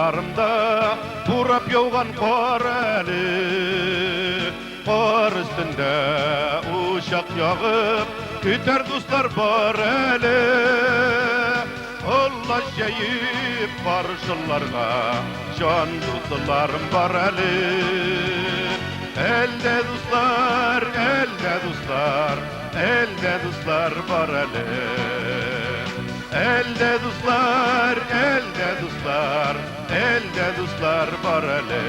Урамнарымда бурап яуган кар әле. Кар өстендә учак ягып, көтәр дуслар бар әле. Колач җәеп каршыларга җан дусларым бар әле. Әлдә дуслар, әлдә дуслар, әлдә дуслар бар әле. Әлдә дуслар, әлдә дуслар, әлдә дуслар бар әле.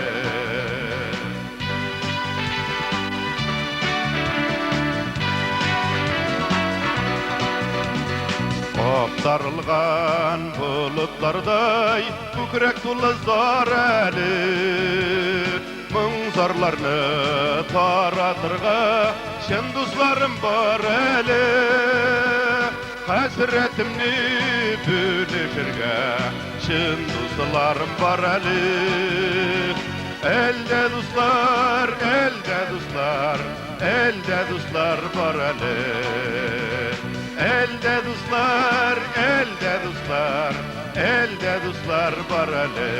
Актарылган болытлардай күкрәк тулы зар әле. Моң зарларны таратырга чын дусларым бар әле. Хәсрәтемне бүлешергә чын дусларым бар әле. Әлдә дуслар, әлдә дуслар, әлдә дуслар бар әле. Әлдә дуслар, әлдә дуслар, әлдә дуслар бар әле.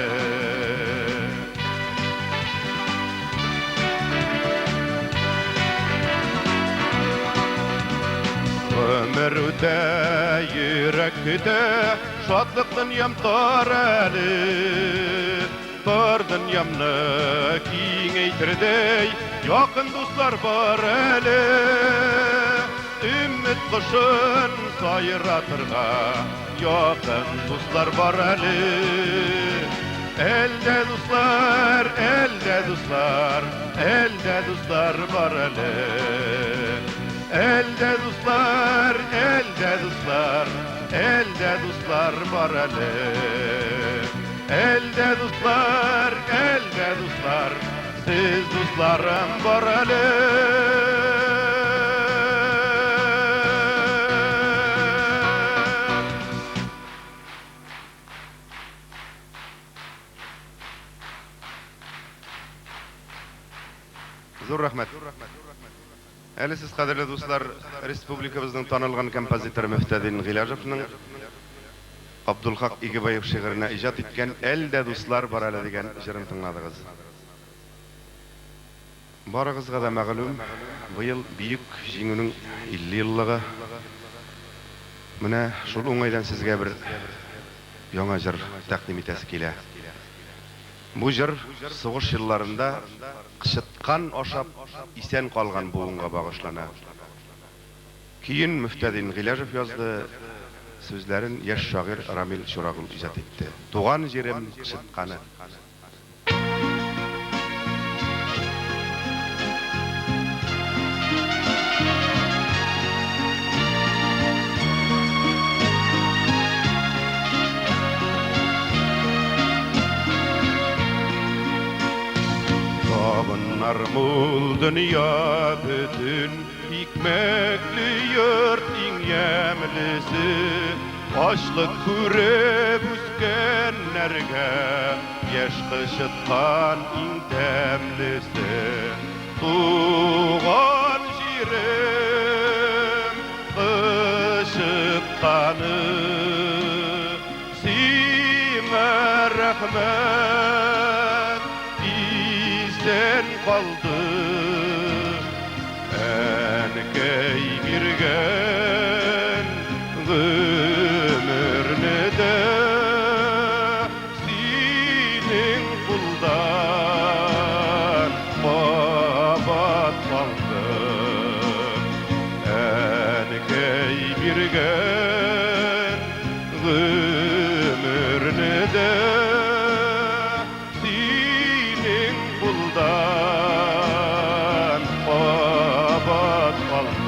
Гомер үтә, йөрәк көтә, шатлык дөньям тар әле. Бар дөньямны киңәйтердәй, якын дуслар бар әле. Өмет кошын сайратырга, якын дуслар бар әле. Әлдә дуслар, әлдә дуслар, әлдә дуслар бар әле. Әлдә дуслар, әлдә дуслар, әлдә дуслар бар әле. Әлдә дуслар, әлдә дуслар, сез дусларым бар әле. Зур рәхмәт. Әле сез, кадерле дуслар, республикабызның танылган композиторы Мөфтәдин Гыйләҗевның Абдулхак Игебаев шигыренә иҗат иткән Әлдә дуслар бар әле дигән җырын тыңладыгыз. Барыгызга да мәгълүм, быел Бөек Җиңүнең 50 еллыгы. Менә шул уңайдан сезгә бер яңа җыр тәкъдим итәсе килә. Бу җыр сугыш елларында кычыткан ашап исән калган буынга багышлана. Көен Мөфтәдин Гыйләҗев язды, сүзләрен яшь шагыйрь Рамил Чурагул иҗат итте. Туган җирем кычытканы. Табыннар мул дөнья бөтен, икмәкле йорт иң ямьлесе. Ачлык күреп үскәннәргә яшь кычыткан иң тәмлесе. Туган җирем кычытканы, сиңа рәхмәт, исән калдык. Әнкәй биргән гомерне дә синең кулдан кабат алдым. Әнкәй биргән гомерне дә синең кулдан кабат алдым.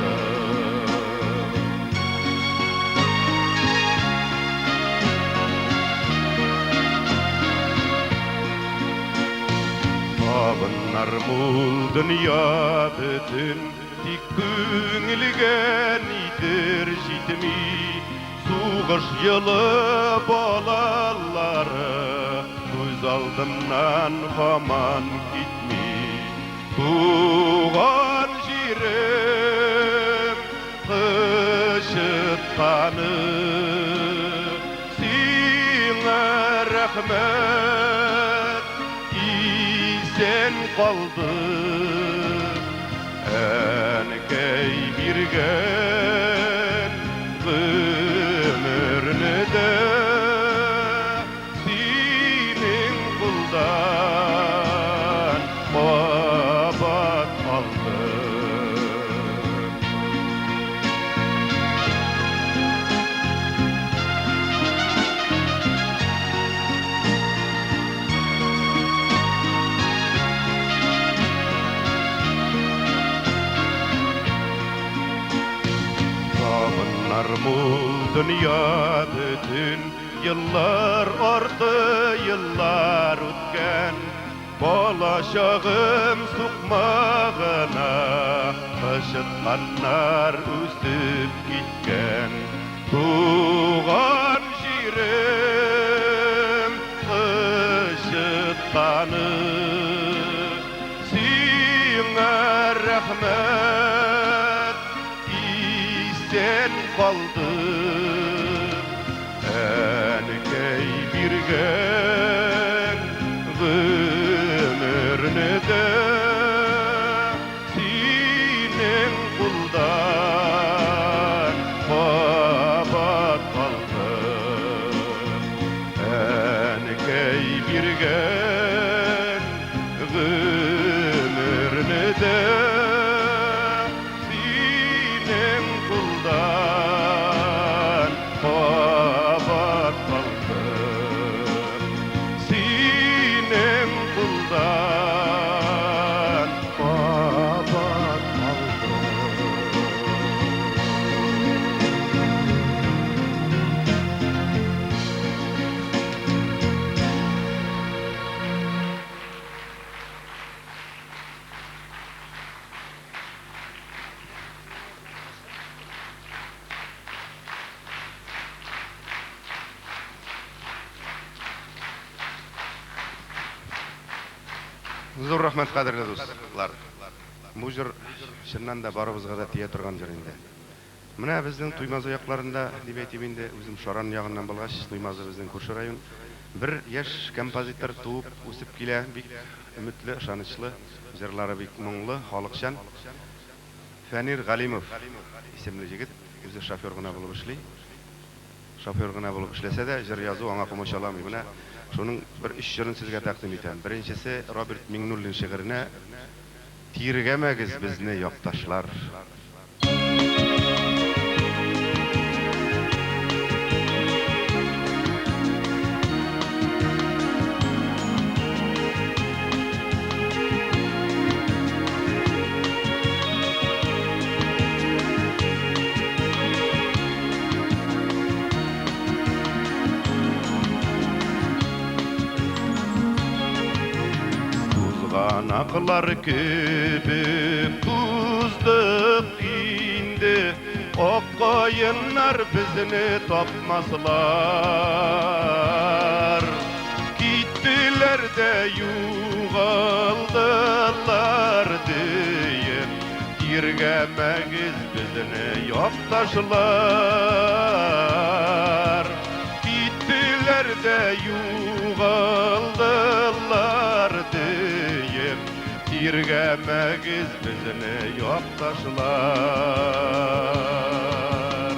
Табыннар мул дөнья бөтен, тик күңелгә нидер җитми. Сугыш елы балалары күз алдымнан һаман китми. Туган җирем кычытканы, сиңа рәхмәт, Исән калдык. Әнкәй биргән гомерне дә синең кулдан кабат алдым. Табыннар мул дөнья бөтен, еллар арты еллар үткән. Бала чагым сукмагына кычытканнар үсеп киткән. Туган җирем кычытканы, сиңа рәхмәт, исән калдым. Әнкәй биргән гомерне дә синең кулдан кабат алдым. Әнкәй биргән гомерне дә синең кулдан кабат алдым. Синең кулдан кабат алдым. Зур рәхмәт, кадерле дуслар. Бу җыр чыннан да барыбызга да тия торган җыр инде. Менә безнең Туймазы якларында, дип әйтим инде, үзем Шаран ягыннан булгач, Туймазы безнең күрше район. Бер яшь композитор туып үсеп килә, бик өметле, ышанычлы, җырлары бик моңлы, халыкчан. Фәнир Галимов исемле җегет, үзе шофер гына булып эшли. Шофер гына булып эшләсә дә, җыр язу аңа комачауламый. Менә шуның бер өч җырын сезгә тәкъдим итәм. Беренчесе Роберт Миңнуллин шигыренә «Тиргәмәгез безне, якташлар». Тузганаклар кебек туздык инде, ак каеннар безне тапмаслар. Киттеләр дә югалдылар диеп, тиргәмәгез безне, якташлар. Киттеләр дә югалдылар диеп, тиргәмәгез безне, якташлар.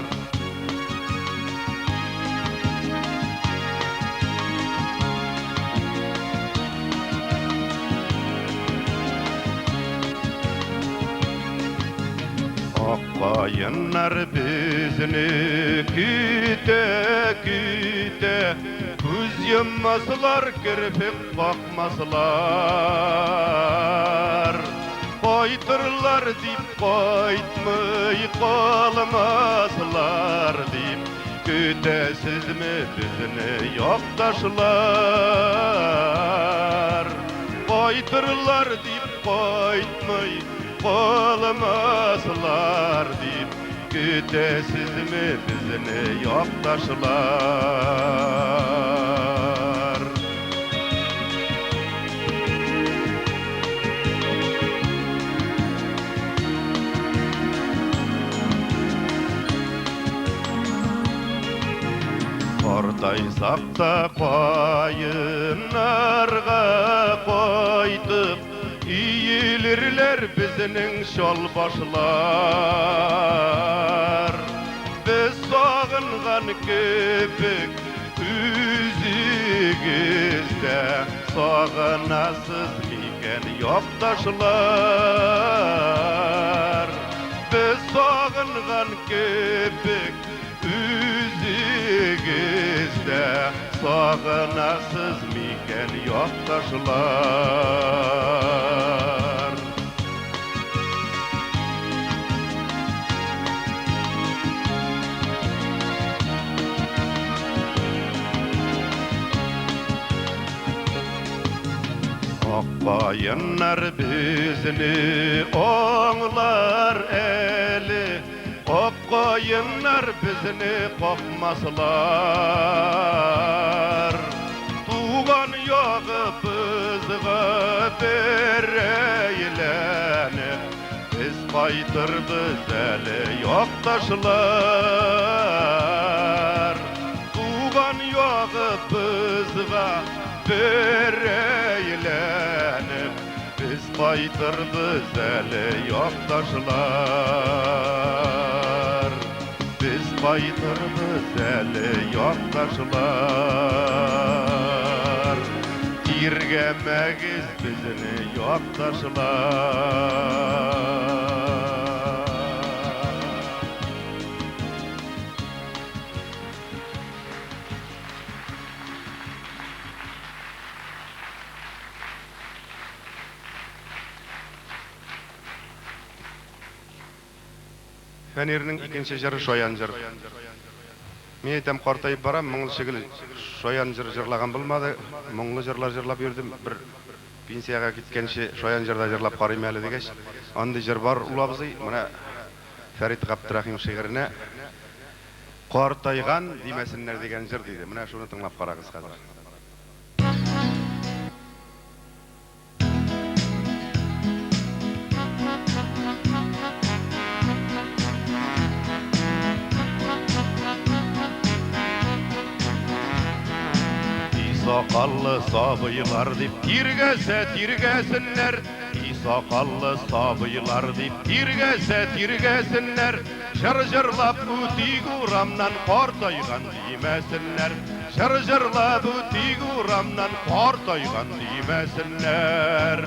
Ак каеннар безне көтә, көтә, күз йоммаслар, керфек какмаслар. Кайтырлар дип кайтмый калмаслар дип, көтәсезме безне, якташлар? Кайтырлар дип кайтмый калмаслар дип, көтәсезме безне, якташлар? Картайсак та каеннарга кайтып, Иелерләр безнең чал башлар. Без сагынган кебек үзегез дә сагынасыз микән, якташлар? Без сагынган кебек үзегез дә сагынасыз микән, якташлар? Ак каеннар безне аңлар әле, Ак каеннар безне какмаслар. Туган ягыбызга бер әйләнеп, Без кайтырбыз әле, якташлар. Туган ягыбызга бер әйләнеп, Без кайтырбыз әле, якташлар. Без кайтырбыз әле, якташлар. Тиргәмәгез безне, якташлар. Фәнирнең икенче җыры шаян җыр. Мин әйтәм, картаеп барам, моңлы шигел шаян җыр җырлаган булмады. Моңлы җырлар җырлап йөрдем. Бер пенсиягә киткәнче шаян җыр да җырлап карыйм әле дигәч, андый җыр бар ул, абзый. Менә Фәрит Габдрахим шигыренә Картайган димәсеннәр дигән җыр диде. Менә шуны тыңлап карагыз хәзер. Сакаллы сабыйлар дип тиргәсә тиргәсеннәр, И сакаллы сабыйлар дип тиргәсә тиргәсеннәр, Җыр җырлап үтик урамнан, картайган димәсеннәр. Җыр җырлап үтик урамнан, картайган димәсеннәр.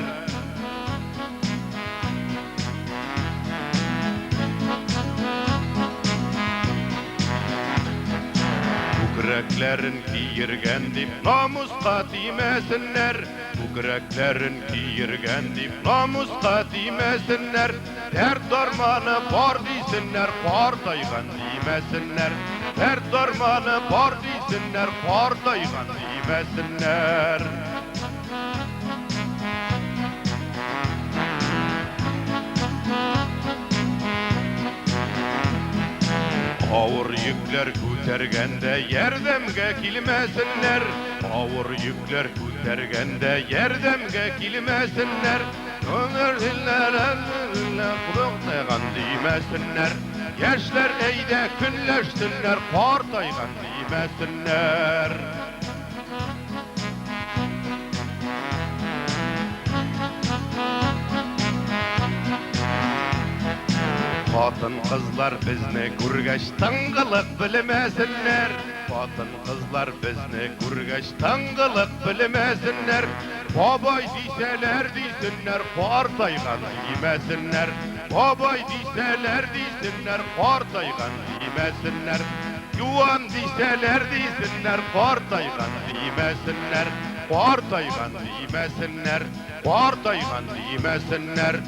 Күкрәкләрен киергән дип намуска тимәсеннәр, Күкрәкләрен киергән дип намуска тимәсеннәр, Дәрт дарманы бар дисеннәр, картайган димәсеннәр. Дәрт дарманы бар дисеннәр, картайган димәсеннәр. Авыр йөкләр күтәргәндә ярдәмгә килмәсеннәр, Авыр йөкләр күтәргәндә ярдәмгә килмәсеннәр. Картайган димәсеннәр. Яшьләр әйдә көнләшсеннәр, картайган димәсеннәр. Хатын кызлар безне күргәч тыңгылык белмәсеннәр. Хатын кызлар безне күргәч тыңгылык белмәсеннәр. Бабай дисәләр дисеннәр, картайган димәсеннәр. Бабай дисәләр дисеннәр, картайган димәсеннәр. Юан дисәләр дисеннәр, картайган димәсеннәр. Картайган димәсеннәр, картайган димәсеннәр.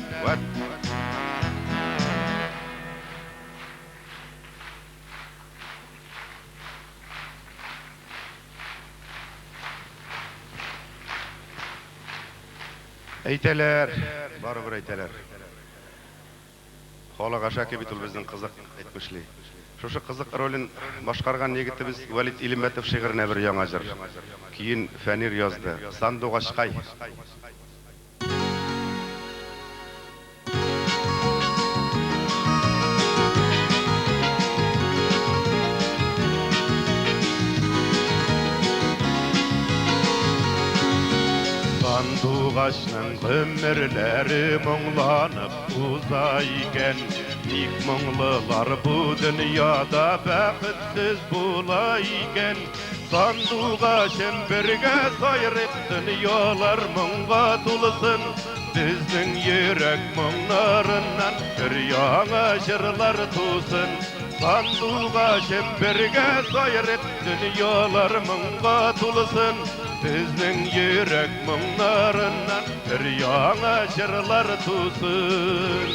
Әйтәләр, барыбер әйтәләр. Халык әшәке бит ул безнең, кызык әйтмешли. Шушы кызык ролен башкарган егетебез Вәлит Илембәтов шигыренә бер яңа җыр. Көен Фәнир язды. Сандугачкай. Сандугачның гомерләре моңланып уза икән. Ник моңлылар бу дөньяда бәхетсез була икән? Сандугачым, бергә сайрыйк, дөньялар моңга тулсын. Безнең йөрәк моңнарыннан өр-яңа җырлар тусын. Сандугачым, бергә сайрыйк, дөньялар моңга тулсын. Безнең йөрәк моңнарыннан өр-яңа җырлар тусын.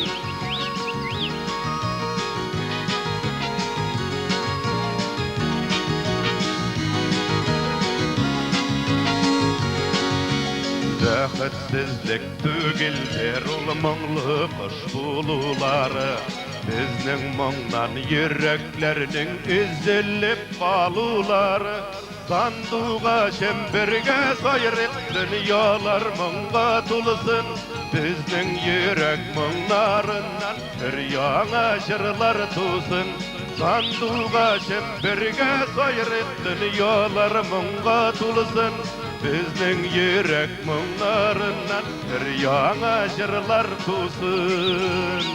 Бәхетсезлек түгелдер ул моңлы кош булулары. Безнең моңнан йөрәкләрнең өзелеп калулары. Сандугачым, бергә сайрыйк, дөньялар моңга тулсын. Безнең йөрәк моңнарыннан өр-яңа җырлар тусын. Сандугачым, бергә сайрыйк, дөньялар моңга тулсын. Безнең йөрәк моңнарыннан өр-яңа җырлар тусын.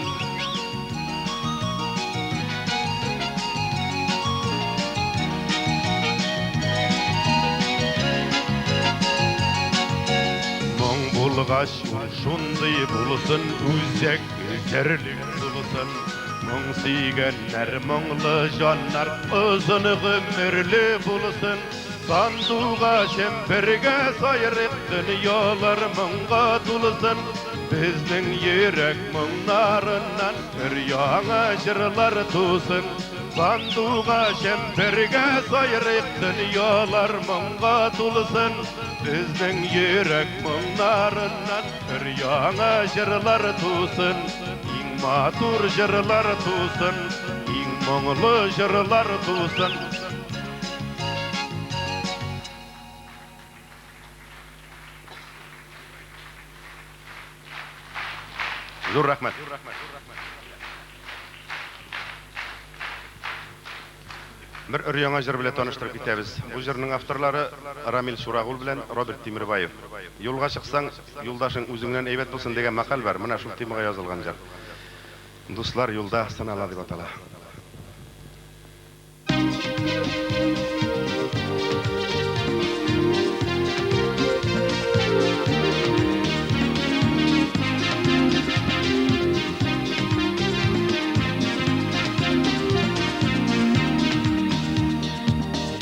Моң булгач, ул шундый булсын, үзәк өзәрлек булсын. Моң сөйгәннәр, моңлы җаннар озын гомерле булсын. Сандугачым, бергә сайрыйк, дөньялар моңга тулсын. Безнең йөрәк моңнарыннан өр-яңа җырлар тусын. Сандугачым, бергә сайрыйк, дөньялар моңга тулсын. Безнең йөрәк моңнарыннан өр-яңа җырлар тусын. Иң матур җырлар тусын, иң моңлы җырлар тусын. Зур рәхмәт. Бер өр-яңа җыр белән таныштырып китәбез. Бу җырның авторлары Рамил Чурагул белән Роберт Тимербаев. Юлга чыксаң, юлдашың үзеңнән әйбәт булсын дигән мәкаль бар. Менә шул темага язылган җыр. Дуслар юлда сынала дип атала.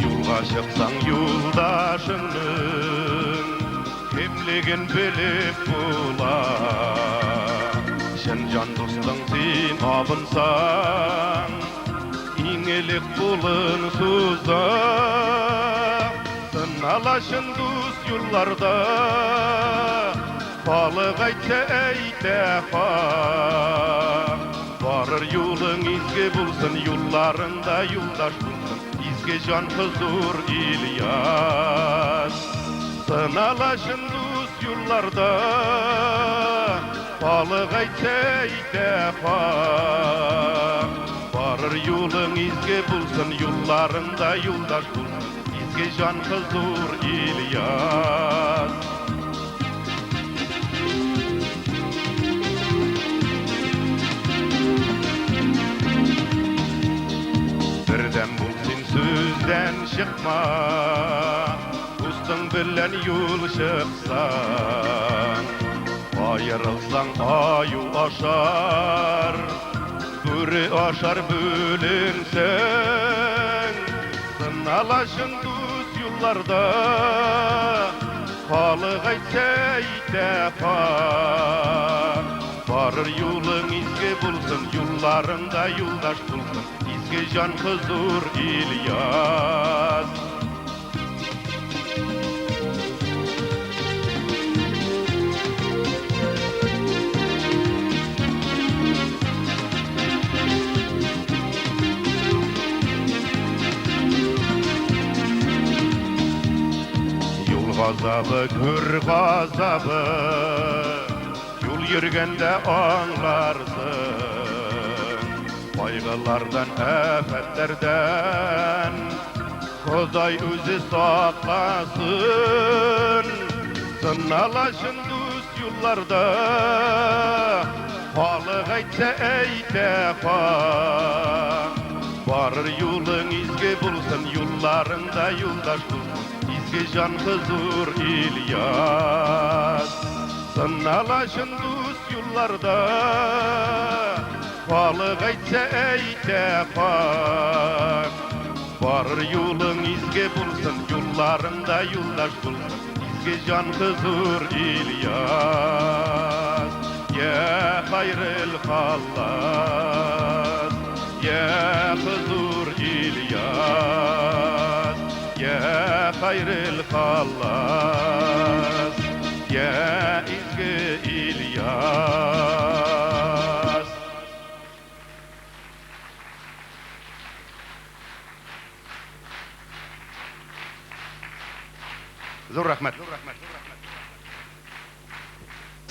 Юлга чыксаң, юлдашыңның кемлеген белеп була. Чын җан дустың син абынсаң, иң элек кулын суза. Сынала чын дус юлларда, халык әйтсә әйтә хак. Барыр юлың изге булсын, юлларыңда юлдаш булсын, изге җан хозур Ильяс. Сынала чын дус юлларда, халык әйтсә әйтә хак. Барыр юлың изге булсын, юлларыңда юлдаш булсын, изге җан хозур Ильяс. Бердәм бул син, сүздән чыкма, дустың белән юл чыксаң. Аерылсаң, аю ашар, бүре ашар бүленсәң. Сынала чын дус юлларда, халык әйтсә әйтә хак. Барыр юлың изге булсын, юлларыңда юлдаш булсын, изге җан хозур Ильяс. Юл газабы, күр газабы, юл йөргәндә аңларсың. Кайгылардан, афәтләрдән Ходай үзе сакласын. Сынала чын дус юлларда, халык әйтсә әйтә хак. Барыр юлың изге булсын, юлларыңда юлдаш булсын, изге җан хозур Ильяс. Сынала чын дус юлларда, халык әйтсә әйтә хак. Барыр юлың изге булсын, юлларыңда юлдаш булсын, изге җан хозур Ильяс. Я хайрыл халлас, я хозур Ильяс, я хайрыл халлас, я изге Ильяс. Зур рәхмәт.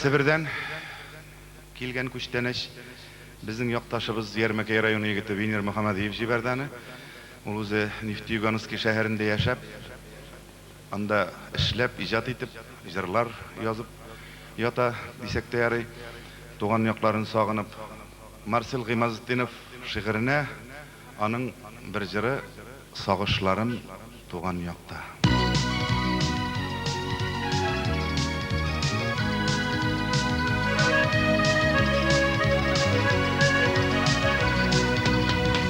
Себердән килгән күчтәнәч безнең якташыбыз Ярмәкәй районы егете Венер Мөхәммәдиев җибәрде аны. Ул үзе Нефтеюганский шәһәрендә яшәп, анда эшләп, иҗат итеп, җырлар язып ята дисәк тә ярый. Туган якларын сагынып. Марсель Гыймазетдинов шигыренә аның бер җыры Сагышларым туган якта.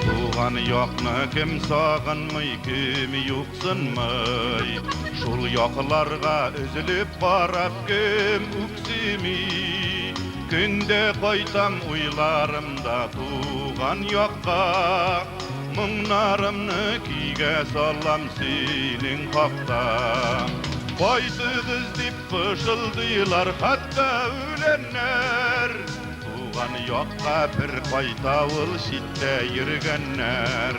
Туган якны кем сагынмый, кем юксынмый, шул якларга өзелеп карап кем үксеми. Көндә кайтам уйларымда туган якка, моңнарымны көйгә салам синең хакта. Кайтыгыз дип пышылдыйлар хәтта үләннәр, туган якка бер кайта ул читтә йөргәннәр.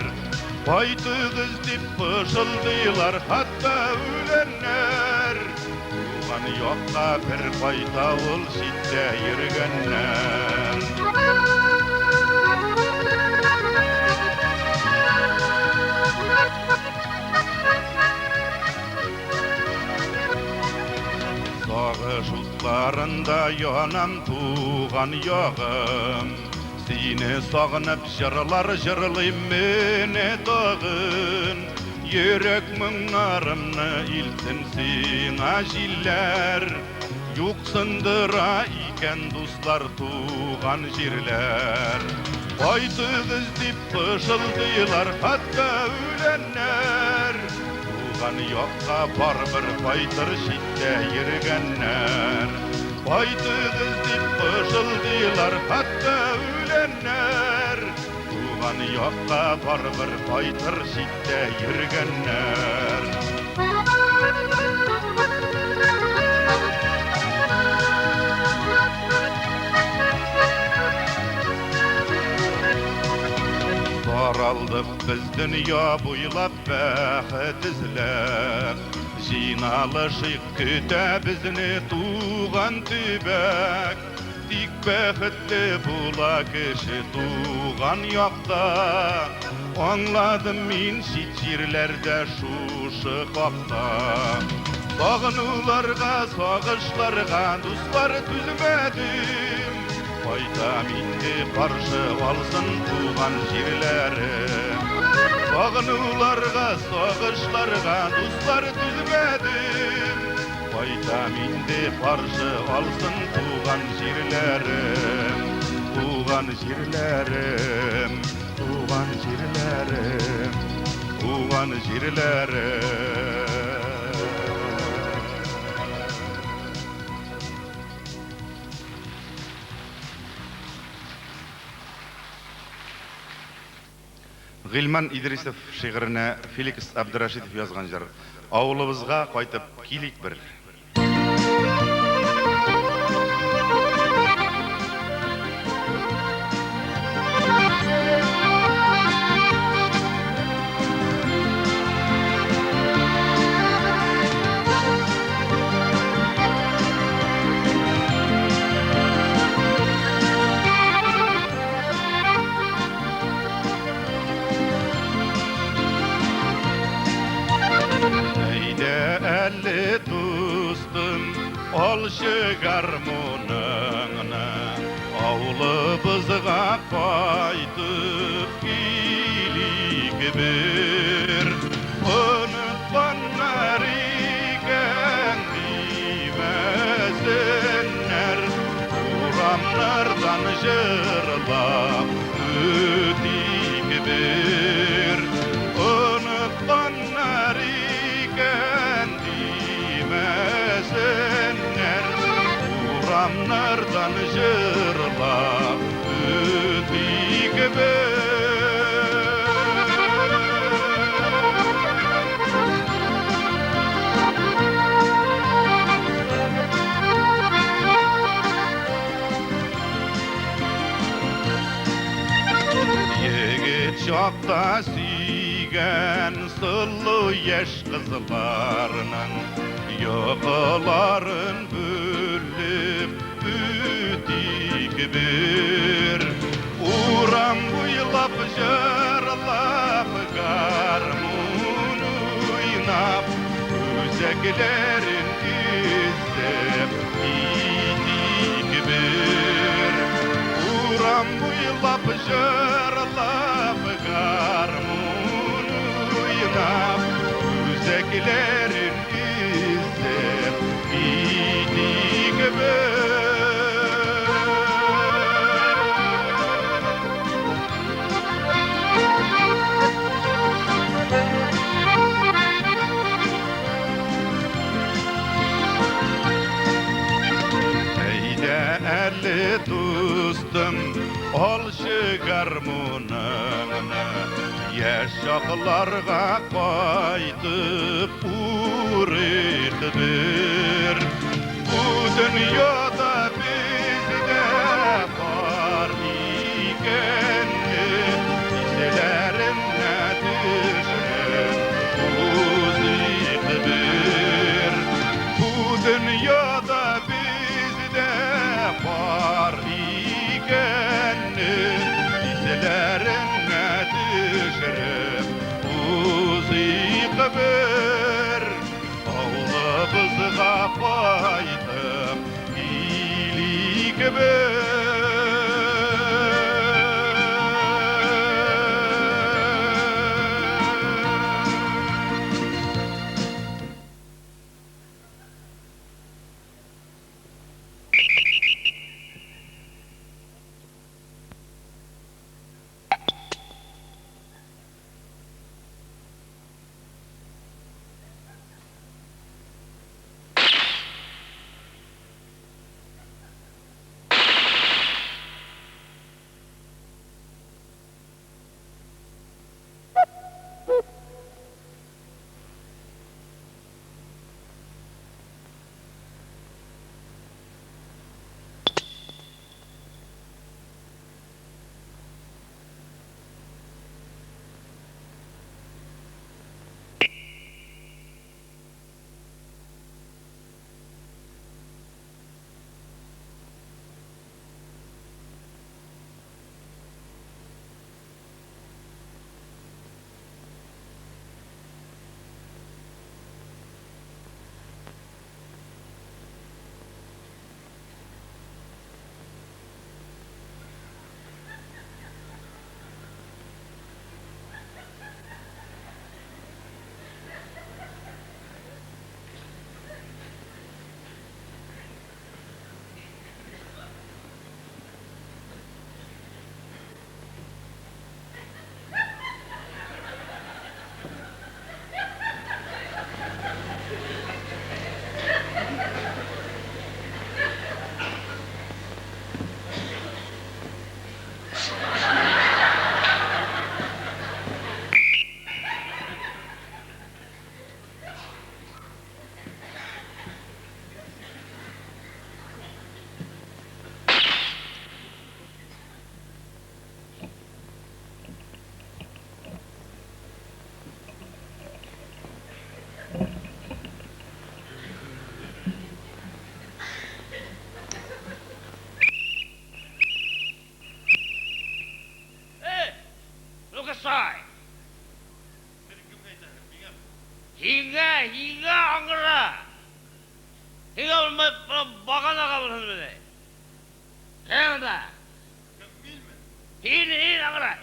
Кайтыгыз дип пышылдыйлар хәтта үләннәр, туган якка бер кайта ул читтә йөргәннәр. Сагыш утларында янам туган ягым, сине сагынып җырлар җырлыйм менә тагын. Йөрәк моңнарымны илтсен сиңа җилләр, юксындыра икән дуслар туган җирләр. Кайтыгыз дип пышылдыйлар хәтта үләннәр, туган якка барыбер кайтыр читтә йөргәннәр. Кайтыгыз дип пышылдыйлар хәтта үләннәр, туган якка барыбер кайтыр читтә йөргәннәр. Таралдык без дөнья буйлап бәхет эзләп, җыйналышыйк көтә безне туган төбәк. Тик бәхетле була кеше туган якта, аңладым мин чит җирләрдә шушы хакта. Сагынуларга, сагышларга, дуслар түзмәдем, кайтам инде каршы алсын туган җирләрем. Сагынуларга, сагышларга, дуслар түзмәдем, кайтам инде каршы алсын туган җирләрем. Туган җирләрем, туган җирләрем, туган җирләрем. Гыйльман Идрисов шигыренә Феликс Абдрашитов язган җыр. Авылыбызга кайтып килик бер. Әйдә әле дустым, алчы гармуныңны. Кайтып килик бер. Онытканнар икән димәсеннәр, урамнардан җырлап үтик бер. Онытканнар икән димәсеннәр, урамнардан җырлап үтик бер. Егет чакта сөйгән сылу яшь кызларның йокыларын бүлеп үтик бер. Урам буйлап җырлап, гармун уйнап, үзәкләрен өзеп китик бер. Урам буйлап җырлап, гармун уйнап, үзәкләрен өзеп китик бер. Әйдә әле, дустым, алчы гармуныңны, яшь чакларга кайтып урыйк бер. Бу дөньяда бездә бар икәнне исләренә төшереп узыйк бер. Бу дөньяда бездә бар икәнне исләренә төшереп узыйк бер. Авылыбызга кайтып килик бер.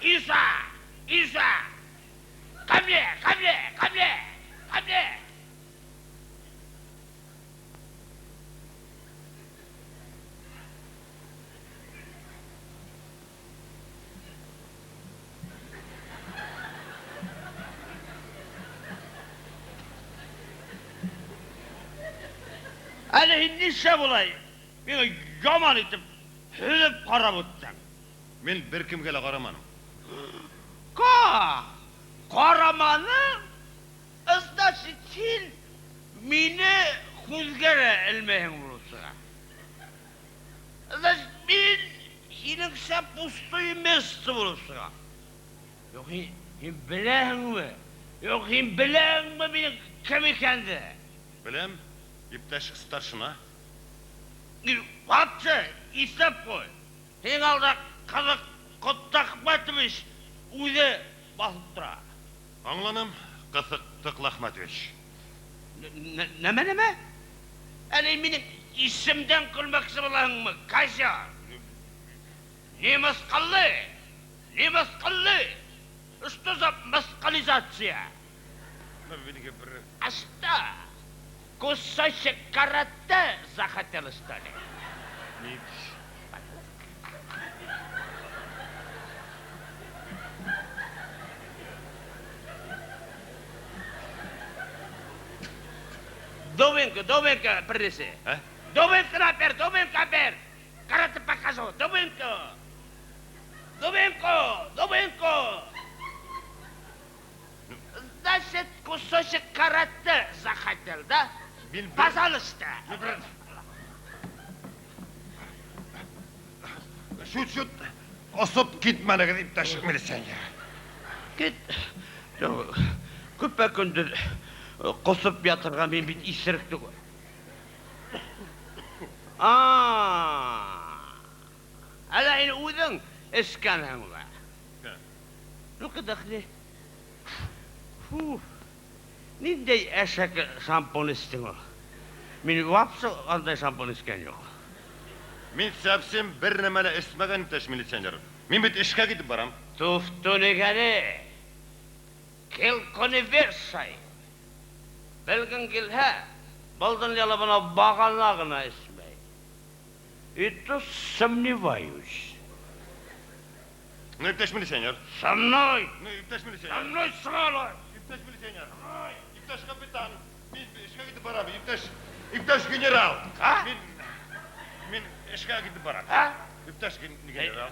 Иса! Иса! Ко мне! Ко мне! Ко мне! Ко мне! Әле һин нишләп болай миңа яман итеп һөзеп карап үттең? Мин беркемгә лә карамадым. Ка! Карамадың? Значит, син мине күзгә дә элмәйһең булып чыга. Значит, мин синеңчә пустое место булып чыга. Юк, һин, һин беләһеңме? Юк, һин беләһеңме минем кем икәнне? Беләм, иптәш старшина. Вообще, исләп куй. Синең алда Кызык Коттахмәтович үзе басып тора. Аңланым, Кысык Тыклахмәтович. Нәмә, нәмә? Әле минем исемдән көлмәкче булаһыңмы, козел? Не мыскыллы! Не мыскыллы! Что за мыскылизация? А что? Кусочек карате захотел, что ли? Дубинку, дубинку принеси. А? Дубинку напер, дубинку бер. Карате покажу, дубинку. Дубинку, дубинку. Значит, кусочек карате захотел, да? Пожалуйста. Чут-чут асып китмәдегез, иптәш милиционер. Кит. Көпә-көндез косып ятырга мин бит исерек түгел. А! Әллә инде үзең эчкәнсеңме? Ну-ка, дәхли. Фу. Ниндәй әшәке шампунь эчтең ул? Мин вообще андай шампунь эчкән юк. Мин совсем бер нәмә лә эчмәгән, иптәш милиционер. Мин бит эшкә китеп барам. Туфту не гори, килку не вешай. Белгең килһә, был дөньяда менә багана гына эчмәй. И то сомневаюсь. Ну, иптәш милиционер. Со мной! Ну, иптәш милиционер. Со мной сразу! Иптәш милиционер. Иптәш капитан. Мин эшкә китеп барам. Иптәш, иптәш генерал. А? Мин, мин эшкә китеп барам. А? Иптәш генерал.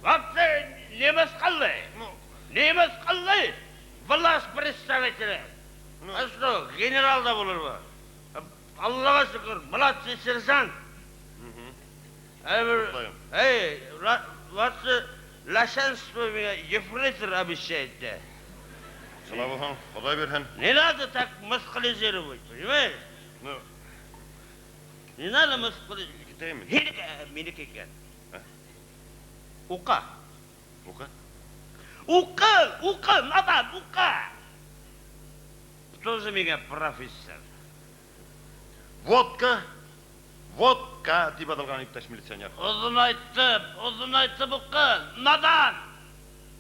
Вообще, не мыскыллы. Ну, Не мыскыллы. Власть представители. Ну. А что, генерал да булырмы? Аллага шөкер, младший сержант. Әбер, Котлыйм. эй, младший начальство миңа ефрейтор обещает. Слава Богу, Ходай бирһен. Не надо так мыскылизировать, понимаешь? Ну, Не надо мыскылизировать. китәем. Һинеке, минеке икән. А? Ука. Укы. Укы, укы, надан, укы. Тоже миңа профессор. Водка, водка дип аталган иптәш милиционер. Озынайтып, озынайтып укы, надан.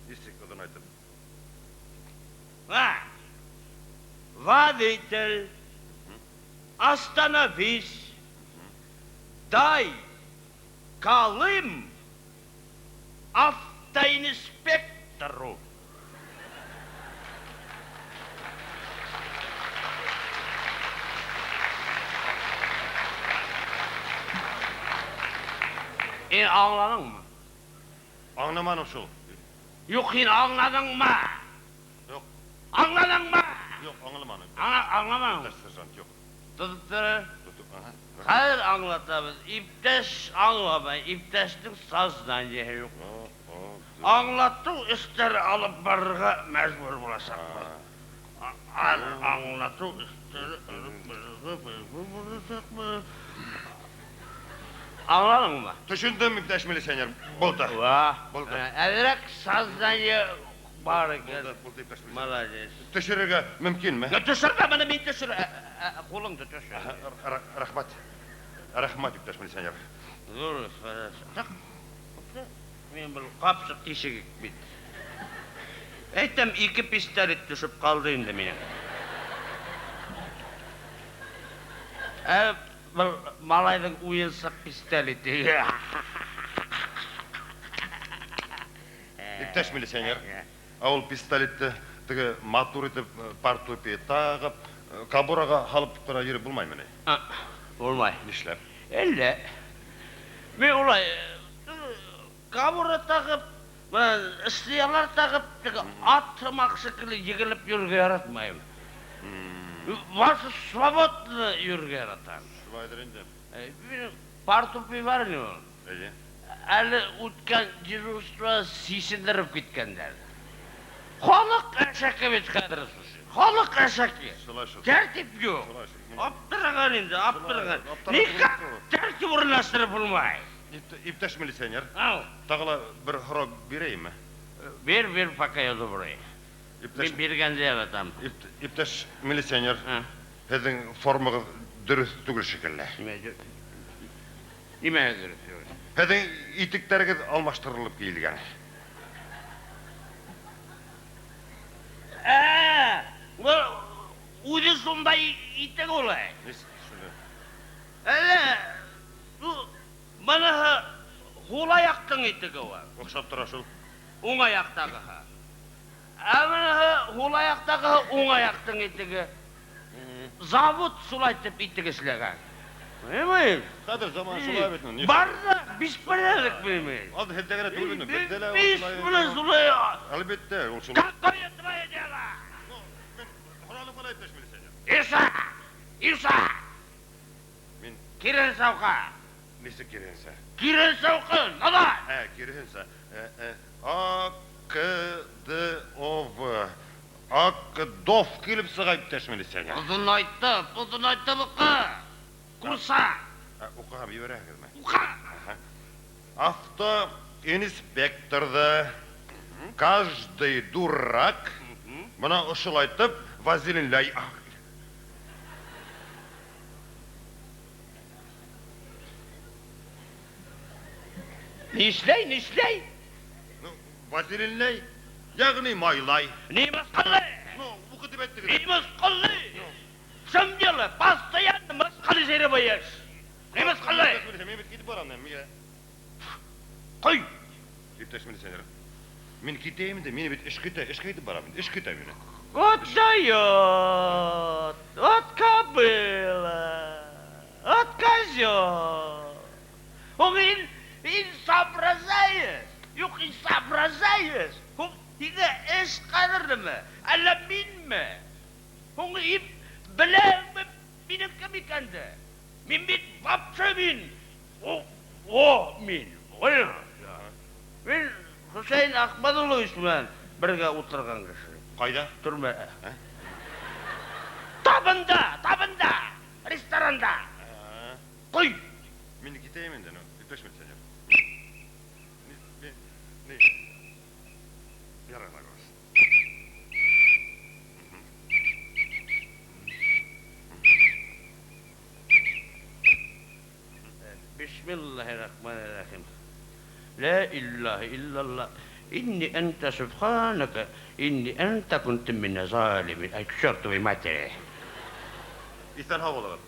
Ничек озынайтып? Ва. Водитель, остановись, дай калым автоинспектору. Һин аңладыңмы? Аңламадым шул. Юк, һин аңладыңмы? Юк. Аңладыңмы? Юк, аңламадым. Аңламадың. Иптәш сержант, юк. Тотып тор. Тотып, ага. Хәзер аңлатабыз. Иптәш аңламай, иптәшнең сознание юк. Аңлату эшләре алып барырга мәҗбүр булачакбыз. Аңлату эшләре алып барырга мәҗбүр булачакбыз. Аңладыңмы? Төшендем, иптәш милиционер. Булды. Ва. Булды. Әзрәк сознание бар икән. Булды, булды, иптәш милиционер. Молодец. Төшерергә мөмкинме? Я төшермә, моны мин төшер. Кулыңды төшер. Рәхмәт. Рәхмәт, иптәш милиционер. Зур, хорошо. Мин был капчык тишеге бит. Әйтәм, ике пистолет төшеп калды инде минем. Ә был малайның уенсык пистолеты. Иптәш милиционер, ә ул пистолетты теге матур итеп портупей тагып, кобурага һалып кына йөреп булмаймыни? Булмай. Нишләп? Әллә. Мин улай кобура тагып, менә ыштыялар тагып, теге ат сымак шикелле егылып йөрергә яратмыйм. Башы свободно йөрергә яратам. Шулайдыр инде. Минем портупей бар инде ул. Әйе. Әле үткән дежурство сисендереп киткәннәр. Халык әшәке бит хәзер, слушай. Халык әшәке. Шулай шул. Тәртип юк. Шулай шул. Аптыраган инде, аптыраган. Аптырап Никак булмый. тәртип урнаштырып булмай. Иптәш милиционер, Ау. тагы ла бер һорау бирәйме? Бир, бир, пока я добрый. Иптәш Мин биргәндә яратам. Иптәш милиционер, А. һеҙҙең формағыҙ дөрөҫ түгел шикелле. Нимә дөрөҫ түгел? Һеҙҙең итектәрегеҙ алмаштырылып кейелгән. Ә, был үҙе шундай итек улай. Әле, быныһы һул аяҡтың итеге ул. Оҡшап тора шул. Уң аяҡтағыһы. Ә быныһы һул аяҡтағыһы уң аяҡтың итеге. Завод шулай итеп итек эшләгән. Понимаешь? Хәҙер заман шулай бит. Ни- Бар да беспорядок, понимаешь? Алды һеҙҙә генә түгел бит. Беҙҙә лә ул Биш шулай. менә шулай. Әлбиттә, ул шулай. Какое твое дело? Ну, мин һораным ғына, иптәш милиционер. Иса! Иса! Мин Киренсә уҡы. нисек киреһенсә? Киренсә уҡы, надан! Ә, киреһенсә. А, К, Д, О, В. Акдов килеп сыға, иптәш милиционер. Оҙонайтып, оҙонайтып уҡы. Курса. Ә, уҡыһам ебәрәһегеҙме? Уҡы. Автоинспекторҙы каждый дурак бына ошолайтып вазелинләй. Нишләй, нишләй? Ну, вазелинләй, ягъни майлай. Ни мысҡыллый? Ну, уҡы тип әйттегеҙ. Ни мысҡыллый? В чем дело? Постоянно мысҡыллый. Ни мысҡыллый? Иптәш милиционер, мин бит китеп барам, миңә. Ҡуй. Иптәш милиционер, мин китәйем инде, мине бит эш көтә, эшкә китеп барам инде, эш көтә мине. Вот дает, вот кобыла, вот козел. Он ин соображаешь, юҡ, ин соображаешь. Һуң һиңә эш ҡәҙерлеме, әллә минме? Һуң ин беләңме минең кем икәнде? Мин бит вообще мин. О, мин. Понял? Мин Хөсәйен Ахмадуллович менән бергә ултырған кеше. Ҡайҙа? Төрмә. Ә? Табында, табында, ресторанда. Ә, Ҡуй. Мин китәйем инде, ну, иптәш милиционер. Ни, ни, ни. Ярай ла күрәсең. Бисмиллахир-рахманир-рахим. Ла илаһа иллаллах. Инни анта субханака, инни анта кунту мина залимин. Ай, к чертовой матери. Иҫән һау булығыҙ.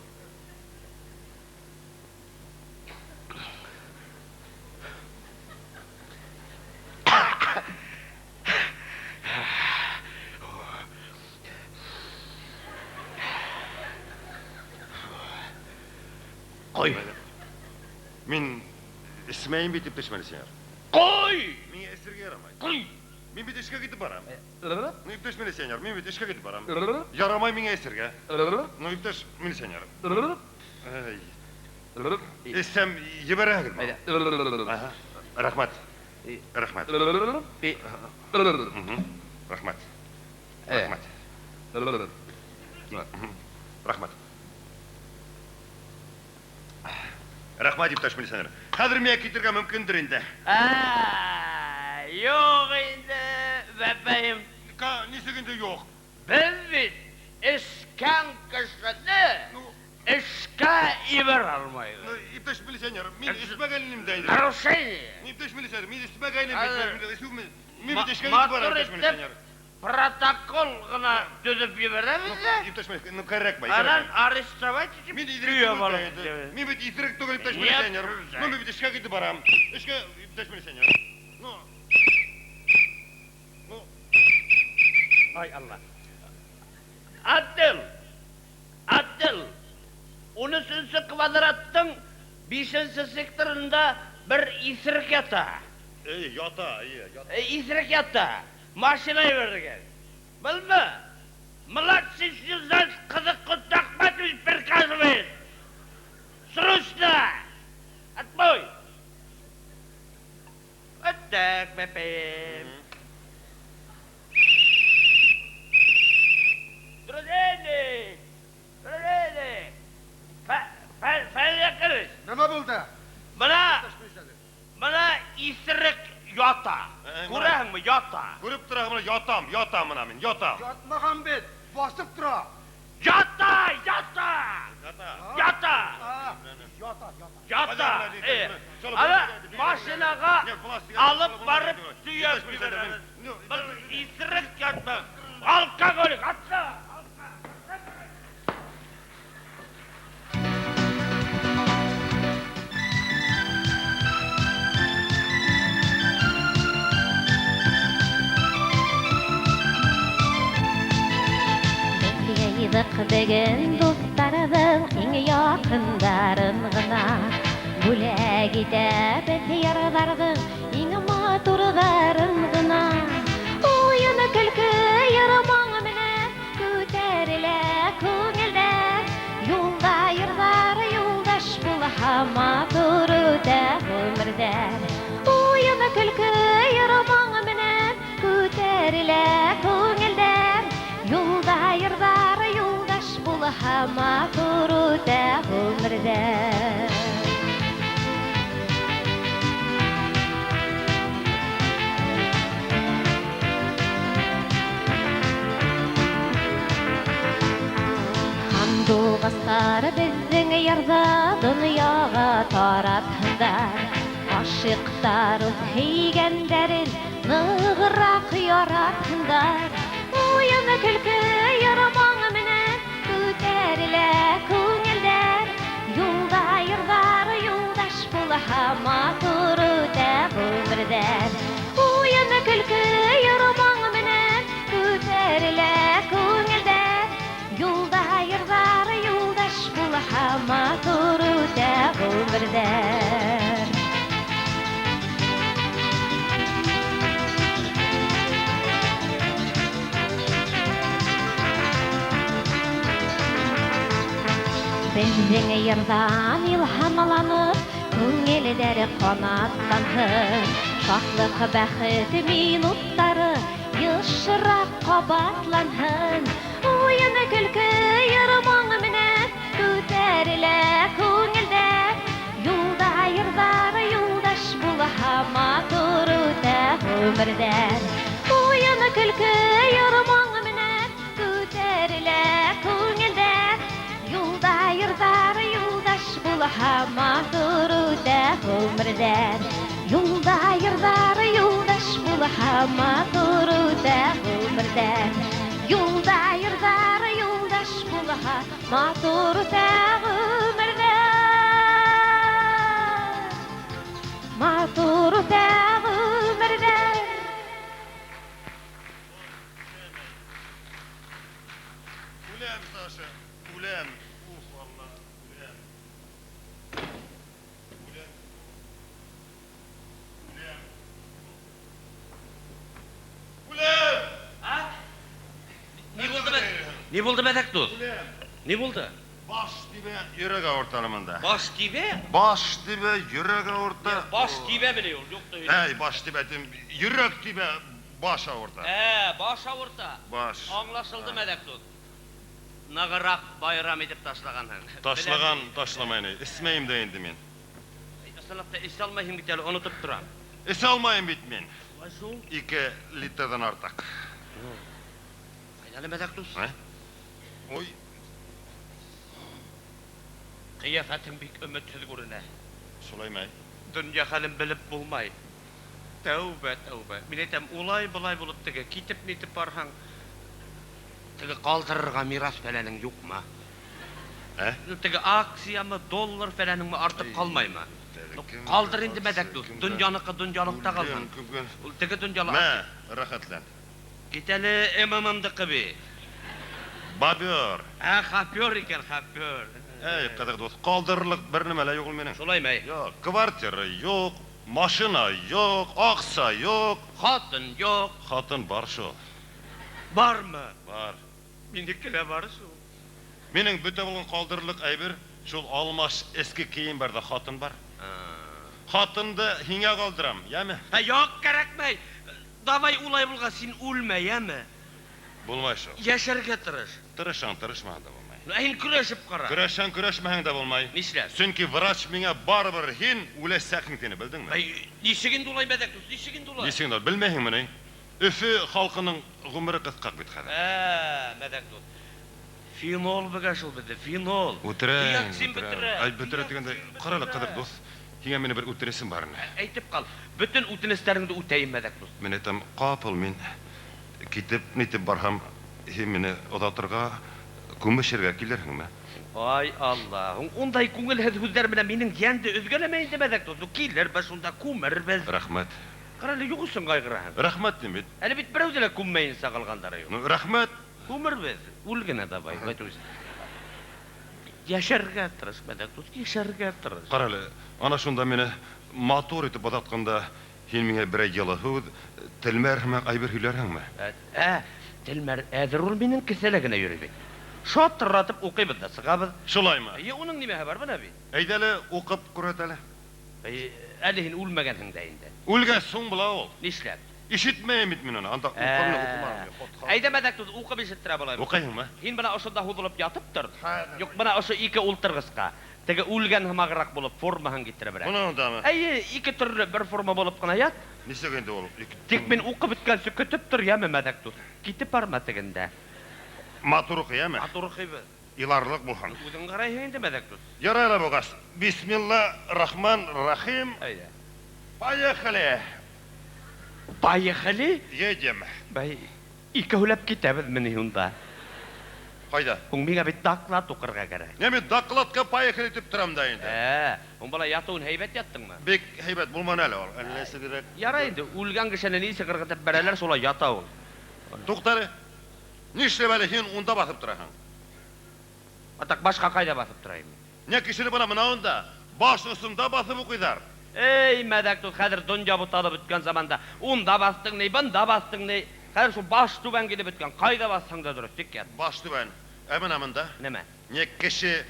Ҡуй. Мин эсмәйем бит, иптәш милиционер. Ҡуй! Миңә эсергә ярамай. Ҡуй! Мин бит эшкә китеп барам. Ну, иптәш милиционер, мин бит эшкә китеп барам. Ярамай миңә эсергә. Ну, иптәш милиционер. Ай. Эссәм ебәрәһегеҙме? Аһа. Рәхмәт. Рәхмәт. Рәхмәт. Рәхмәт. Рәхмәт. Рәхмәт, иптәш милиционер. Хәҙер миңә китергә мөмкиндер инде. Ә, юҡ инде, бәпәйем. Ка, нисек инде юҡ? Беҙ бит эскән кешене Ну, Эшкә ибәрә алмыйбыз. Ну, иптәш милиционер, мин эчмәгән идем дә инде. Нарушение. Иптәш милиционер, мин эчмәгән идем бит. Мин бит эшкә китеп барам, иптәш милиционер. Протокол гына төзеп җибәрәбез дә. Иптәш милиционер, ну кәрәкмәй. Аннан арестовать итеп Мин исерек түгел. Мин бит исерек түгел, иптәш милиционер. Ну, мин бит эшкә китеп барам. Эшкә, иптәш милиционер. Ну. Ну. Ай Алла. Отдел. Отдел. Унөченче квадраттың бишенче секторында бер исерек ята. Әй, ята, әйе, ята. Исерек ята. Машина җибәргән. Белме? Младший сержант Кызык Ахматович приказывает. Срочно! Отбой! Вот так, бәпәем. Дружинник! Дружинник! Фәнзәкирович! Нәмә булды? Менә, менә исерек ята. Күрәһеңме, ята. Күреп торам, менә ятам, ятам менә мин, ятам. Ятмаган бит, басып тора. Ята, ята! Ята. Ята! Ята, ята. Ята! Ана машинага алып барып төяп җибәрәбез. Бер исерек ятма. Алкоголик, атла! Без җыйдык бүген дусларның иң якыннарын гына. Бүләк итәбез ярларның иң матурларын гына. Уен, көлке, йыр-моң менән күтәрелә күңелдәр. Юлда йырлар юлдаш булһа, матур үтә гомерләр. Уен, көлке, йыр-моң менән күтәрелә күңелдәр. Юлда йырлар юлдаш булһа, матур үтә гомерләр. Һандугаслар безнең ярда дөньяга таратһындар. Ашыҡтар үҙ һөйгәндәрен ныгыраҡ яратһындар. Уйын, көлкө, йыр-моң менән күтәрелә күңелдәр. Юлда йырлар юлдаш булһа, матур үтә ғүмерҙәр. Уйын, көлкө, йыр-моң менән күтәрелә күңелдәр. Юлда йырлар юлдаш булһа, матур үтә ғүмерҙәр. Беҙҙең йырҙан илһамланып, күңелдәре ҡанатланһын. Шатлыҡ, бәхет минуттары йышыраҡ ҡабатланһын. Уйын, көлкө, йыр-моң менән күтәрелә күңелдәр. Юлда йырлар юлдаш булһа, матур үтә ғүмерҙәр. Уйын, көлкө, йыр-моң менән күтәрелә күңелдәр. Юлда йырлар юлдаш булһа, матур үтә ғүмерҙәр. Юлда йырлар юлдаш булһа, матур үтә ғүмерҙәр. Юлда йырлар юлдаш булһа, матур үтә ғүмерҙәр. Матур үтә ғүмерҙәр. Үләм, Саша, үләм. Уф, Алла, үләм. Үләм. Үләм. Үләм! А? Ни булды бә? Ни булды, мәзәк дус? Үләм. Ни булды? Баш тибә, йөрәк авырта монда. Баш тибә? Баш тибә, йөрәк авырта. Баш тибә мени ул? Юк та. Әй, баш тибә дим, йөрәк тибә, баш авырта. Ә, баш авырта. Баш. Аңлашылды, мәзәк дус. Ныграк байрам итеп ташлаганһың. Ташлаган, ташламай ни. Эсмәйем дә инде мин. Ысынлап та эчә алмыйм бит әле, онытып торам. Эчә алмыйм бит мин. Шулай шул. 2 литрдан артык. Кайда әле, мәзәк дус? Ә? Ой. Кыяфәтең бик өметсез күренә. Шулаймы? Дөнья хәлен белеп булмай. Тәүбә, тәүбә. Мин әйтәм, улай-болай булып теге китеп-нитеп барһаң, теге калдырырга мирас фәләнең юкмы? Ә? Ну, теге акцияме, доллар фәләнеңме артып калмаймы? Ну, калдыр инде, мәдәк дус. Дөньяныкы дөньялыкта калсын. Ул теге дөньялы. Мә, рәхәтлән. Кит әле, МММдыкы бит. Бобер. Ә, хопер икән, хопер. Әй, кадер дус, калдырырлык бер нәмә лә юк ул минем. Шулаймы? Юк, квартира юк, машина юк, акча юк. Хатын юк. Хатын бар шул. Бармы? Бар. Минеке лә бар шул. Минем бөтә булган калдырырлык әйбер шул алмаш эске кием бар да хатын бар. Хатынды һиңә калдырам, яме? Ә, юк, кәрәкмәй. Давай улай булгач, син үлмә, яме? Булмай шул. Яшәргә тырыш. Тырышаң, тырышмаһаң да булмай. Ну, ә һин көрәшеп кара. Көрәшсәң, көрәшмәһәң дә булмай. Нишләп? Чөнки врач миңа барыбер һин үләсәкһең тине, белдеңме? Әй, ничек инде улай, мәдәк дус, ничек инде улай? Ничек инде, белмәйһеңмени? Өфе халкының гомере кыска бит хәзер. Ә, мәдәк дус. Фенол бөгә шул безне, фенол. Үтерә, Төяксен бетерә. Ай, бетерә дигәндә, кара әле, кадер дус, һиңә минем бер үтерәсем бар инде. Әйтеп кал, бөтен үтенечләреңне үтәем, мәдәк дус. Мин әйтәм, капыл мин китеп, нитеп барһам, һин мине озатырга, күмешергә килерһеңме? Ай, Алла, ундай күңелһез һүзләр белән минең йәнде өзгәләмә инде, мәдәк дус. Килербез шунда, күмербез. Рәхмәт. Кара әле, юк өчен кайгыраһың. Рәхмәт дим бит. Әле бит берәү дә күммәенсә калганнары юк. Ну, рәхмәт. Күмербез, үл генә давай, кайт үзе. Яшәргә тырыш, мәдәк дус, яшәргә тырыш. Кара әле, ана шунда мине матур итеп озатканда, һин миңа берәй җылы һүз, телмәр һымак әйбер һөйләрһеңме? Ә, телмәр әзер ул минем кесәлә генә йөри бит. Шатыратып укыйбыз да чыгабыз. Шулаймы? Әйе, уның нимәһе бар менә бит. Әйдә әле, укып күрәт әле. Әй, әле һин үлмәгәнһең дә инде. Үлгәч соң була ул. Нишләп? Ишетмәем бит мин аны, анда укырны укымадым. Әйдә, мәдәк дус, укып ишеттерә болай. Укыйһыңмы? Һин менә ошында һузылып ятып тор. Юк, менә ошо ике ултыргычка. Теге үлгән һымаграк булып формаһын китеребрәк. Моны андамы? Әйе, ике төрле бер форма булып кына ят. Ничек инде ул? Тик мин укып беткәнче көтеп тор, яме, мәдәк дус. Китеп барма тегендә. Матур укы, яме? Матур укыйбыз. Иларлык булһын. Үзең карайһың инде, мәдәк дус. Ярай ла булгач. Бисмилла рахман рахим. Әйдә. Поехали. Поехали? Едем. Бәй, икәүләп китәбез мени унда. Кайда? Һуң миңа бит доклад укырга кирәк. Не, мин докладка поехали дип торам да инде. Ә, һуң бала ятуын һәйбәт яттыңмы? Бик һәйбәт булманы әле ул. Әлләсе бирәк. Ярай инде, үлгән кешене ничек ыргытып бәрәләр, шулай ята ул. Тукта әле. Нишләп әле һин унда басып тораһың? Атак башка кайда басып торайым? Не кешене бына мына унда, баш өстендә басып укыйлар. Эй, мәдәк дус, хәзер дөнья буталып беткән заманда. Унда бастың ни, бында бастың ни. Хәзер шул баш түбән килеп беткән. Кайда бассаң да дөрес, тик ят. Баш түбән. Ә менә монда? Нәмә? Не кеше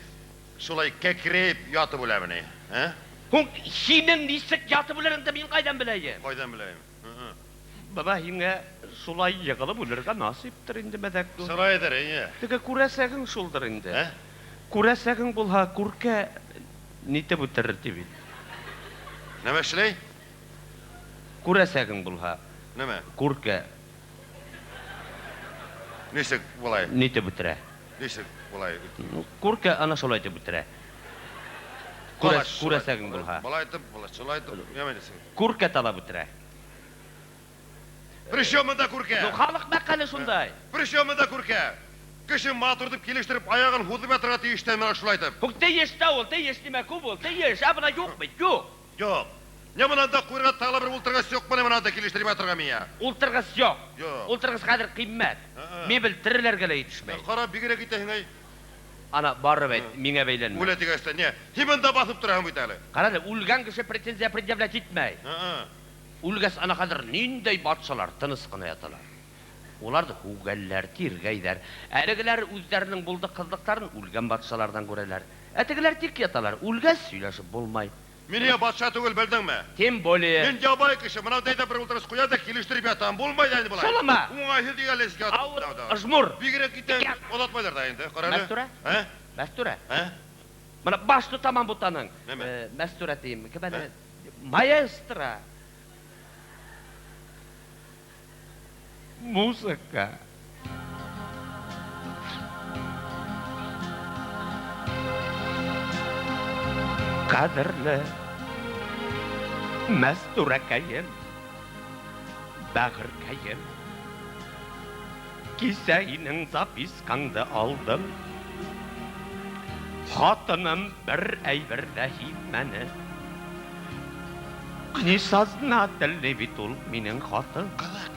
шулай кәкрәеп ятып үләмени, ә? Һуң һинең ничек ятып үләреңде мин кайдан беләем? Кайдан беләем? Баба, һиңә шулай егылып үлергә насыйптыр инде, мәдәк дус. Шулайдыр, әйе. Теге күрәсәгең шулдыр инде. Ә? Күрәсәгең булһа, күркә нитеп үтерер дип бит. Нәмә эшләй? Күрәсәгең булһа. Нәмә? Күркә. Ничек булай? Нитеп үтерә? Ничек булай? Күркә ана шулай итеп үтерә. Күрәсәгең булһа. Болай итеп, болай, шулай итеп, нәмә дисең? Күркә талап үтерә. Причем монда күркә? Ну, халык мәкале шундай. Причем монда күркә? Кеше матур дип килештереп, аягын һузып ятырга тиештән менә шулай итеп. Һуң тиеш тә ул, тиеш димә күп ул, тиеш, ә менә юк бит, юк. Юк. Не менә анда куйырга тагы бер ултыргыч юк, менә монда килештереп ятырга миңа. Ултыргыч юк. Юк. Ултыргыч хәзер кыйммәт. Мебель тереләргә лә җитешмәй. Кара, бигрәк итәһең әй. Ана барып әйт, миңа бәйләнмә. Үлә дигәч тә, не? Һин монда басып тораһың бит әле. Кара әле, үлгән кеше претензия предъявлять итмәй. Үлгәс ана хәзер ниндәй батшалар тыныч кына яталар. Улар да һүгәлләр, тиргәйләр. Әлегеләр үзләренең булдык кызлыкларын үлгән батшалардан күрәләр. Ә тегеләр тик яталар. Үлгәс сөйләшеп булмай. Мин я батша түгел, белдеңме? Тем более. Мин ябай кеше, менә дәйдә бер ултырыс куя да килештереп ятам. Булмай да инде болай. Шулымы? Уңайсыз дигән лесгә. Ыжмур. Бигрәк китә, озатмайлар да инде. Кара әле. Мәстүрә? Ә? Мәстүрә? Ә? Менә баш тотаман бутаның. Мәстүрә дим. Кем әле? Маэстро. Музыка. Кадерле Мәстүрәкәем, бәгырькәем. Кичә һинең запискаңды алдым. Хатыным бер әйбер дә һизмәне. Несознательный бит ул минең хатын. Кызык.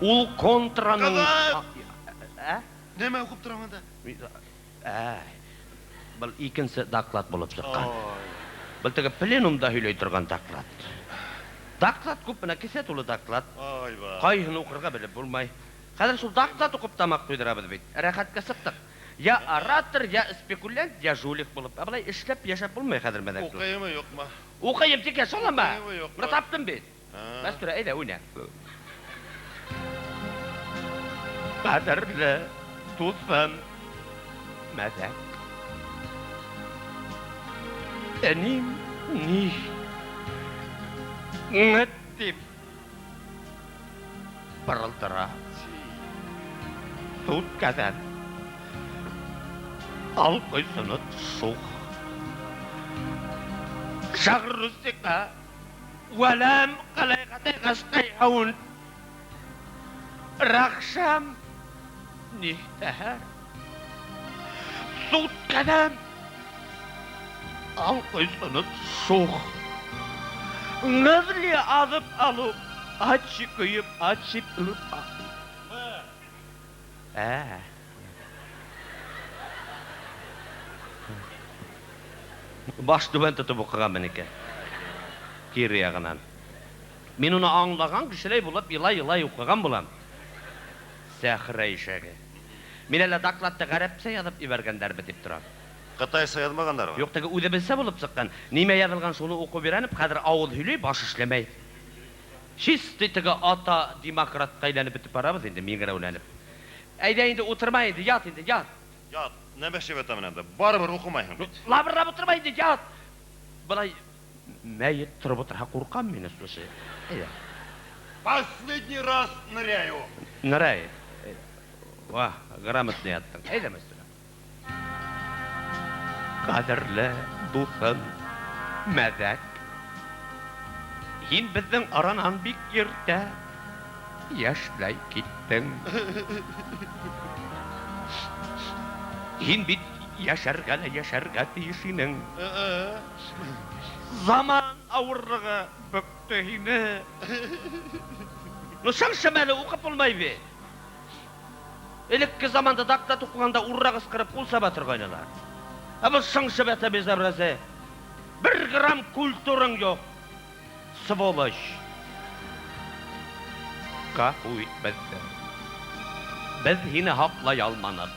Ул контраның... Кызык! Ә? Нәмә укып торам анда? Ә, был икенче доклад булып чыккан. Был теге пленумда һөйләй торган доклад. Доклад күп, менә кесә тулы доклад. Кайһын укырга белеп булмай. Хәзер шул доклад укып тамак туйдырабыз бит. Рәхәткә чыктык. Я оратор, я спекулянт, я жулик булып. Ә болай эшләп яшәп булмый хәзер мәзәк. Укыймы, юкмы? Укыйм, тик яшалама. Укыймы, юкмы? Менә таптым бит. Мәстүрә, әйдә, уйна. Кадерле дусым, мәзәк. Әним ни? Ңыт дип пырылдыра. Суткадан алкойсыны шух. Шагрусика вәләм калайгатайгашкай һаун. Рахшам нихтәһәр. Суткадан алкойсыны шух. Нызли азып алып, ачы көеп, ачып ылып. Ә. Баш түбән тотып укыган икән. Кире ягынан. Мин уны аңлаган кешеләй булып, елай-елай укыган булам. Сәхрә ишәге. Мин әллә докладта гарәпчә язып ибәргәндәрме дип торам. Кытайча язмаганнармы? Юк, теге үзебезчә булып чыккан. Нимә язылган шуны укып өйрәнеп, хәзер авыз һөйли, баш эшләмәй. Чистый теге ата демократка әйләнеп бетеп барабыз инде, миңгерәүләнеп. Әйдә инде утырма инде, ят инде, ят. Ят, нәмә эшләп ятам инде? Барыбер укымайһың бит. Лабырлап утырма инде, ят. Болай мәет торып утырһа куркам мин, слушай. Әйдә. Последний раз ныряю. Ныряй. Ва, грамотно яттың. Әйдә, мәсәлән. Кадерле дусым, мәзәк. Һин безнең аранан бик иртә яшьләй киттең. Һин бит яшәргә лә яшәргә тиеш инең. Заман авырлыгы бөкте һине. Ну, шыңшым әле, укып булмай бит. Элекке заманда доклад укыганда урра кычкырып кул чаба торгайнылар. Ә бу шыңшып ята безобразие. Бер грамм культураң юк. Сволочь. Гафу ит безне. Без һине һаклай алманык.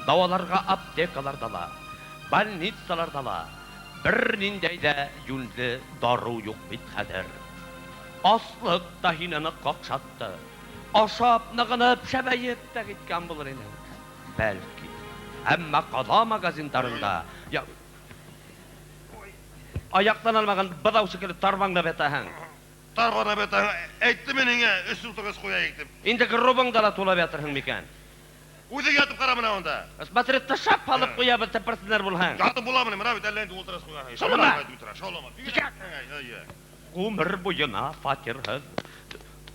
Даваларга аптекаларда ла, больницаларда ла берниндәй дә юньле дару юк бит хәзер. Аслык та һине нык какшатты. Ашап, ныгынып, шәбәеп тә киткән булыр инең. Бәлки. Әмма кала магазиндарында я аяктан алмаган быдау шикелле тарбаңлап ятаһың. Тарбаңлап ятаһың. Әйттем мин һиңа, өч утыргыч куяйык дип. Инде гробыңда ла тулап ятырһың микән? Үзең ятып кара менә анда. Смотри, тышап алып куябыз, тыпырсыннар булһаң. Ятып буламыни? Менә бит әллә инде утыргыч куйган. Шаулама! Шаулама. Гомер буена фатирһыз.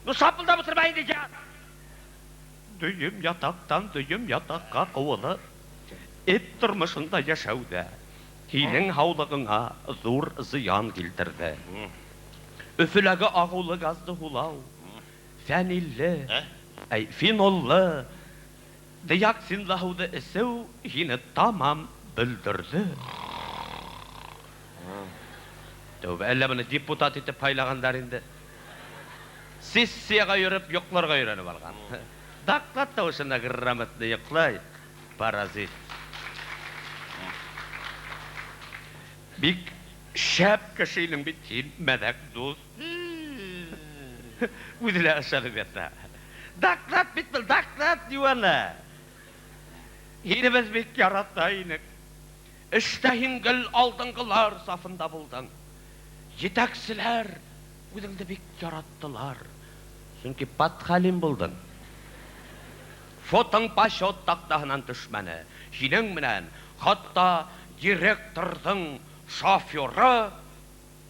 Ну, шапылдап утырма инде, ят! Дөем ятактан дөем ятакка куылып, эт тормышында яшәү дә һинең һаулыгыңа зур зыян килтерде. Өфөләге агулы газны һулау, фәнилле, әй, феноллы, диоксинлы һуды эчү һине тамам бөлдерде. Тәүбә, әллә моны депутат итеп һайлаганнар инде. Сессиягә йөреп, йокларга өйрәнеп алган. Доклад тавышына грамотно йоклай, паразит. Бик шәп кеше инең бит син, мәзәк дус. Үзе лә ышанып ята. Доклад бит был, доклад дивана. Һине без бик ярата инек. Эштә һин гел алдынгылар сафында булдың. Җитәкчеләр үзеңне бик яраттылар. Чөнки подхалим булдың. Фотоң почет тактаһынан төшмәне. Һинең менән хатта директорҙың шоферы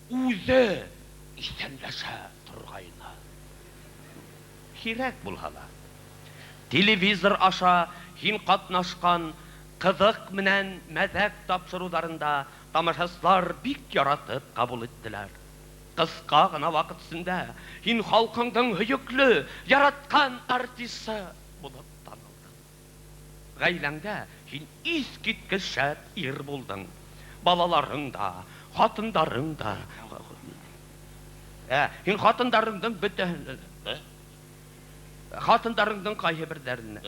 үзе исәнләшә торгайны. Кирәк булһа ла. Телевизор аша һин катнашкан Кызык менән мәзәк тапшыруларын да тамашачылар бик яратып кабул иттеләр. Кыска гына вакыт эчендә һин халкыңның һөекле, яраткан артисты булып танылдың. Гаиләңдә һин искиткеч шәп ир булдың. Балаларың да, хатындарың да. Ә, һин хатындарыңның бөтәһен. Хатындарыңның кайһыберләренә.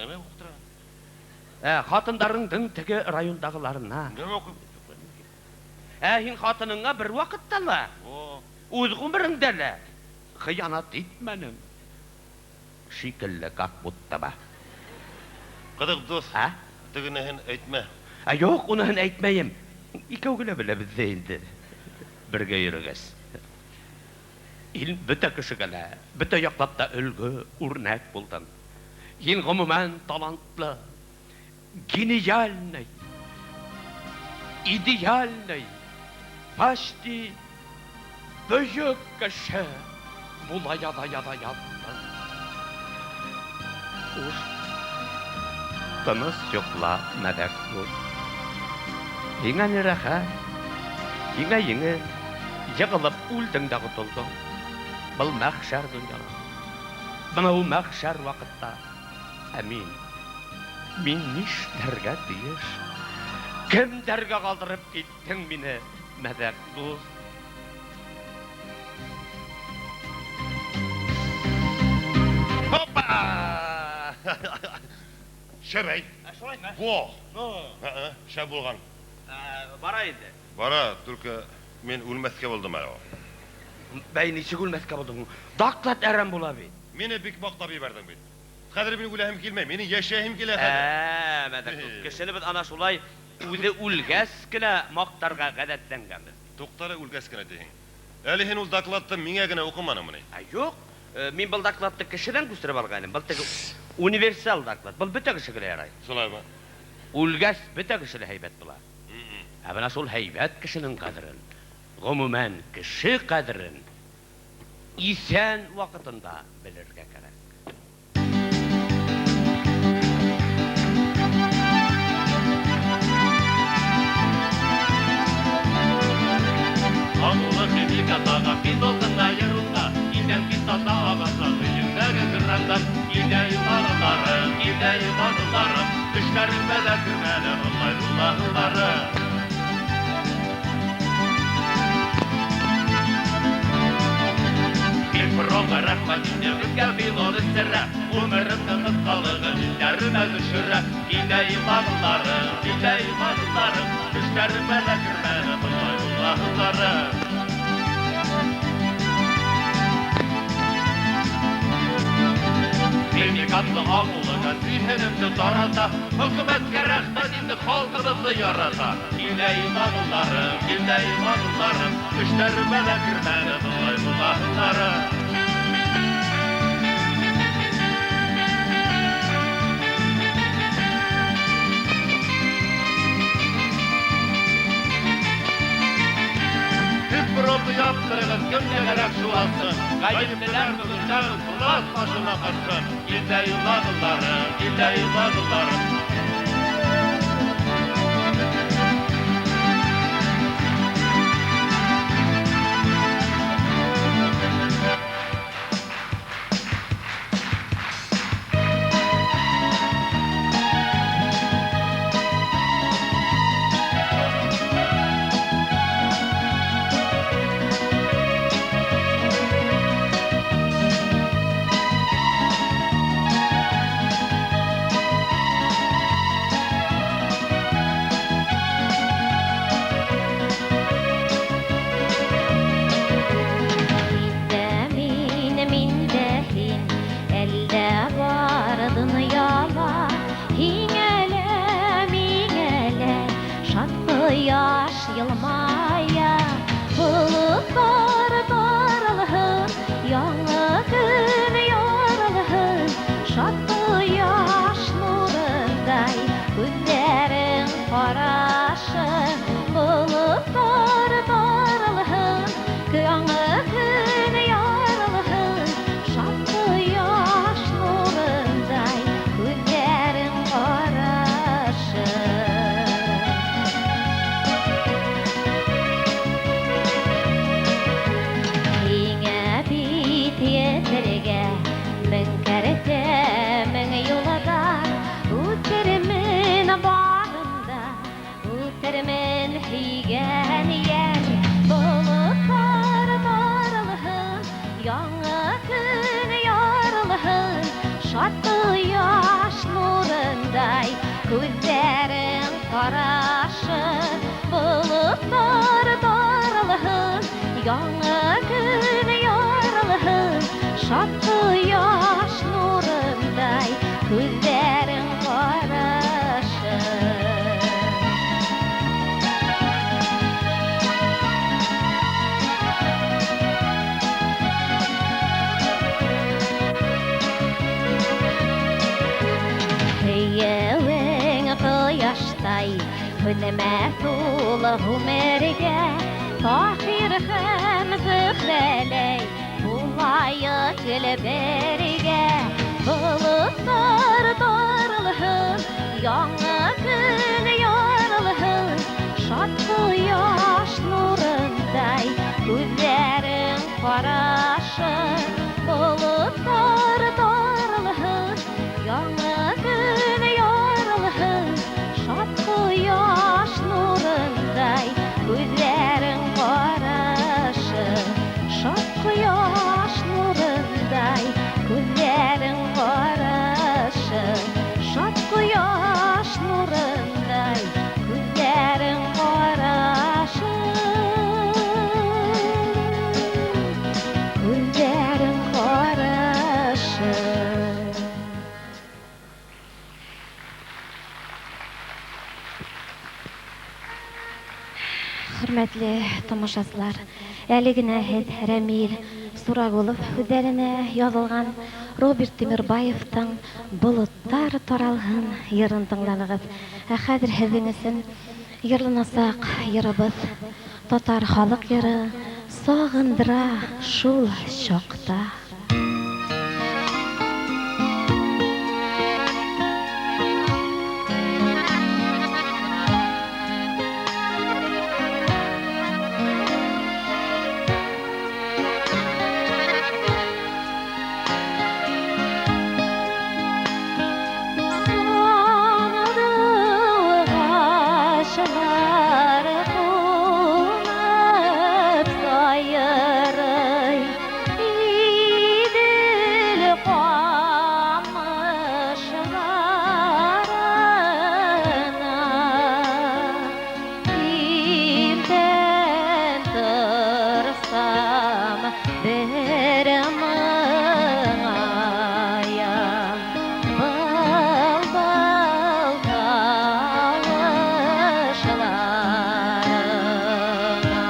Ә, хатындарыңның теге райондагыларына. Ә һин хатыныңа бервакытта ла, үз гомереңдә лә хыянәт итмәдең шикелле, как будто бы. Кызык, дус, Ә? тегенеһен әйтмә. Ә юк, уныһын әйтмәем. Икәү генә беләбез дә инде, бергә йөрегез. Һин бөтә кешегә лә, бөтә яклап та өлге, үрнәк булдың. Һин, гомумән, талантлы, гениальный, идеальный, почти бөек кеше була яда-яда яттың. Хуш, тыныч йокла, мәдәк дус. Һиңа ни рәхәт, һиңа җиңел, егылып үлдең дә котылдың. Был мәхшәр дөньяда. Менә ул мәхшәр вакытта. Ә мин, мин нишләргә тиеш? Кемнәргә калдырып киттең мине, мәдәк дус? Опа! Шәбәй. Ә шулаймы? Во! Шәп булган. Бара инде. Бара, только мин үлмәскә булдым әле. Бәй, ничек үлмәскә булдың? Доклад әрәм була бит. Мине бик мактап җибәрдең бит. Хәзер мин үләһем килми, минем яшәһем килә хәзер. Ә, мәдәк дус, кешене без ана шулай үзе үлгәч кенә мактарга гадәтләнгәнбез. Туктале, үлгәч кенә дисең. Әле һин ул докладты миңа генә укымадыңмыни? Ә юк, мин был докладты кешедән күчереп алган идем. Был теге универсал доклад. Был бөтә кешегә лә ярай. Шулаймы? Үлгәч бөтә кеше лә һәйбәт була. Ә менә шул һәйбәт кешенең кадерен, гомумән, кеше кадерен исән вакытында белергә кирәк. Агулы химикатларга фенол гына ерунда, Илдән кислота агыза өеңдәге краннан. Илдә юлларым, илдә юлларым, Төшләремә дә кермәде болай булаһылары. Химпромга рәхмәт инде безгә фенол өстерә, Гомеремнең кыскалыгын исләремә төшерә. Илдә юлларым, илдә юлларым, Төшләремә дә кермәде болай булаһылары. Химикатлы агулыга зиһенемне тарата, Хөкүмәткә рәхмәт инде халкыбызны ярата. Илдә иманлыларым, илдә иманлыларым, Төшләремә дә кермәде болай булаһылары. Химпромны яптырыгыз, кемгә кирәк шуасын? Гаеплеләр бүген тагын власть башына кашсын. Илдә юлларым, илдә юлларым. Яңы көн ярылһын, шат кояш нурындай. Күҙҙәрең ҡарашы, болоттар таралһын. Яңы көн ярылһын, шат кояш нурындай. Күҙҙәрең ҡарашы. Һөйөүең ҡояштай һүнмәҫ ул ғүмергә. Таһир һәм Зөһрәләй булайыҡ гел бергә. Болоттар таралһын, яңы көн ярылһын. Шат кояш нурындай күҙҙәрең ҡарашы. Болоттар таралһын, яңы көн ярылһын. Шат кояш нурындай күҙҙәрең ҡарашы. Шат кояш нурындай күҙҙәрең ҡарашы. Шат кояш нурындай күҙҙәрең ҡарашы. Күҙҙәрең ҡарашы. Хөрмәтле тамашасылар, әле генә һеҙ Рәмил Сурагулов һүҙҙәренә яҙылған Роберт Тимербаевтың «Болоттар таралһын» йырын тыңланығыҙ. Ә хәҙер һеҙҙең өсөн йырланасаҡ йырыбыҙ татар халыҡ йыры «Сағындыра шул чакта». Сандуғашлар ҡунып сайрай, Иҙел ҡамышларына. Иртән торсам бер моңаям, был-был тауышларыңа.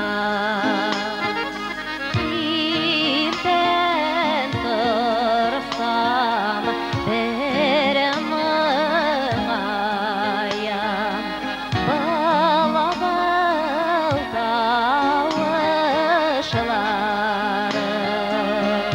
Иртән торсам бер моңаям, был-был тауышларыңа.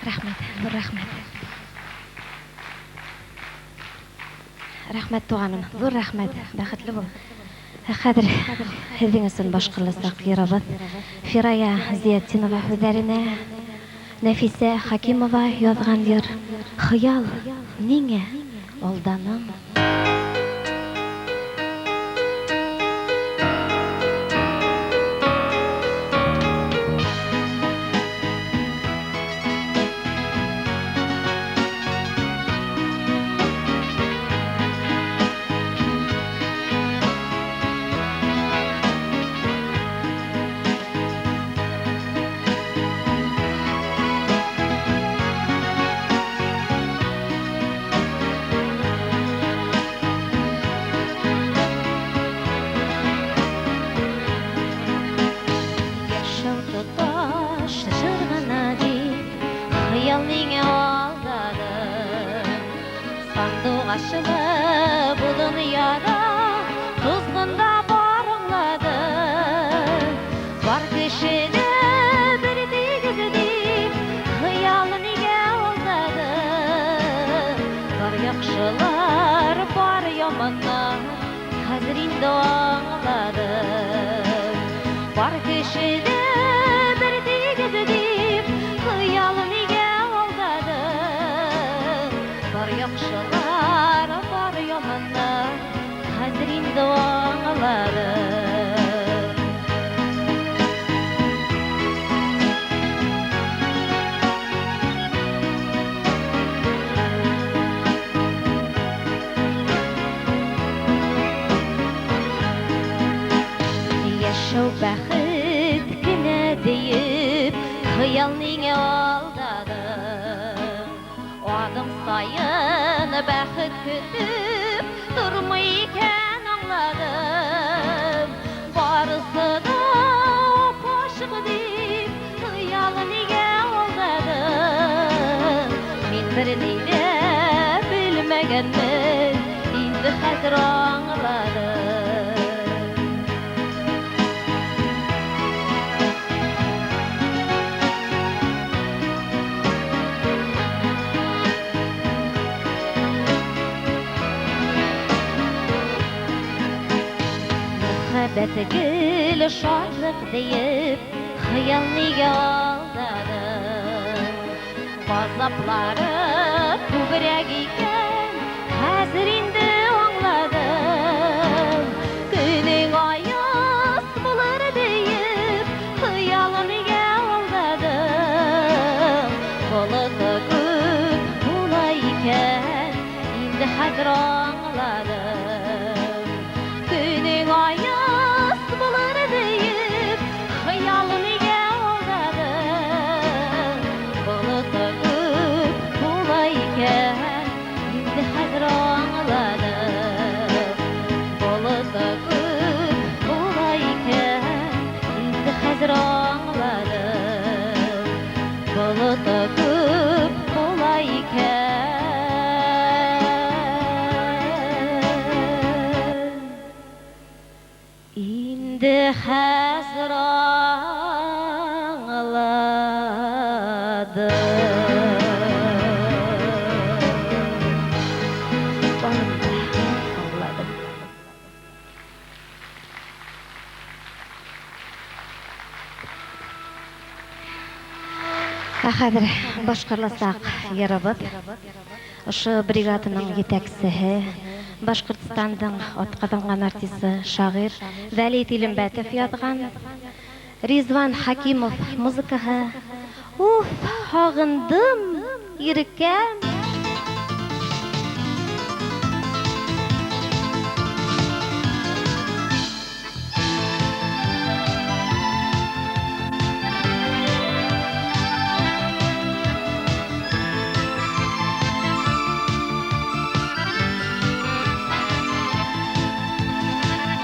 Рәхмәт, зур рәхмәт. Рәхмәт, туганым, зур рәхмәт. Бәхетле бул. Ә хәзер һеҙҙең өсөн башҡарыласаҡ йырыбыҙ Фирая Зиятдинова һүҙҙәренә Нәфисә Хакимова яҙған йыр «Хыял, ниңә алданың?» Яшәү тоташ җыр гына дип, хыял ниңә алдады? Сандугачлы бу дөньяда тозгында бар аңлады. Бар кешене бер тигез дип, хыял нигә алдады? Бар яхшылар, бар яманнар, хәзер инде аңладым. Бар кешене бер тигез дип, хыял нигә алдады? Бар яхшылар, бар яманнар, хәзер инде аңладым. Яшәү бәхет кенә диеп, хыял ниңә алдады? Адым саен бәхет көтеп тормый икән аңладым. Барысы да апачык дип, хыял нигә алдады? Мин берни дә белмәгәнмен, инде хәзер аңладым. Мәхәббәт гел шатлык диеп, хыял нигә алдады? Газаплары күбрәк икән, хәзер инде аңладым. Көнең аяз булыр диеп, хыял нигә алдады? Болыты күп була икән, инде хәзер аңладым. Көнең аяз булыр диеп, хыял нигә алдады? Болыты күп була икән, инде хәзер аңладым. Болыты күп була икән, инде хәзер аңладым. Болыты күп була икән. Инде хәзер аңладым. Барын да аңладым. Ә хәзер башҡарыласаҡ йырыбыҙ. Ошо бригаданың етәксеһе, Башҡортостандың атҡаҙанған артисы, шағир Вәли Тилембәтов яҙған. Ризван Хакимов музыкаһы. Уф, һағындым, иркәм.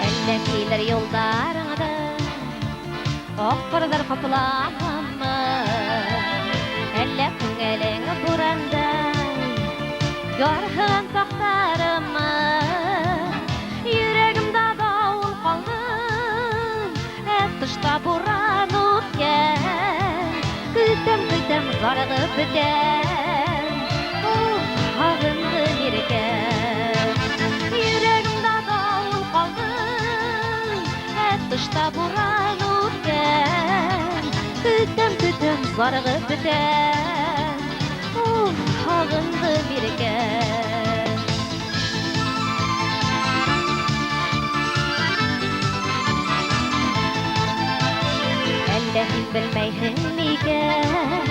Әллә килер юлдарыңды, ак ҡарҙар ҡапламамы? Әллә күңелең бурандай, ярһыған саҡтарымы? Йөрәгемдә дауыл ҡалды, ә тышта буран үткән. Көтәм, көтәм, зар зарыгып бетәм. Уф, һагындым иркәм. Йөрәгемдә давыл калды, ә тышта буран үткән. Көтәм, көтәм, зарыгып бетәм. Уф, һагындым иркәм. Әллә һин белмәйһең микән,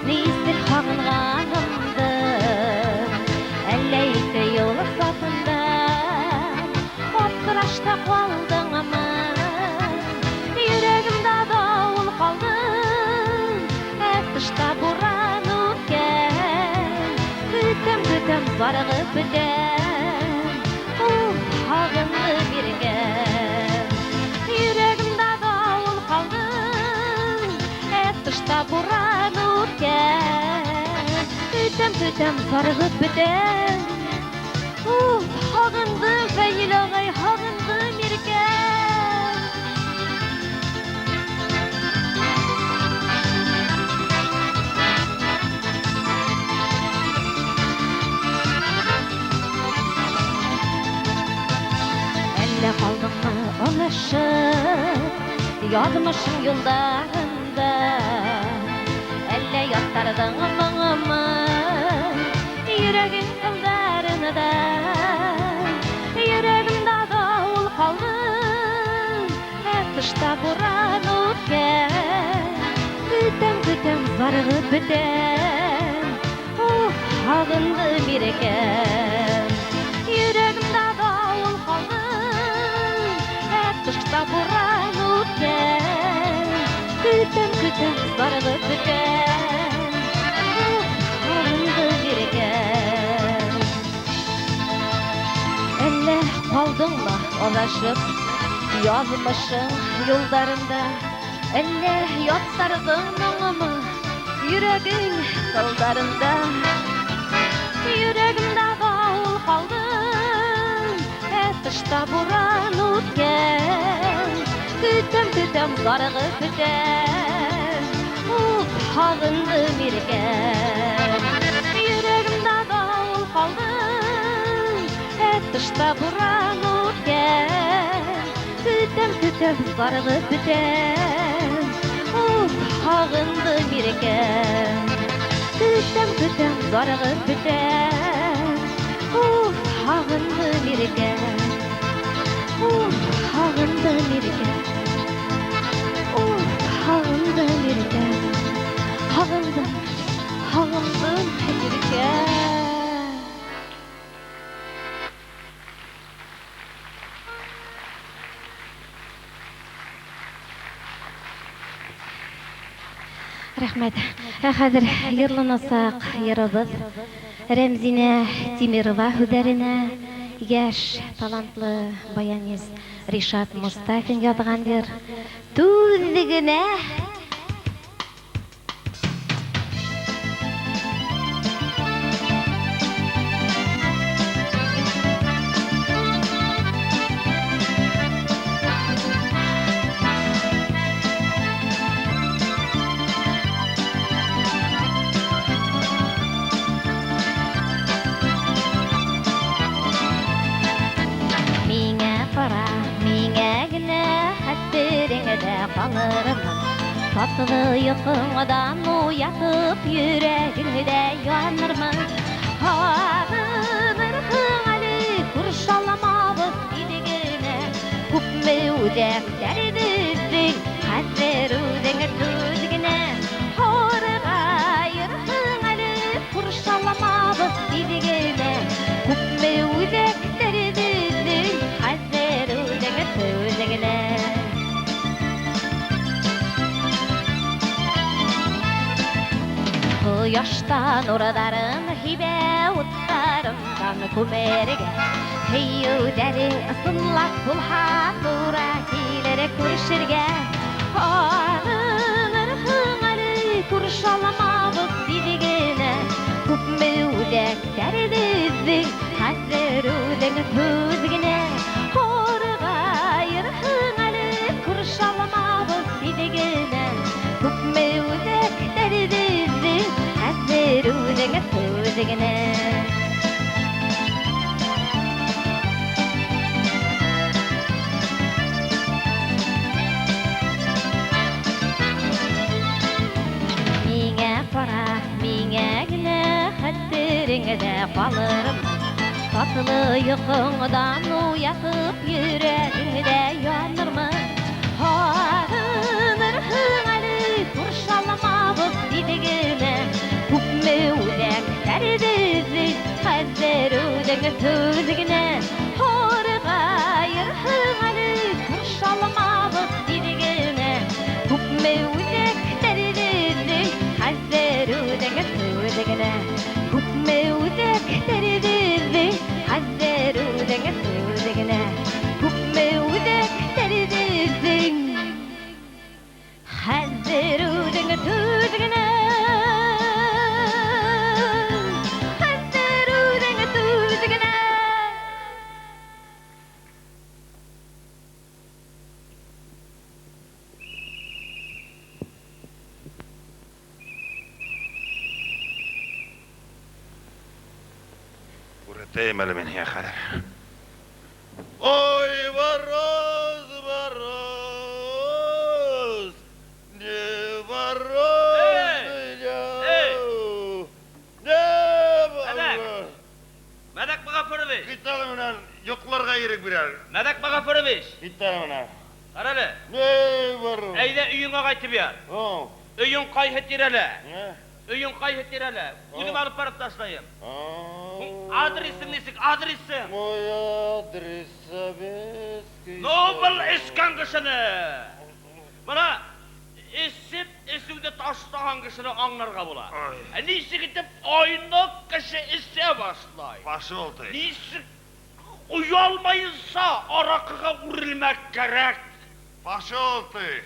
нисек һагынганымды? Әллә ике юл сафында аптырашта калдыңмы? Йөрәгемдә давыл калды, ә тышта буран үткән. Көтәм, көтәм, зарыгып бетәм. Уф, һагындым иркәм. Йөрәгемдә давыл калды, ә тышта буран үткән. Көтәм, көтәм, зарыгып бетәм. Уф, һагындым, Фәнил агай, һагындым иркәм. Әллә калдыңмы алышып, язмышың юлдарында? Әллә яттырдың моңымы, йөрәгең кылларында? Йөрәгемдә давыл калды, ә тышта буран үткән. Көтәм, көтәм, зарыгып бетәм. Уф, һагындым иркәм. Йөрәгемдә давыл калды, ә тышта буран үткән. Көтәм, көтәм, зарыгып бетәм. Уф, һагындым иркәм. Әллә калдыңмы адашып, язмышың юлдарында? Әллә яттырдың моңымы, йөрәгең кылларында? Йөрәгемдә давыл калды, ә тышта буран үткән. Көтәм, көтәм, зарыгып бетәм. Уф, һагындым иркәм. Йөрәгемдә давыл калды, ә тышта буран үткән. Көтәм, көтәм, зарыгып бетәм. Уф, һагындым иркәм. Көтәм, көтәм, зарыгып бетәм. Уф, һагындым иркәм. Уф, һагындым иркәм. Уф, һагындым иркәм. Һагындым, һагындым иркәм. Рәхмәт. Ә хәзер йырланасак йырыбыз Рәмзинә Тимирова һүҙҙәренә, йәш талантлы баянист Ришат Мостафин яҙған йыр. Түҙ генә. Миңә ҡара, миңә генә хәтереңдә ҡалырмын. Татлы йоҡоңдан уятып, йөрәгеңдә янырмын. Һағынырһың әле, күршаламабыҙ тиҙ генә. Күпме үҙәктәрҙе өҙҙөң, хәҙер үҙең түҙ генә. Һарғайырһың әле, күршаламабыҙ тиҙ генә. Күпме үҙәктәрҙе өҙҙөң, хәҙер үҙең түҙ генә. Ҡояштан нурҙарын һибә, уттарымдан күмергә. Һөйөүҙәрең ысынлап булһа, тура килер күрешергә. Һағынырһың әле, күршаламабыҙ тиҙ генә. Күпме үҙәктәрҙе өҙҙөң, хәҙер үҙең түҙ генә. Һарғайырһың әле, күршаламабыҙ тиҙ генә. Күпме үҙәктәрҙе өҙҙөң, түз генә. Миңа кара, миңа генә хәтереңдә калырмын. Татлы йокыңдан уятып йөрәгеңдә янырмын. Һагынырһың әле күршаламабыз диде генә. Күпме үләкләрде өзең, хәзер үзең түз генә. Һаргаерһың әле күршаламабыз диде генә. Күпме үләкләрде өзең, хәзер үзең түз генә. Күпме үләкләрде өзең, хәзер үзең түз генә. Күпме үләкләрде өзең, хәзер үзең түз генә. Хәзер үзең түз генә. Күрәтәем әле мин һиңа хәзер. Ой, мороз, мороз, не мороз Эй! меня. Эй! Не Мәдәк! мороз. Мәдәк Мәгафурович! Кит әле менә, йокларга ирек бирәр. Мәдәк Мәгафурович! Кит әле менә. Кара әле, Не мороз. әйдә өеңә кайтып ят. О, Өең кайһы тирәлә? не? Өең кайһы тирәлә? Үзем алып барып ташлайым. А. Адресың ничек? Адресың? Мой адрес советский. Ну, был эчкән кешене. Менә эчеп, эчүдә ташлаган кешене аңларга була. Ай. Ә ничек итеп айнык кеше эчә башлай? Пошел ты. Ничек оялмайынса аракыга үрелмәк кирәк. Пошел ты,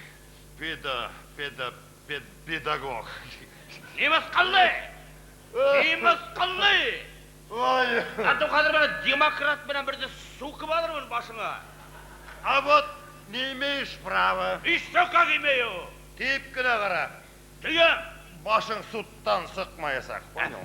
педо, педо, пед, педагог. Ни мыскыллы? Ни мыскыллы? Ой. Ату хәзер менә демократ белән бердә сугып алырмын башыңа. А вот не имеешь права. Еще как имею. Тиеп кенә кара. Төям. Башың судтан сыкмаячак. Понял?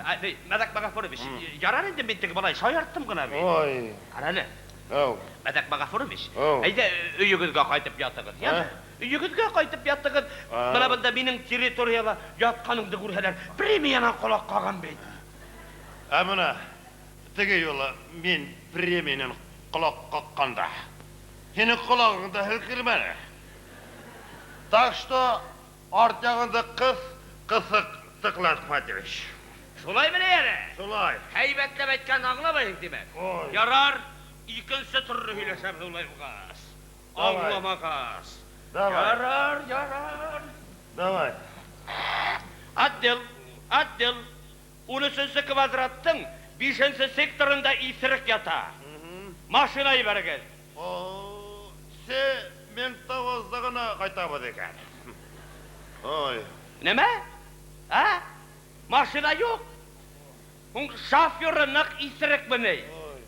Мәдәк Мәгафурович, ярар инде мин теге болай шаярттым гына бит. Ой. Кара әле. Ау. Мәдәк Мәгафурович, Ау. әйдә өегезгә кайтып ятыгыз, яме? Өегезгә кайтып ятыгыз. А. Менә монда минем территорияда ятканыңды күрһәләр, премиянан колак каган бит. Ә менә теге юлы мин премиянан колак какканда, синең колагың да һелкермәде. Так что арт ягында кыз кысык тыклатматович. Шулай мени әле? Шулай. Һәйбәтләп әйткәнне аңламайсың димәк. Ой. Ярар, икенче төрле һөйләшәбез улай булгач. Давай. Аңламагач. Давай. Ярар, ярар. Давай. Отдел, отдел. 13 квадраттың 5 секторында исерек ята. Машина җибәрегез. О, се ментовозда гына кайтабыз икән. Ой. Нәмә? А? Машина юк. Ун шоферы нык исерек мени. Ой.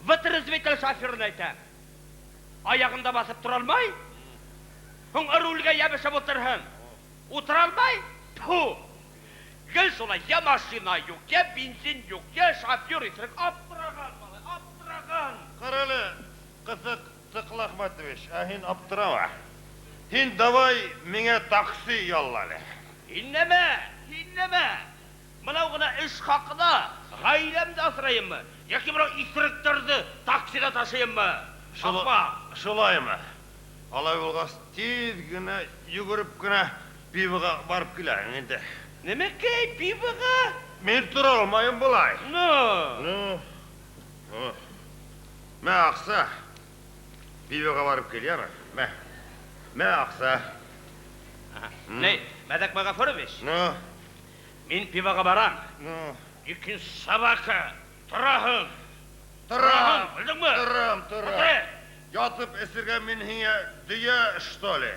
Вытрезвитель шоферын әйтәм. Аягында басып тора алмай. Ун рульгә ябышып утырһын. Утыра алмай. Тфу. Гел шулай, я машина юк, я бензин юк, я шофер исерек. Аптыраган малай, аптыраган. Кара әле, кысык Тыклахматович, ә һин аптырама. Һин давай миңа такси ялла әле. Һин нәмә? Һин нәмә? Мынау гына эш хакына гаиләмде асрайыммы? Яки мынау исеректерде таксида ташыйыммы? Апа. Шулаймы? Алай булгач, тиз генә йөгереп кенә пивога барып киләһең инде. Нәмәкәй, пивога? Мин тора алмыйм болай. Ну. Ну. Ну. Мә акча. Пивога барып кил, яме? Мә. Мә акча. Не, Мәдәк Мәгафурович, Ну, мин пивога барам. ну. Икенче собака. Тораһың. Торам. Белдеңме? Торам, торам. Утыр. Ятып эсергә мин һиңа дөя, что ли?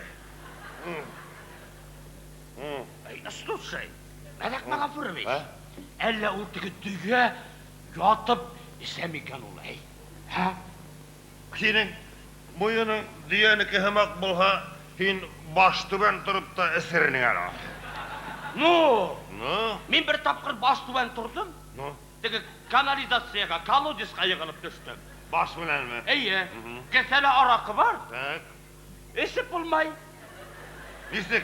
Эй, слушай, Мәдәк Мәгафурович, А? әллә ул теге дөя ятып эчә микән ул, әй? Һә? Синең муеның дөянеке һымак булһа, һин баш түбән торып та эсернең әле. Ну! Ну? Мин бер тапкыр баш түбән тордым. Ну? Теге канализациягә, колодецка егылып төштем. Баш беләнме? Әйе. Кесәлә аракы бар. Так. Эчеп булмай. Ничек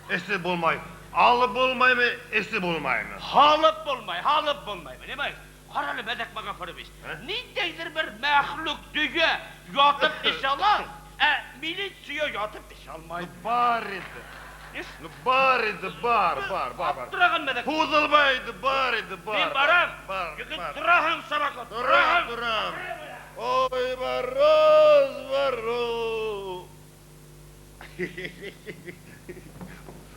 эчеп булмай? Алып булмаймы, эчеп булмаймы? Алып булмай, алып булмай. Понимаешь? Карале, Мәдәк Мәгафурович, ниндәйдер бер мәхлук дөя ятып эчә ала, ә милиция ятып эчә алмай. Ну, бар инде. Ну, бар инде, бар, бар, бар, бар. Аптыраган Мәдәк. Һузылма инде, бар инде, бар. Мин барам. Бар, Егет, бар. торасың, собака, Торам, торасың. торам. Ой, мороз, мороз.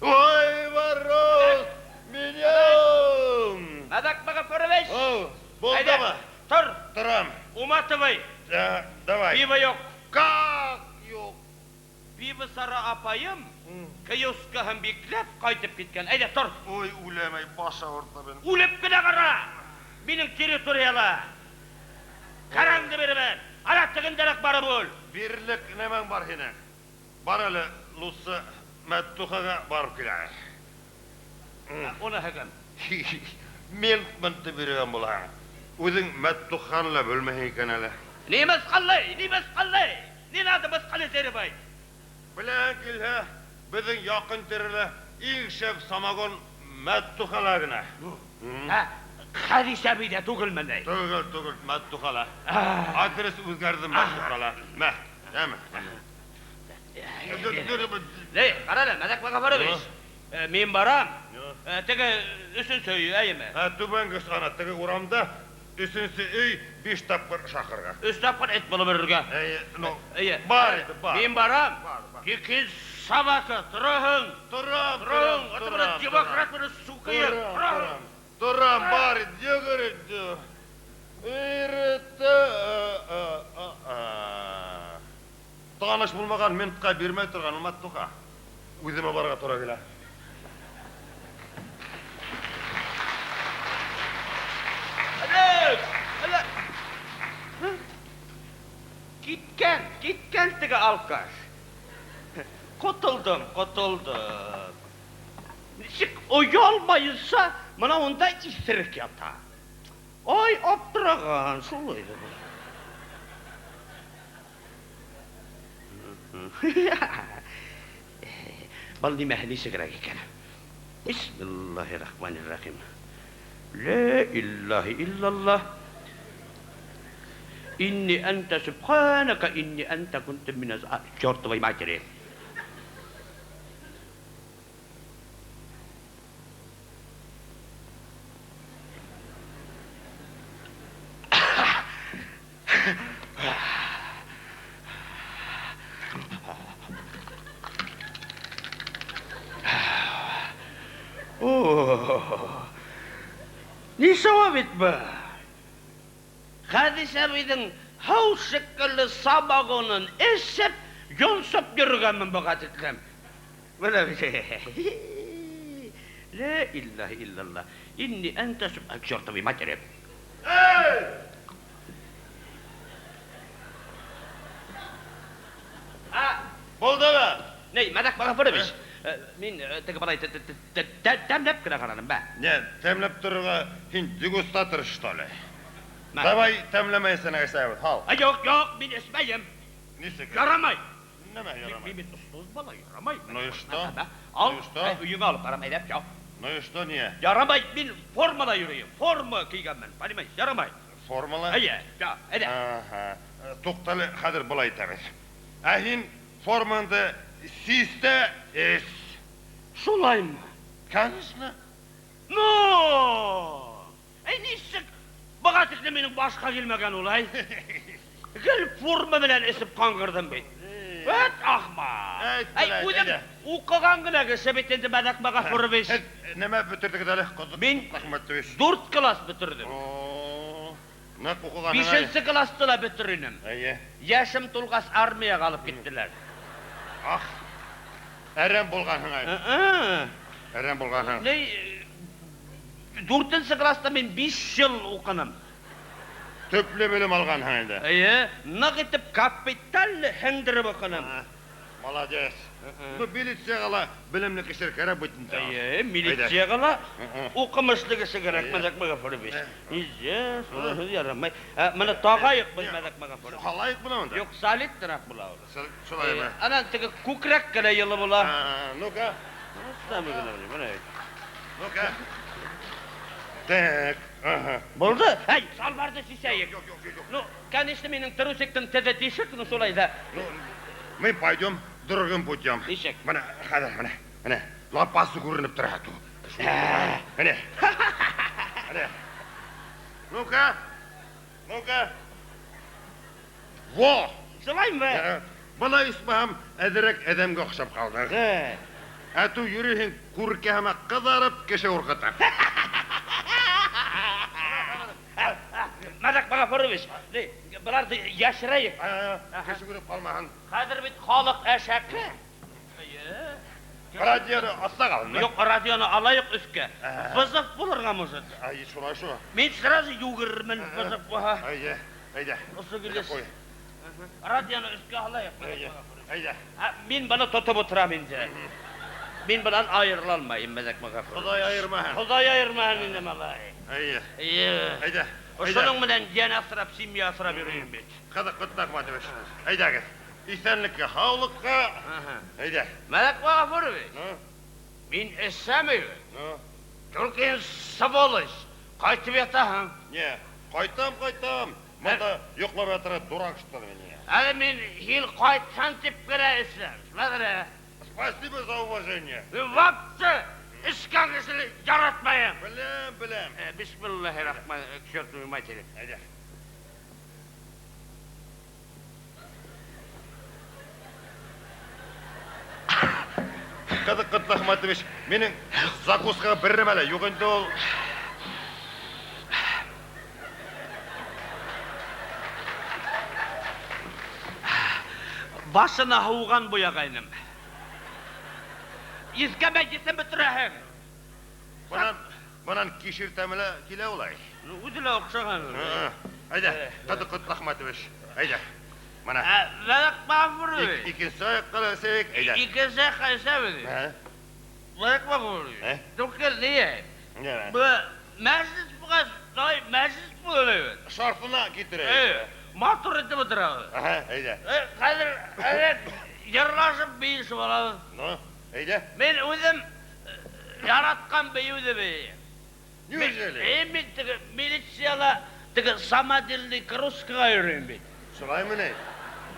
Ой, мороз, меня. Мәдәк Мәгафурович. О, булдымы? Тор. Торам. Уматывай. Да, давай. Пиво юк. Как юк? Пиво Сара апаем киоскаһын бикләп кайтып киткән. Әйдә, тор. Ой, үләм, әй, баш авырта минем. Үлеп кенә кара. Минем территорияла. Караңды бирмен. Ана тегендәрәк барып үл. Бирлек нәмәң бар һинең. Бар әле, Лусы Мәттухага барып килә. Уны һәгәм. Мин монты биргән булаң. Үзең Мәттуханы ла белмәһең икән әле. Ни мыскыллый, ни мыскыллый. Не надо мыскыллый Белән килһә, безнең якын тирәлә иң шәп самогон Мәттухала гына. Ә, Хәдичә әби дә түгелме ни? Түгел, түгел, Мәттухала. Адрес үзгәрде Мәттухала. Мә, әмә. Лей, карале, Мәдәк Мәгафурович. Мин барам. Теге өченче өй, әйеме? Ә, түбәнге ана теге урамда өченче өй биш тапкыр шакырга. Өч тапкыр эт булып өрергә. Әйе, ну, Әйе. бар иде, бар. Мин барам. Бар, бар. Ике собака, торасың. Торам, Торың, торам, аты менә торам, демократ менә сука. Торам, Торам. торам. Торам, бар иде, йөгер инде. Өйрәтте. Таныш булмаган минутка бирмәй торган Мәттуха. Үземә барырга тура килә. Әле, әле. Киткән, киткән теге алкаш. Котылдым, котылдым. Ничек оялмайынса, менә монда исерек ята. Ай, аптыраган, шулай. Был нимә нисегерәк икән? Бисмиллаһир-рахманир-рахим. Ла илаһа иллаллаһ. Инни анта субханака инни анта кунта миназ чертовой матери. О, Ничего бит бу? Хәдичә әбинең һау шикелле самогонын эчеп, йонсып йөргәнмен буга тиклем. Менә бит. Ла илаһа иллаллаһ. Инни анта суб чертовой матери. Эй! А, Булдымы? Ней, Мәдәк Мәгафурович, мин теге болай тәмләп кенә карадым, бә. Не, тәмләп торырга һин дегустатор, что ли? Мә. Давай тәмләмәйсең әйсәбез, хал. Ә, Юк, юк, мин эчмәем. Ничек? Ярамай. Нимә ярамай? Мин бит остаз бала, ярамай. Ну и что? Мә, Ал, Ну и что? өеңә алып барам, әйдәп, яу. Ну и что, не? Ярамай, мин формада йөрим, форма кигәнмен, понимаешь, ярамай. Формула? Әйе, я, әйдә. Ага. Туктале, хәзер болай итәбез. Ә һин формаңды систә эс. Шулаймы? Конечно. Ну! Әй, ничек буга тиклем минем башка килмәгән ул, әй? Гел форма белән эчеп каңгырдым бит. Вәт ахмак! Әйт, Әй, әйт, үзем әйдә. укыган гына кеше бит инде Мәдәк Мәгафурович. Нимә бетердегез әле? Кызык. Мин Рәхмәтович. Дүрт класс бетердем. О, нык укыган. Бишенче классты да бетердем. Әйе. Яшем тулгач армиягә алып киттеләр. Ах. Әрәм булганһың әй. Ы-ы. Әрәм булганһың. Ни, дүртенче класста мин 5 ел укыдым. Төпле белем алганһың инде. Әйе, нык итеп капиталь һеңдереп укыдым. Молодец. Ну, милициягә ла белемле кешеләр кирәк бит инде. Әйе, милициягә ла укымышлы кеше кирәк, Мәзәк Мәгафурович. Ничә, шуны ярамай. Менә тагаек без, Мәзәк Мәгафурович. Халаек була монда. Юк, солиднырак була ул. Шулаймы? Анан теге күкрәк кенә елы була. Ну-ка. Менә. Ну-ка. Так, ага. Булды? Әй, шалбарны чишәек. Юк, юк, юк. Ну, конечно, минем трусиктың тезе тишек, ну шулай да. Ну, мы пойдем другим путем. Ничек? Менә, хәзер, менә, менә. Лапасы күренеп тора. Менә. Менә. Ну-ка. Ну-ка. Во! Шулаймы? Болай исмәһәм әзерәк адәмгә охшап калды. Ә ту йөрүһең күркә һәм кызарып кеше куркыта. Мәзәк Мәгафурович, боларны яшерәек. Кеше күреп калмаһын. Хәзер бит халык әшәке. Радионы аста калын. Юк, радионы алайык өскә. Вызов булырга может. Ай, шулай шу. Мин сразу йөгерермен вызов булһа. Әйдә, әйдә. Осы килеш. Радионы өскә алайык. Әйдә. Мин моны тотып утырам инде. Мин белән аерыла алмыйм, Мәзәк Мәгафурович. Ходай аермаһын. Ходай аермаһын инде, малай. Әйе. Әйе. Әйдә. Шуның белән җан асрап, семья асрап йөрим бит. Кызык Котлахматович. Әйдәгез. Исәнлеккә, һаулыкка. Әйдә. Мәзәк Мәгафурович. Мин эшләмим. Только сволочь. Кайтып ятаһың. Не, кайтам, кайтам. Монда йоклап ятырга дурак что ли меня? Әле мин һин кайтсаң дип кенә эшләм. Смотри. Спасибо за уважение. Вообще эчкән кешене яратмыйм. Беләм, беләм. Бисмиллахи-рахмани, к чертовой матери. Әйдә. Кызык Котлахматович, минем закускага бер нәмә юк инде ул. Башына һуган буягайным. Искә мәҗлесен бетерәһең. Монан кишер тәме килә улай. Үзе лә охшаган. Әйдә, Кызык Котлахматович, әйдә. Менә. Мәзәк Мәгафурович. Икенче аякка да эсәек, әйдә. Икенче аякка эсәбез. Мәзәк Мәгафурович. Только ни? Бу мәҗлес булгач, мәҗлес булыр бит. Шартына китерәек. Матур итеп утырабыз. Аһа, әйдә. Хәзер, хәзер йырлашып биешеп алабыз. Ну, әйдә. Мин үзем яраткан биюне бийим. Неужели? Мин теге милицияла теге самодельный кружкага йөрим бит. Шулаймыни?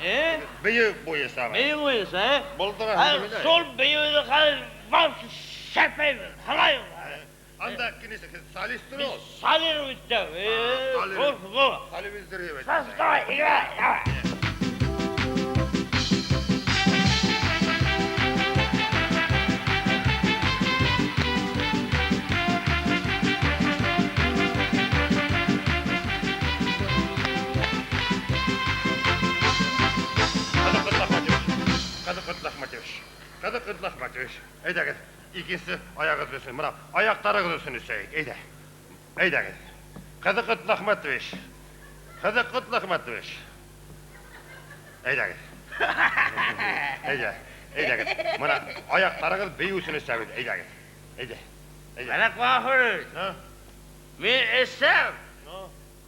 Э? Бию буенча. Бию буенча, э? Булдыра. Шул биюне хәзер вообще шәпәйбез, халай. Анда кинесе солист ул. Солировать итәм. Э, бу. Солировать. Давай, играй, давай. Кызык Котлахматович. Әйдәгез. Икенче аягыз өчен, менә аякларыгыз өчен эшләйек. Әйдә. Әйдәгез. Кызык Котлахматович. Кызык Котлахматович. Әйдәгез. Әйдә. Әйдәгез. Менә аякларыгыз бию өчен эшләбез. Әйдәгез. Әйдә. Әйдә. Мәзәк Мәгафурович. Мин эшләм.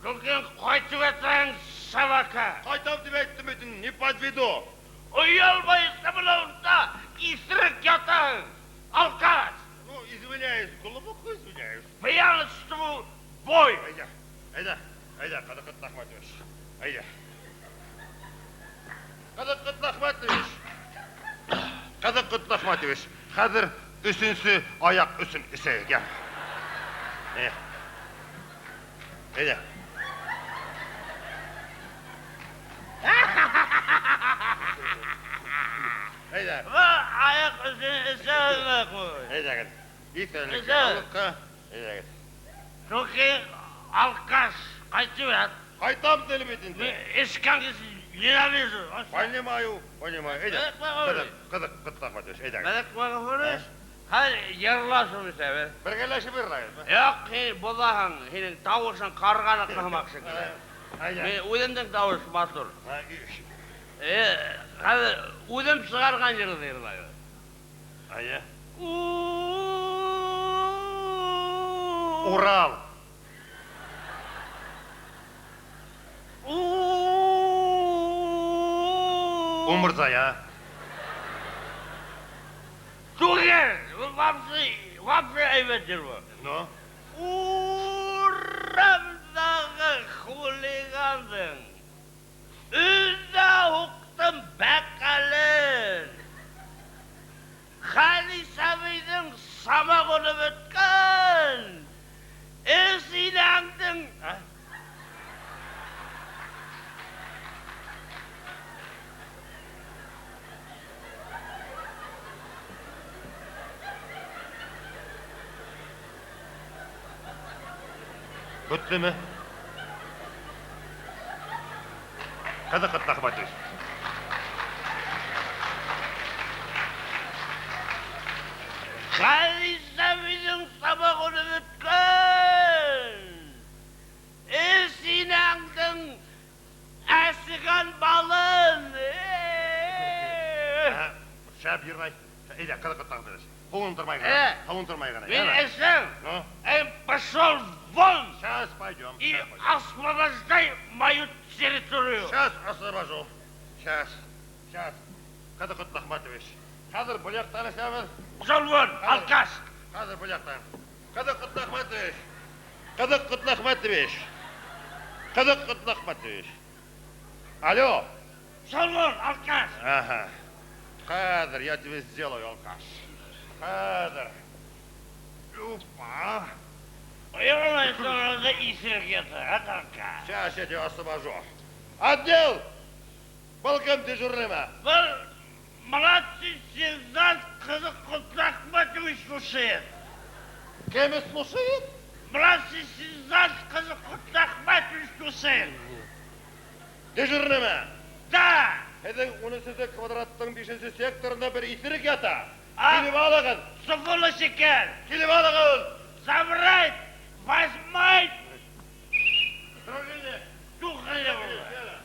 Только кайтып ятаң собака. Кайтам дип әйттем бит, не подведу. Оялмайсың монда, исерек ятаң. Алкаш! Ну, извиняюсь, глубоко извиняюсь. Пьянству бой! Әйдә, әйдә, әйдә, Кызык Котлахматович. Әйдә. Кызык Котлахматович. Кызык Котлахматович, хәзер өченче аяк өчен эшләйек, я. Әйдә. Әйдә. Әйдә. Бу аяк өчен эшләмәк бу. Әйдәгез. Исәнлеккә, халыкка. Әйдәгез. Только алкаш, кайтып ят. Кайтам дидем бит инде. Эчкән кеше ненавижу. Понимаю, понимаю. Әйдә. Кызык, Кызык Котлахматович, әйдәгез. Мәзәк Мәгафурович, хәзер йырлашып эшләбез. Бергәләшеп йырлайбыз. Юк, һин булаһың, һинең тавышың карганыкы һымак шикелле. Әйдә. Мин үземнең тавыш матур. Хәзер үзем чыгарган җырны җырлайбыз. Әйе. Урал. Умырзая. Түгел, ул вообще, вообще әйбәт җыр бу. Ну? Урамдагы хулиганның Өздә уктым бәкален. Хәдис абыйның самогоны беткән. Эш инәңнең... Беттеме? Кызык Котлахматович. Хәдис абыйның самогоны беткән. Эш инәңнең әчегән балын. Шәп йырлай. Әйдә, Кызык Котлахматович. Кулын тормай гына. Кулын тормай гына. Мин эшем. Эй, пошел вон! Сейчас пойдем. И освобождай мою территорию. Сейчас освобожу. Сейчас. Сейчас. Кызык Котлахматович. Хәзер бу яктан эшләбез. Пошел вон, алкаш! Хәзер бу яктан. Кызык Котлахматович. Кызык Котлахматович. Кызык Котлахматович. Алло. Пошел вон, алкаш! Ага. Хәзер я тебе сделаю, алкаш. Хәзер. Опа. Сейчас я тебя освобожу. Отдел! Был кем дежурныма? Был младший сержант Кызык Котлахматович слушает. Кем слушает? Младший сержант Кызык Котлахматович слушает. Дежурныма? Да! Һеҙҙең унынсы квадраттың бишенсе секторында бер иҫерек ята. Килеп алығыҙ. Сволочь икән. Килеп алығыҙ. Забрать! Возьмать! Дружинник! Тухали булды.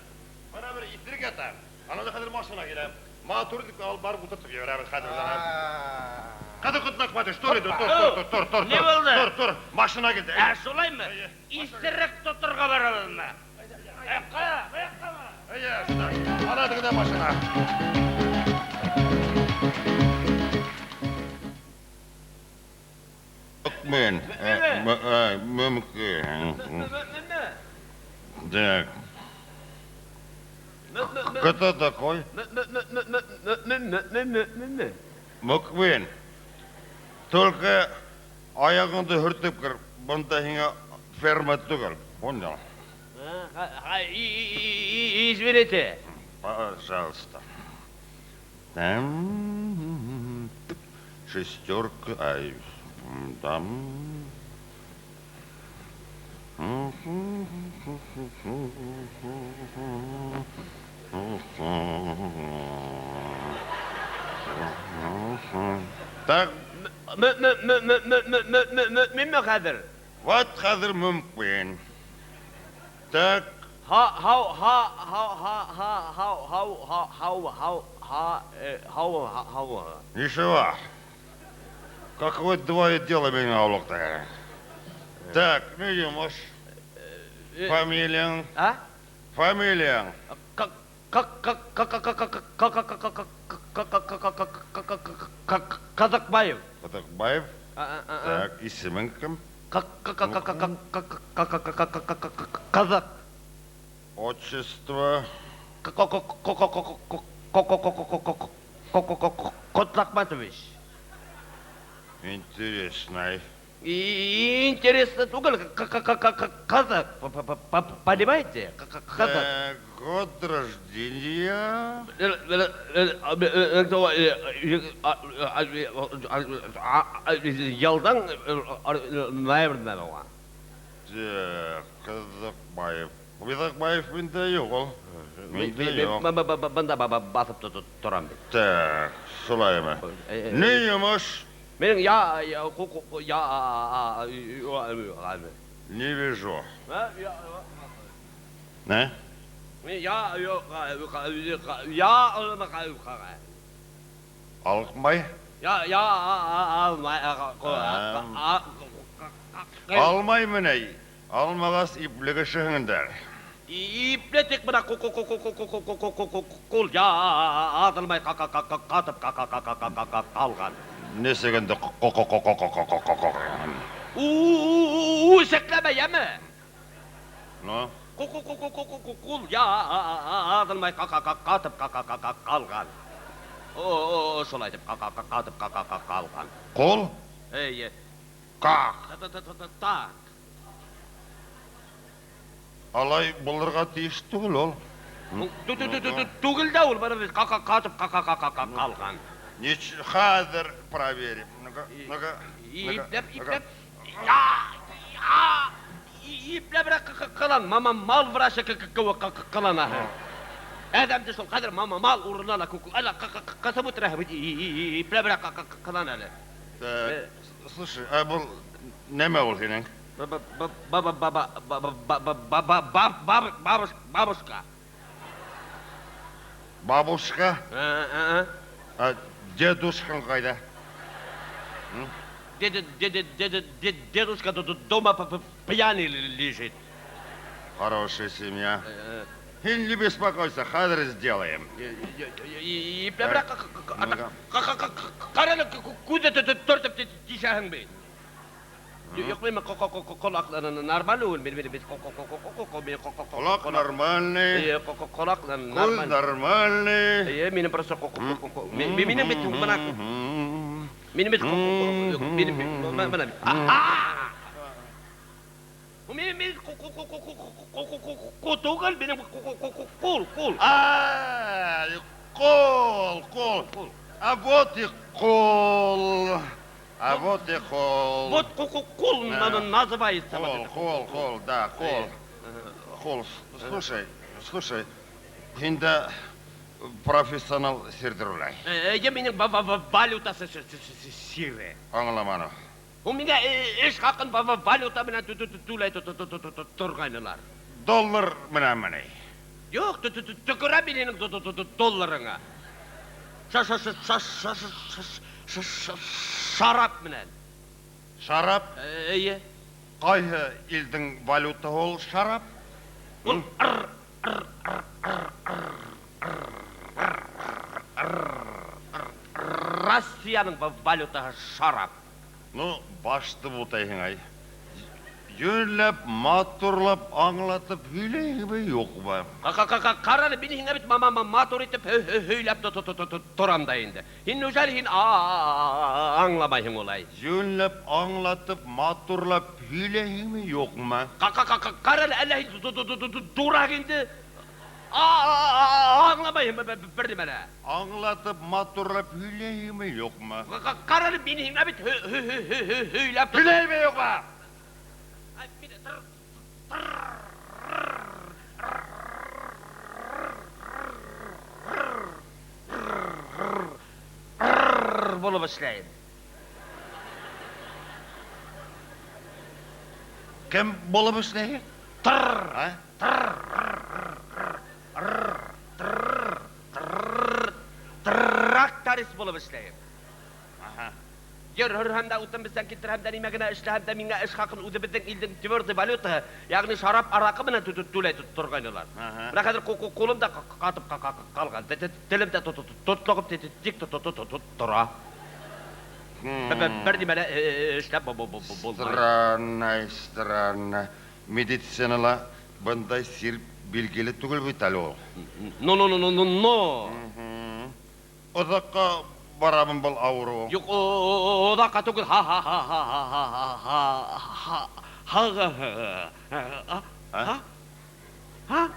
Бына бер иҫерек ята. Анан хәҙер машина килә. Матур итеп алып барып ултыртып ебәрәбеҙ хәҙер. Ҡыҙы Ҡотлаҡматыш, тор инде, тор, тор, тор, тор, тор. Ни булды? Тор, тор, машина килде. Ә, шулаймы? Иҫерек тоторға барабыҙмы? Ә, ҡая, ҡаяҡҡамы? Әйе, шунда. Ана тегендә машина. Мөмкин. Мөмкин. Так. Кто такой? Мөкмин. Только аяғыңды һөртөп кер. Бында һиңә ферма түгел. Понял? Извините. Пожалуйста. Там шестерка, ай, там. Так. Мөмкинме хәҙер? Вот хәҙер мөмкин. Так. Ха, хау, ха, хау, ха, ха, хау, хау, ха, хау, хау, ха, хау, хау. Ничего. Как вы двое дела меня улыҡтыра. Так, ну йомош. Фамилияң? А? Фамилияң? Как, как, как, как, как, как, как, как, как, как, как, как, как, Казакбаев. Казакбаев? Так, исемең кем? Как, как, как, как, как, как, как, как, как, как, Казак. Отчество? Котлахматович. Интересно. Интересно түгел, казак, понимаете? Казак. Год рождения? Ялдан ноябрьдә булган. Так, Казакбаев. Казакбаев миндә юк ул. Миндә юк. Бында басып торам бит. Так, шулаймы? Ни йомыш? Минең я я я Не вижу. Не? Я я Алкмай? Я я алмай. Алмай менә. Алмагас ипле кешеһең инде. Ипле тик менә кул я азылмай катып калган. Нәрсәгә инде? Үсекләмә, яме. Ну? Кул я азылмай катып калган. Шулай итеп катып калган. Кул? Әйе. Как? Так. Алай булырга тиеш түгел ул. Түгел дә ул, барыбер катып калган. Нич, хәзер проверим. Ну-ка, ну-ка. Ипләп, ипләп. Ипләбрәк кылан, мама мал врачы кылана. Адәм дә шул кадәр мама мал урынына ла әле кысып утыра, ипләбрәк кылан әле. Так, слушай, а был нәмә ул синең? Баба, баба, баба, бабушка, бабушка. Бабушка? А дедушкаң кайда? Дедушка дома пьяный лежит. Хорошая семья. Һин не беспокойся, хәзер сделаем. Кара әле, күҙҙе төртөп тишәһең бит. Юк, мин колак нормаль ул, мин бит. Колак нормальный. Колак Күз нормальный. Әйе, минем просто минем бит менә минем бит минем менә минем кул түгел, минем кул, кул. А, кул, кул. А вот и кул. А вот и кул. Вот кул называется. Кул, кул, кул, да, кул. Кул. Слушай, слушай, һин профессионал сирдер улай. Әйе, минем валютасы сире. Аңламаным. Ул миңа эш хакын валюта белән түләй торгайнылар. Доллар менән менә. Юк, төкерә минем долларыңа. Шарап менән. Шарап? Әйе. Кайсы илдең валюта ул шарап? Ул Россиянең валютасы шарап. Ну, башты бутайһың ай. Йөнләп, матурлап, аңлатып һөйләйһеңме, юкмы? Кара әле, мин һиңә бит матур итеп һөйләп торам да инде. Һин неужели һин аңламайһың улай? Йөнләп, аңлатып, матурлап һөйләйһеңме, юкмы? Кара әле, әллә һин дурак инде? Аңламайһың бер нәмә дә. Аңлатып, матурлап һөйләйһеңме, юкмы? Кара әле, мин һиңә бит һөйләп Һөйләйме, юкмы? Булып эшләйем. Кем булып эшләйһең? Тыр. А? Тракторист булып эшләйем. Аһа. Йөр һәм дә утын бесән китер һәм дә нимә генә эшлә һәм дә миңа эш хакын үзебезнең илдең твердый валюта, ягъни шарап аракы белән түләй торгайнылар. Менә хәзер кулым да катып калган, телем дә тотлыгып тик тора. Бер нимә дә эшләп булмый. Странно, странно. Медицинала бындай сир билгеле түгел бит әле ул. Ну, ну, ну, ну, ну, ну. Озакка барамын был авыру. Юк, озакка түгел. Ха ха ха ха ха ха ха ха ха ха ха ха.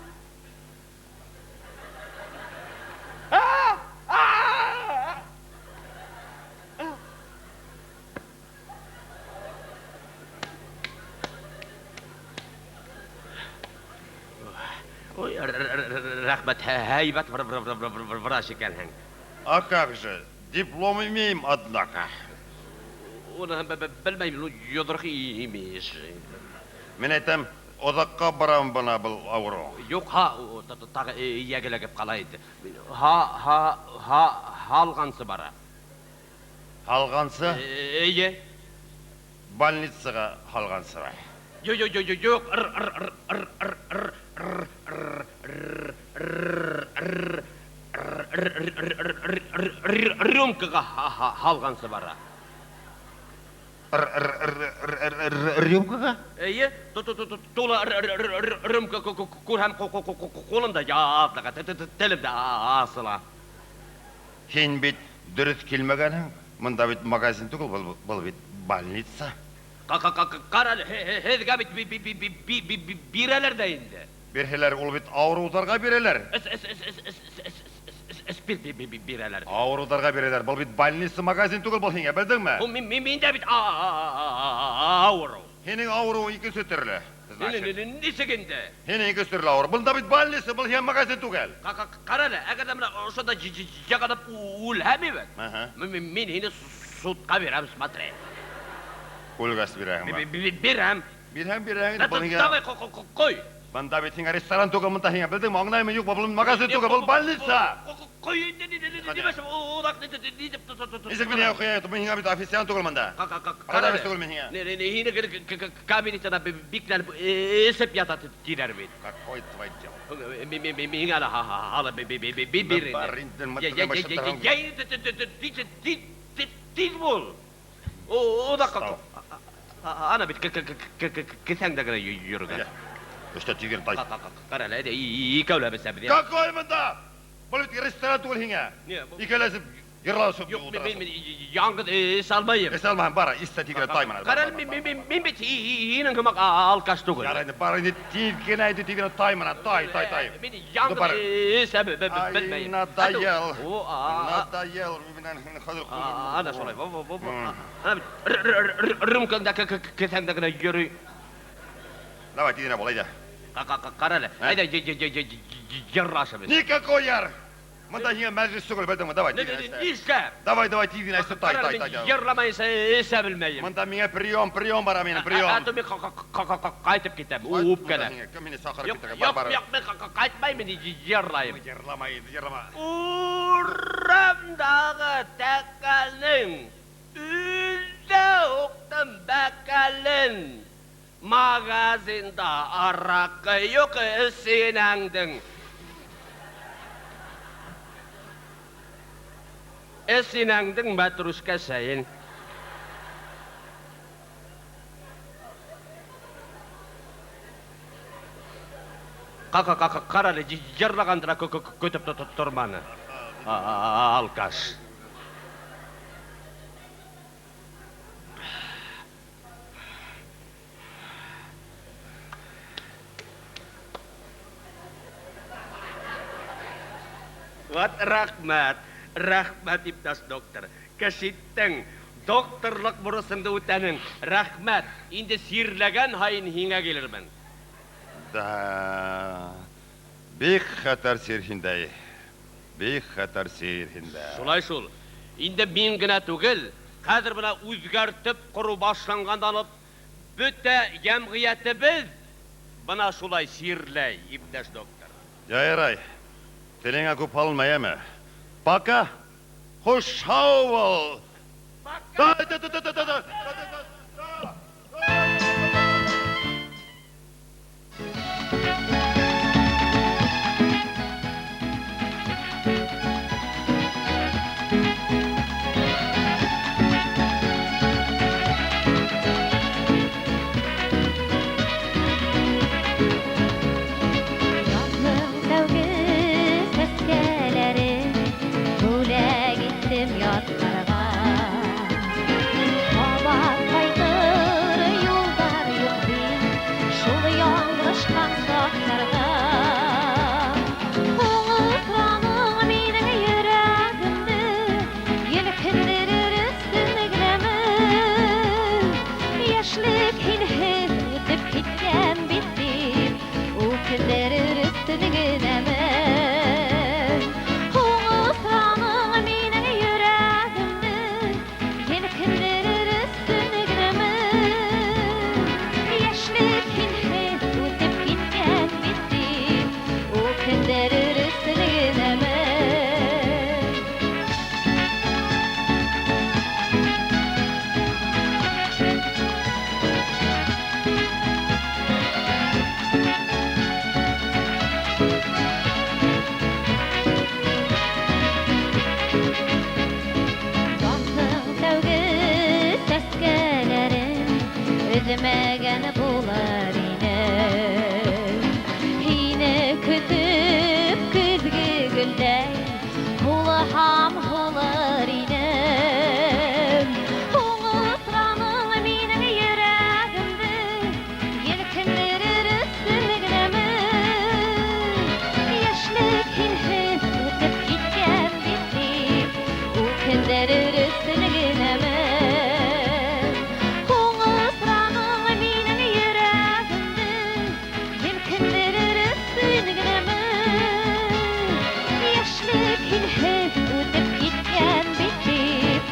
Ой, рәхмәт, һәйбәт врач икәнһең. А как же? Диплом имеем, однако. Уны белмәйм, ну, йодрык имеш. Мин әйтәм, Озакка барам бына был авыру. Юк, ха, тагы ияге эләгеп кала иде. Ха, ха, ха, халгансы бара. Халгансы? Әйе. Больницага халгансы бара. Юк, юк, юк, юк, юк. Р, р, р, р, р, р, р, р, р, р, р, р, рюмкага халгансы бара. Рюмкага? Әйе, тулы рюмка күрһәм кулымда ятлыга, телемдә асыла. Һин бит дөрес килмәгәнһең. Монда бит магазин түгел, был бит больница. Кара әле, һеҙгә бит бирәләр дә инде. Бирһәләр, ул бит авыруларга бирәләр. Спирт бирәләр. Авыруларга бирәләр. Был бит больница, магазин түгел был һиңә, белдеңме? Мин дә бит авыру. Һинең авыруың икенче төрле. Нисек инде? Һинең икенче төрле авыру. Бында бит больница, был һиңә магазин түгел. Кара әле, әгәр дә менә ошонда җыгылып үлһәм бит. Мин һине судка бирәм, смотри. Үлгәс бирәһеңме? Бирәм. Бирһәң, бирәһең инде, был һиңә. Давай, куй. Бында бит һиңә ресторан түгел, монда һиңә, белдеңме? Аңлаймы, юкмы? Был магазин түгел, был больница. Куй инде, нимәсе, улак ни дип. Нисек мин куя, мин һиңә бит официант түгел монда. Продавец түгел мин һиңә. Һине кабинетына бикләнеп эсеп ята диләр бит. Какой твой дело? Мин әле һалы бир инде. Тиз бул. О да ана бит кесәңдә генә йөргән. Өстә тигән тай. Кара әле, әйдә, икәүләп эсәбез. Какой монда? Был бит ресторан түгел һиңә. Икәүләшеп йырлашып Юк, мин яңгы эс алмайым. Эс алмам, бара, истә тигән тай менә. Кара әле, мин бит һинең кымак алкаш түгел. Яра инде, бар инде, тиз генә инде тигән тай менә, тай, тай, тай. Мин яңгы эс белмәйем. Надоел. Надоел, миннән хәзер. Ана шулай. Ана бит рюмкаңда кесәңдә генә йөри. Давай, тиз генә бул, әйдә. Кара әле, әйдә, йырлашыбыз. Никакой яр! Монда һиңә мәҗлес түгел, белдеңме? Давай, тиз генә. Нишләп? Давай, давай, тиз генә, тай, тай, тай. Йырламайынса эсә белмәйем. Монда миңа прием, прием бара минем, прием. Ә, мин кайтып китәм, үпкәләп. Кем мине чакырып китә? Бар, бар. Юк, мин кайтмыйм, йырлайым. Йырлама инде, йырлама. Урамдагы тәкәнең үзе уктым бәкәлен. Магазинда аракы юк синәңдең. Эсинәңдең мәтрүшкә чәен. Кара әле, йырлагандыра көтеп торманы. Алкаш. Вот рәхмәт, рәхмәт, иптәш доктор. Кешиттең, докторлык бурысыңды үтәнең. Рәхмәт, инде сирләгән һайын һиңә килермен. Да, бик хәтәр сир һиндә. Бик хәтәр сир һиндә. Шулай шул. Инде мин генә түгел, хәзер менә үзгәртеп кору башлангандан алып, бөтә җәмгыятебез бына шулай сирләй, иптәш доктор. Ярай. Телеңә күп алынма, яме. Пока. Хуш, һау бул. Пока. Да, да, да, да, да, да. Язның тәүге сәскәләрен бүләк иттем ятларга. Кабат кайтыр юлдар юк бит шул яңгырашкан сафларга. Уңысраның минем йөрәгемне елкендерер өстен генәме? Яшьлек һинһез үтеп киткән бит дип, үкендерер өстен генәме? Уңысраның минем йөрәгемне елкендерер өстен генәме? Яшьлек һинһез үтеп Өзмәгән булыр инем. Һине көтеп көзге гөлдәй һулыһам һулыр инем. Уңысраның минең йөрәгемде елкендерер өсөн генәме? Йәшлек һинһеҙ үтеп киткән бит дип үкендерер өсөн генәме? Уңысраның минең йөрәгемде елкендерер өсөн генәме? Йәшлек һинһеҙ үтеп киткән бит дип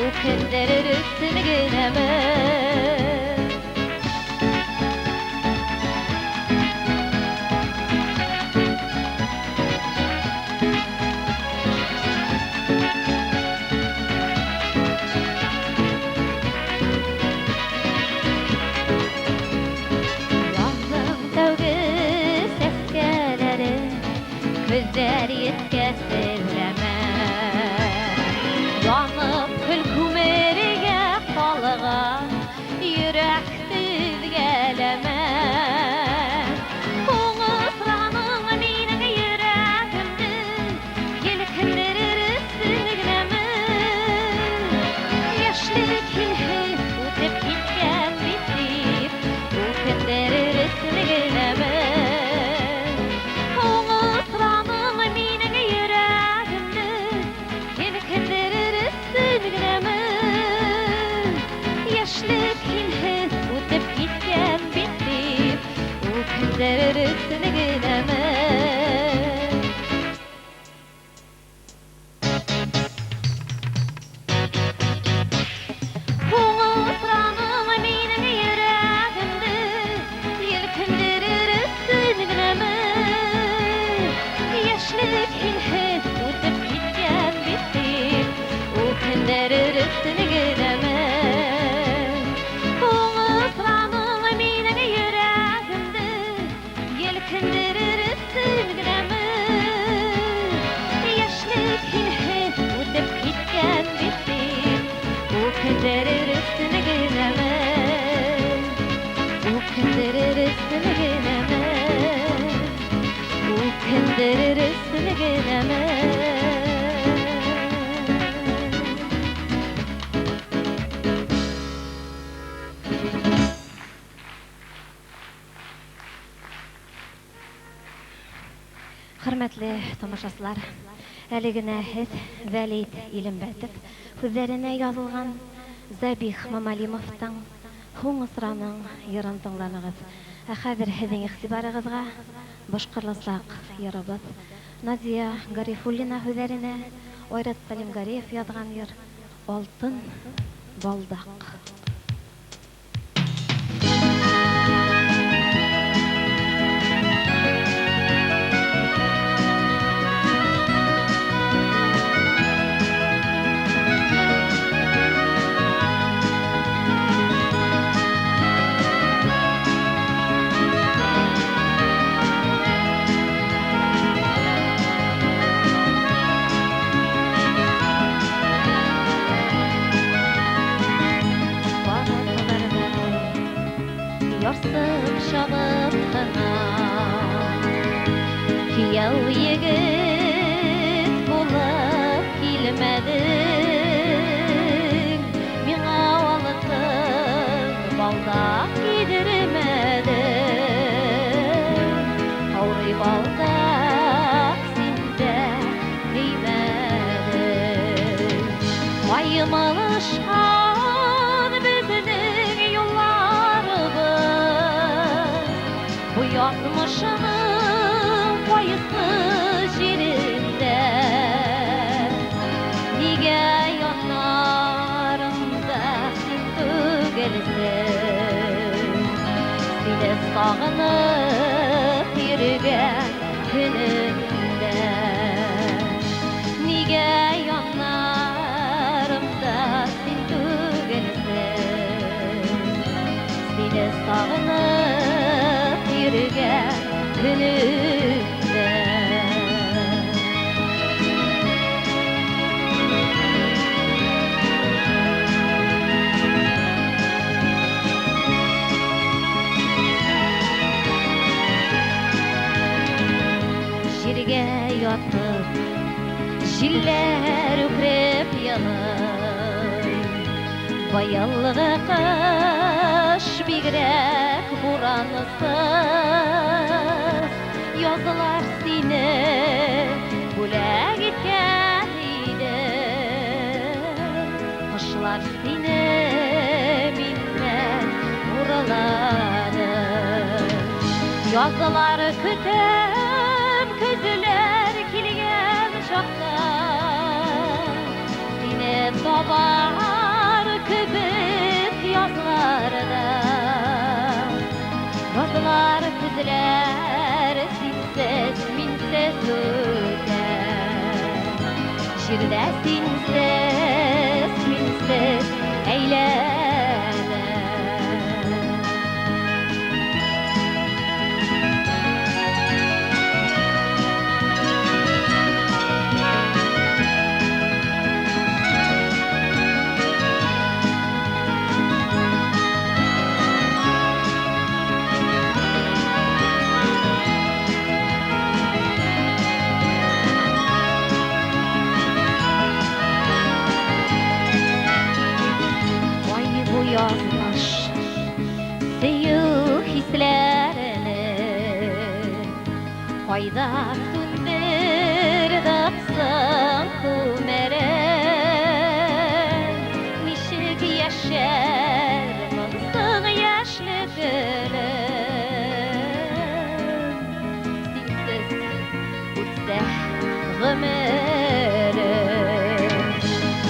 үкендерер өсөн генәме? Язның тәүге сәскәләре көҙҙәр еткәс эҙләмә. Янып көл күмергә ҡалған йөрәкте өҙгәләмә. Уңысраның минең йөрәгемде елкендерер өсөн генәме? Йәшлек һинһеҙ үтеп киткән бит дип үкендерер өсөн генәме? Уңысраның минең йөрәгемде елкендерер өсөн генәме? Йәшлек һинһеҙ үтеп киткән бит дип үкендерер өсөн генәме? Уңысраның минең йөрәгемде елкендерер өсөн генәме? Йәшлек һинһеҙ үтеп киткән бит дип үкендерер өсөн генәме? Уңысраның минең йөрәгемде елкендерер өсөн генәме? Йәшлек һинһеҙ үтеп киткән бит дип үкендерер өсөн генәме? Үкендерер өсөн генәме? Үкендерер өсөн генәме? Хөрмәтле тамашасылар, әле генә һеҙ Вәлит Илембәтов һүҙҙәренә яҙылған Забих Мамалимовтың Һуңысраның йырын тыңланығыҙ. Ә хәҙер һеҙҙең иғтибарығыҙға башҡортласаҡ йырыбыҙ Надия Гарифуллина һүҙҙәренә Айрат Сәлимгәрәев яҙған йыр Алтын балдаҡ. Ярсып шабып кына Кияү егет булып килмәдең, Миңа алтын балдаҡ кейҙермәдең. Ҡаурый балдаҡ синдә кеймәдең. Ҡаймалышҡан беҙҙең юлларыбыҙ, Бу яҙмышының ҡайһы ерендә? Нигә янарымда һин түгелһең? Һине сағынып йөрөгән көнөмдә. Нигә янарымда һин түгелһең? Һине сағынып йөрөгән көнөмдә. Җилләр үкреп елый. Быелгы кыш бигрәк бурансыз. Язлар сине бүләк иткән иде. Кышлар сине миннән урлады. Язлар көтәм, көзләр килгән чакта. Сине табар кебек язларда. Язлар, көзләр синсез, минсез үтә. Җирдә синсез, минсез әйләнә. Ай бу язмыш сөю хисләрен кайда сүндердек соң күмерен? Ничек яшәрмен соң яшьлек гөлем? Синсез үтсә гомерем.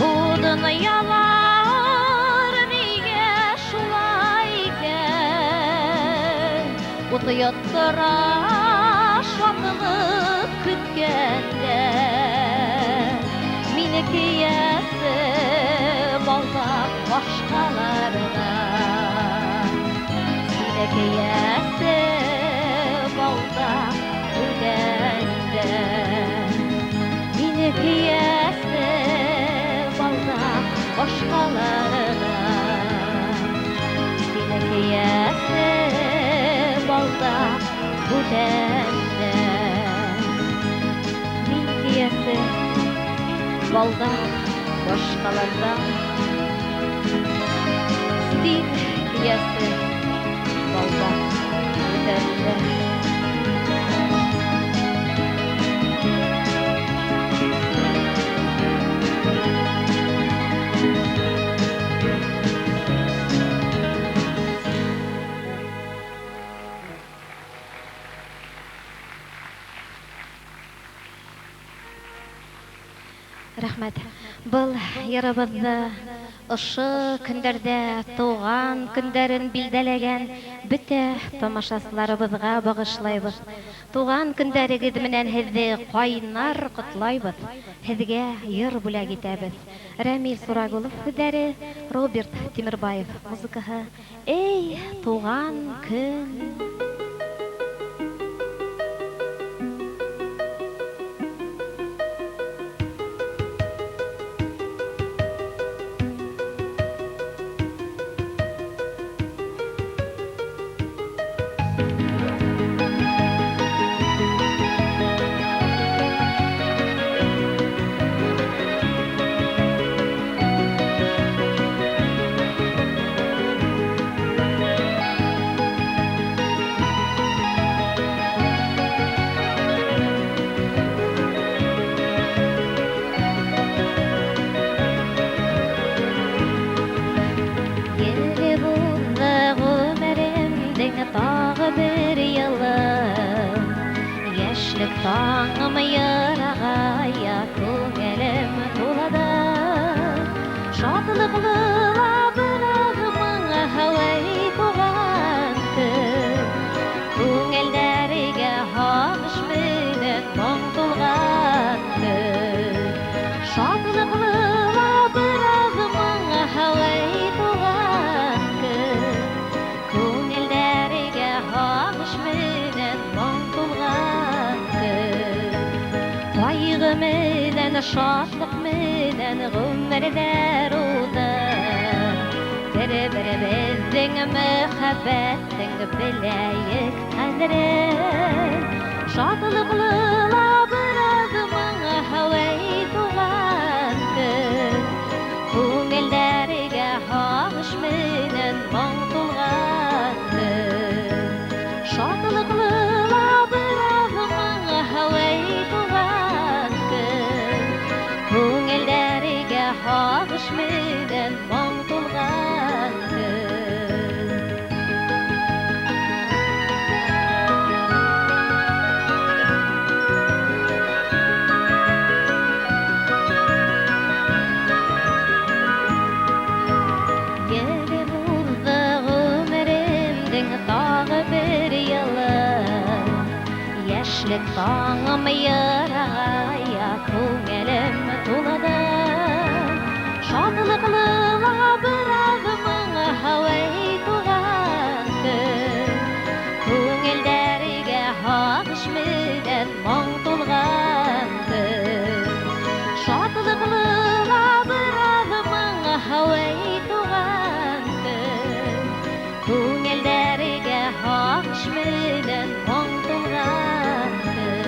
Бу дөньялар нигә шулай икән? Ут йоттыра шатлык көткәндә. Мине киясе балдак башкаларга. Сине киясе балдак бүтәндә. Мине киясе балдак башкаларга. Сине киясе балдак бүтәндә. Мин киясе балдак башкаларда. Син киясе балдак бүтәндә. Рәхмәт. Был йырыбыҙҙы ошо көндәрҙә туған көндәрен билдәләгән бөтә тамашасыларыбыҙға бағышлайбыҙ. Туған көндәрегеҙ менән һеҙҙе ҡайнар ҡотлайбыҙ. Һеҙгә йыр бүләк итәбеҙ. Рәмил Сурагулов һүҙҙәре, Роберт Тимербаев музыкаһы. Эй, туған көн! Еле булды ғүмеремдең тағы бер йылы. Йәшлек таңым йырағая, күңелем тулады. Шатлыҡлы ла бераҙ моң һәүәй туған көн. Күңелдәргә һағыш менән моң тулған көн. Шатлыҡлы ла бераҙ моң һәүәй туған көн. Күңелдәргә һағыш менән моң тулған көн. Ҡайғы менән, шатлыҡ менән ғүмерҙәр уҙа. Бер-беребеҙҙең мөхәббәттең беләйек ҡәҙерен. Шатлыҡлы ла бераҙ моң һәүәй туған һагыш менән моң тулган көн. Елеп узды гомеремнең тагы бер елы. Яшьлек таңым ерагая, күңелем тулады. Шатлыклы ла бераз моң һавай туган көн. Күңелләргә һагыш менән моң тулган көн. Шатлыклы ла бераз моң һавай туган көн. Күңелләргә һагыш менән моң тулган көн.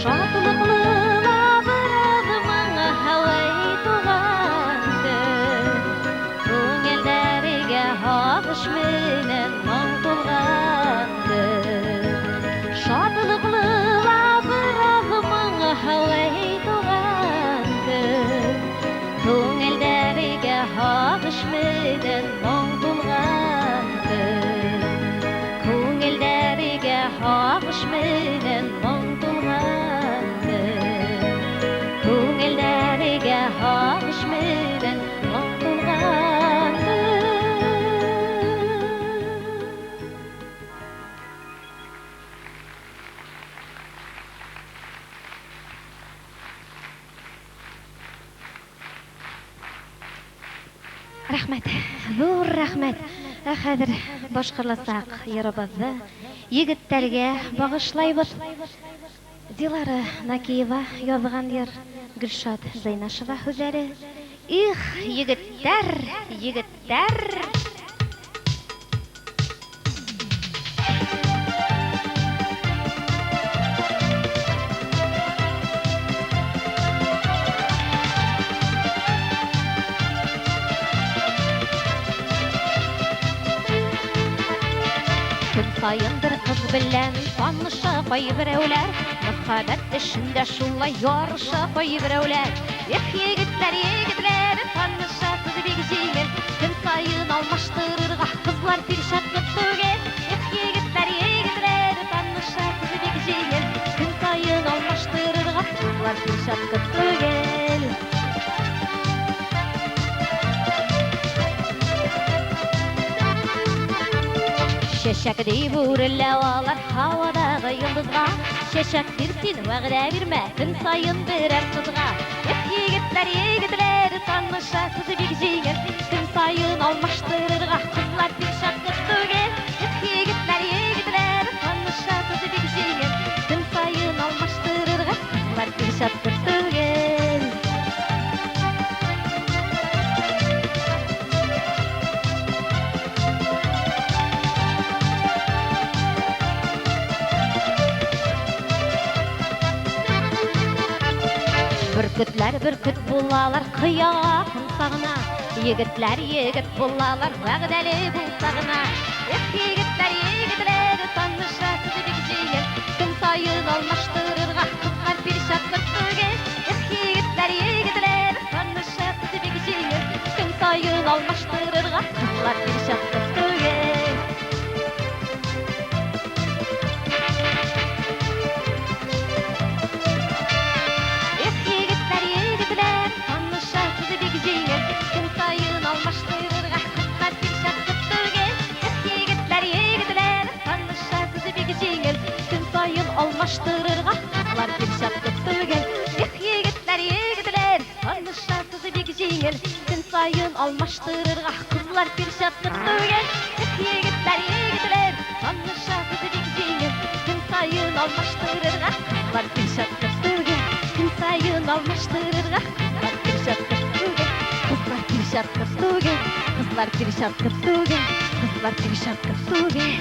Шатлыклы ла бераз моң һавай туган көн. Күңелләргә һагыш менән моң тулган көн. Шатлыклы ла бераз моң һавай туган көн. Күңелләргә һагыш менән моң тулган көн. Күңелләргә һагыш менән моң тулган көн. Күңелләргә һагыш менән моң тулган көн. Рәхмәт, зур рәхмәт. Ә хәзер башкарылсак йырыбызны егетләргә багышлайбыз. Дилара Накиева язган йыр, Гөлшат Зәйнашева һүзләре. Их, егетләр, егетләр! Көн саен бер кыз белән таныша кайберәүләр, Мәхәббәт эшендә шулай ярыша кайберәүләр. Эх, егетләр, егетләр, танышасыз бик җиңел, көн саен алмаштырырга кызлар перчатка түгел. Эх, егетләр, егетләр, танышасыз бик җиңел, көн саен алмаштырырга кызлар перчатка түгел. Чәчәк дип үрелә алар һавадагы йолдызга. Чәчәк бир син, вәгъдә бирмә, көн саен берәр кызга. Эх, егетләр, егетләр, танышасыз бик җиңел, көн саен алмаштырырга кызлар перчатка түгел. Эх, егетләр, егетләр, танышасыз бик җиңел, көн саен алмаштырырга кызлар перчатка түгел. Бөркетләр бөркет булалар кыяга кунса гына, Егетләр егет булалар вәгъдәле булса гына. Эх, егетләр, егетләр, танышасыз бик җиңел, көн саен алмаштырырга кызлар перчатка түгел. Эх, егетләр, егетләр, танышасыз бик җиңел, көн саен алмаштырырга кызлар перчатка түгел. Эх, егетләр, егетләр, танышасыз бик җиңел, көн саен алмаштырырга кызлар перчатка түгел. Эх, егетләр, егетләр, танышасыз бик җиңел, көн саен алмаштырырга кызлар перчатка түгел. Эх, егетләр, егетләр, танышасыз бик җиңел, көн саен алмаштырырга кызлар перчатка түгел. Эх, егетләр, егетләр, танышасыз бик җиңел, көн саен алмаштырырга кызлар перчатка түгел. Көн саен алмаштырырга кызлар перчатка түгел. Кызлар перчатка түгел, кызлар перчатка түгел, кызлар перчатка түгел.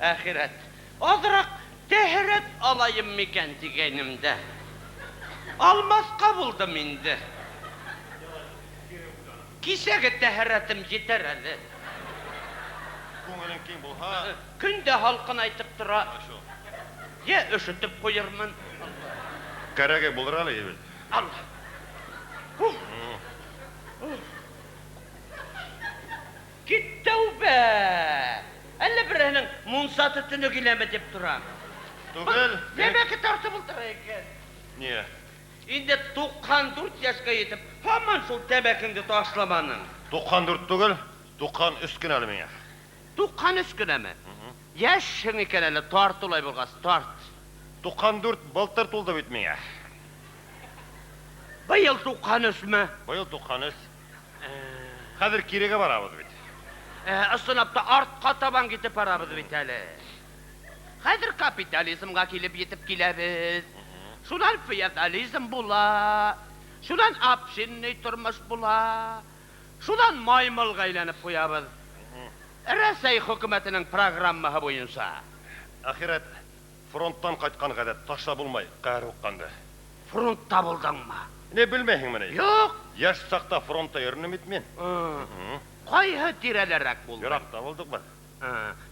Әхирәт. Азрак тәһарәт алаем микән дигәнем дә. Алмаска булдым инде. Кичәге тәһарәтем җитәр әле. Күңелең киң булһа. Көн дә һалкынайтып тора. Йә өшетеп куермын. Кәрәге булыр әле бит. Алла. Кит тәүбә! Әллә берәрнең мунча төтене киләме дип торам. Түгел. Тәмәке тартып утыра икән. Не? Инде 94 яшькә җитеп, һаман шул тәмәкеңне ташламаның. 94 түгел, 93 кенә әле миңа. 93 кенәме? Яшьсең икән әле, тарт улай булгач, тарт. 94 былтыр тулды бит миңа. Быел 93-ме? Быел 93. Хәзер кирегә барабыз бит. Ысынлап та артка табан китеп барабыз бит әле. Хәзер капитализмга килеп җитеп киләбез. Шуннан феодализм була. Шуннан общинный тормыш була. Шуннан маймылга әйләнеп куябыз. Рәсәй хөкүмәтенең программасы буенча. Ахирәт, фронттан кайткан гадәт ташлап булмай, каһәр укканды. Фронтта булдыңмы? Не белмәйһеңмени? Юк. Яшь чакта фронтта йөрдем бит мин. Кайһы тирәләрәк булдың? Еракта булдык без.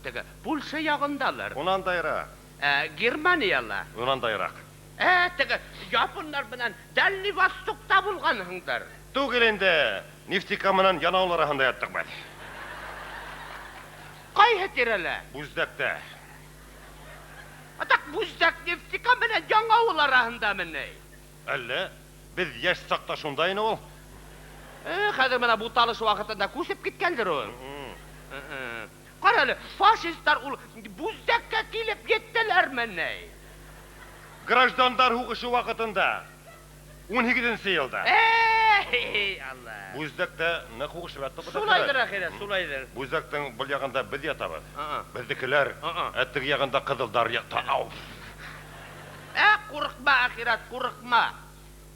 Теге Польша ягындалар. Унан да ерак. Германияла. Унан да ерак. Теге японнар белән Дальний Востокта булганһыңдыр. Түгел инде. Нефтекаманан Янаул арасында яттык без. Кайһы тирәлә? Бүздәктә. Атак Бүздәк Нефтекама белән Яңавыл арасында мени? Әллә? Без яшь чакта шунда ине ул. Хәзер менә буталыш вакытында күчеп киткәндер ул. Кара әле, фашистлар ул Бүздәккә килеп җиттеләр мени? Граждандар һугышы вакытында 18 елда. Эй, Алла. Бүздәктә нык һугышып яттык. Шулайдыр ахирәт, шулайдыр. Бүздәктең бу ягында без ятабыз. Безнекеләр, ә теге ягында кызылдар ята. Ау. Курыкма, ахирәт, курыкма.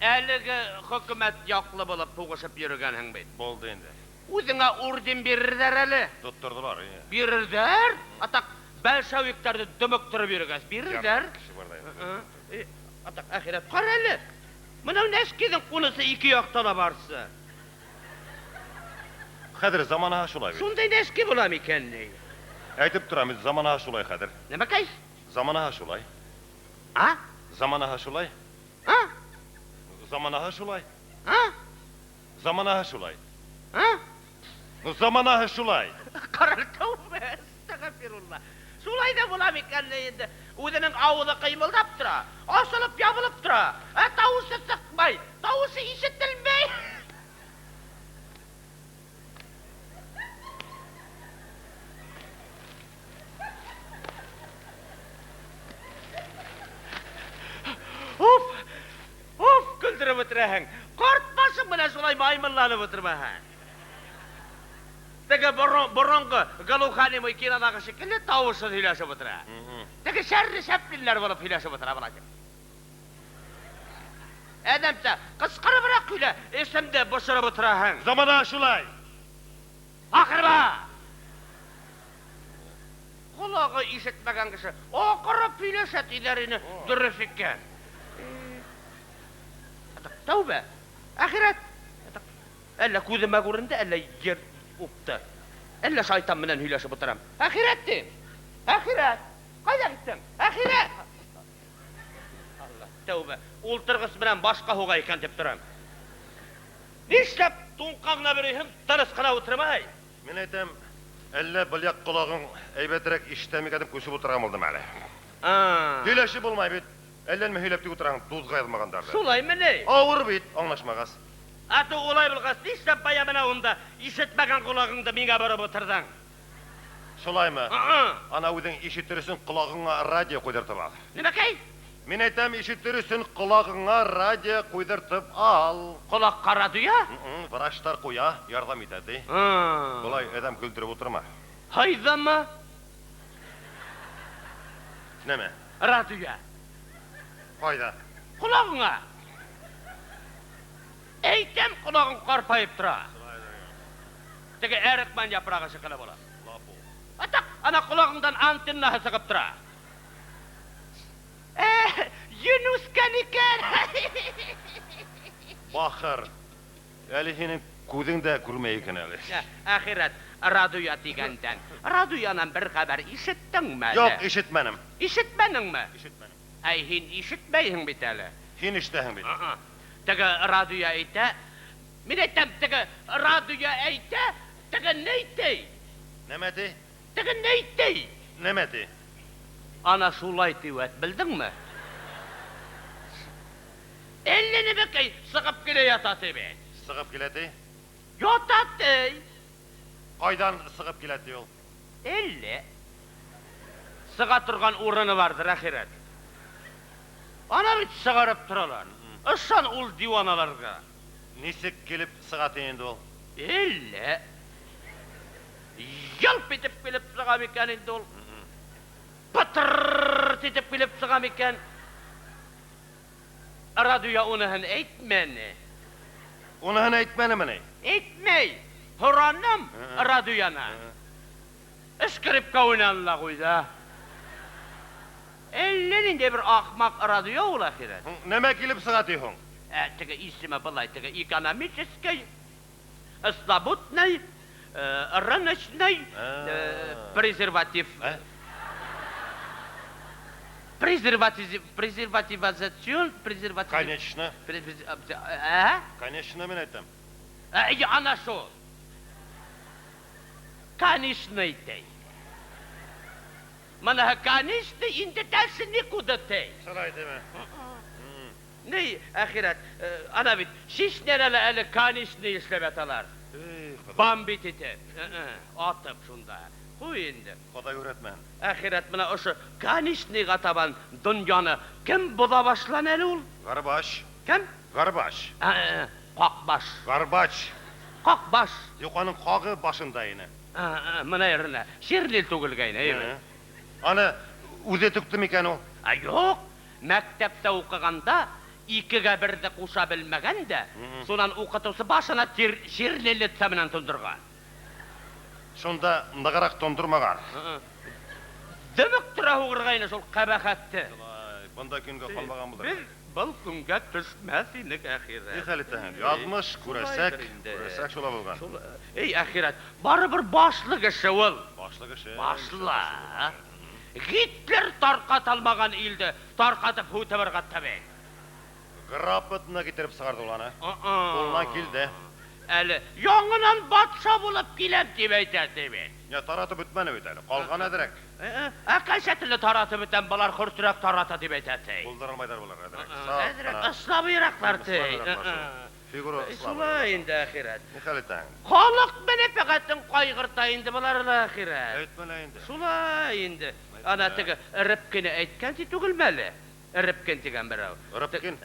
Әлеге хөкүмәт яклы булып һугышып йөргәнһең бит. Булды инде. Үзеңә орден бирерләр әле. Тоттырдылар. Бирерләр? Атак большевикларны дөмектереп йөргәч, бирерләр. Атак ахирәт, кара әле. Менә нәшкинең кунысы ике якта да барсы. Хәзер замана шулай бит. Шундый нәшки була микән ни? Әйтеп торам, замана шулай хәзер. Нәмәкәй? Замана шулай. А? Замана шулай. А? Замана шулай. А? Замана шулай. А? Ну замана шулай. Карар тәүбә, әстәгъфирулла. Шулай да була микән инде? Үзенең авызы кыймылдап тора, асылып ябылып тора. Ә тавышы чыкмай, тавышы ишетелмәй. Уф! Уф, көлдереп утыраһың. Карт башың белән шулай маймылланып утырма. Теге борынгы глухонемой кинодагы шикелле тавышы сөйләшеп утыра. Теге шәрри шәплиләр булып сөйләшеп утыра була. Әдәмсә, кычкырыбрак сөйлә, эшемдә бошырып утыраһың. Замана шулай. Акырма! Колагы ишетмәгән кеше акырып сөйләшә диләр инде, дөрес икән. Тәүбә, ахирәт. Әллә күземә күренде, әллә җир упты. Әллә шайтан белән һөйләшеп утырам. Ахирәт дим. Ахирәт. Кайда киттең? Ахирәт. Алла, тәүбә. Ултыргыс белән башка һуга икән дип торам. Нишләп туңкаңна бериһең, тыныч кына утырмай? Мин әйтәм, әллә был як колагың әйбәтрәк ишетә микән дип күчеп утырган булдым әле. Һөйләшеп булмай бит. Әллә нәмә һөйләп тик утыраң, тузга язмагандарды. Шулаймыни? Авыр бит, аңлашмагас. Аты улай булгач, нишләп бая менә унда ишетмәгән колагыңды миңа барып утырдың? Шулаймы? Ана үзең ишетер өчен колагыңа радио куйдыртып ал. Нәмәкәй? Мин әйтәм, ишетер өчен колагыңа радио куйдыртып ал. Колакка радио? Врачлар куя, ярдәм итә ди. Болай адәм көлдереп утырма. Хайдамы? Нәмә? Радио. Кайда? Колагыңа. Әйтәм, колагың карпаеп тора. Теге әрекмән япрагы шикелле була. Атак, Ана колагыңдан антеннаһы чыгып тора. Э, йон үскән икән. Бахыр. Әле синең күзең дә күрмәй икән әле. Әхирәт, радуя дигәндән. Радуянан бер хәбәр ишеттеңме әле? Юк, ишетмәдем. Ишетмәдеңме? Ишетмәдем. Әй, һин ишетмәйһең бит әле. Һин ишетәһең бит. Теге радуя әйтә. Мин әйтәм, теге радуя әйтә, теге ни ди? Нәмә ди? Теге ни ди? Нәмә ди? Ана шулай дип әйт, белдеңме? Әллә нәмәкәй сыгып килә ята ди бит. Сыгып килә ди? Ята ди. Кайдан сыгып килә ди ул? Әллә. Сыга торган урыны бардыр, әхирәт. Ана бит чыгарып торалар. Ышан ул диваналарга. Ничек килеп сыга ди инде ул? Әллә. Ялп итеп килеп чыга микән инде ул? Пытырт итеп килеп чыга микән? Радуя уныһын әйтмәне. Уныһын әйтмәнемени? Әйтмәй. Һораным Радуяна. Скрипка уйнады ла куйды. Әллә нинди бер ахмак Радуя ул әхирәт. Нәмә килеп чыга ди һуң? Ә, теге исеме былай, теге экономический, свободный, рыночный, презерватив. Презерватив, презервативизацион, презерватив. Конечно. Ә? Конечно, мин әйтәм. Ә, ана шул. Конечно, ди. Менә конечно инде дальше никуда ди. Шулай диме? Ни, әхирәт, ана бит Чечняда әле конечно эшләп яталар. Бомбить итеп, атып шунда. Куй инде. Ходай өйрәтмә. Әхирәт, менә ошо конечныйга табан дөньяны кем боза башлан әле ул? Горбач. Кем? Горбач. Какбаш. Горбач. Какбаш. Юк, аның кагы башында ине. Менә еренә. Ширлил түгелгәйне, әйбәт. Аны үзе түкте микән ул? Ә юк, мәктәптә укыганда икегә берне куша белмәгән дә, шуннан укытучы башына чернильница белән тондырган. Шунда ныграк тондырмаган. Дөмек тора угыргайны шул кабахәтте. Бында көнгә калмаган булыр. Без был көнгә төшмәс идек, әхирәт. Ни хәл итәһең? Язмыш, күрәсәк, күрәсәк шулай булган. Эй, әхирәт, барыбер башлык эше ул. Башлык эше. Башлык. Гитлер тарката алмаган илде, таркатып һүтеп ыргытты бит. Грамотно китереп чыгарды ул аны. Кулыннан килде. Әле яңынан патша булып киләм дип әйтә бит. Я таратып бетмәне бит әле. Калган әзрәк. Ә кайсы телне таратып бетәм, болар хөртрәк тарата дип әйтә. Булдыра алмайлар болар әзрәк. Әзрәк слабыйраклар ди. Фигура Шулай инде әхирәт. Ни хәл итәң? Халык мәнфәгатен кайгырта инде болар әхирәт. Әйтмә инде. Шулай инде. Ана теге Рыбкин әйткән ди түгелме әле? Рыбкин дигән берәү. Рыбкин?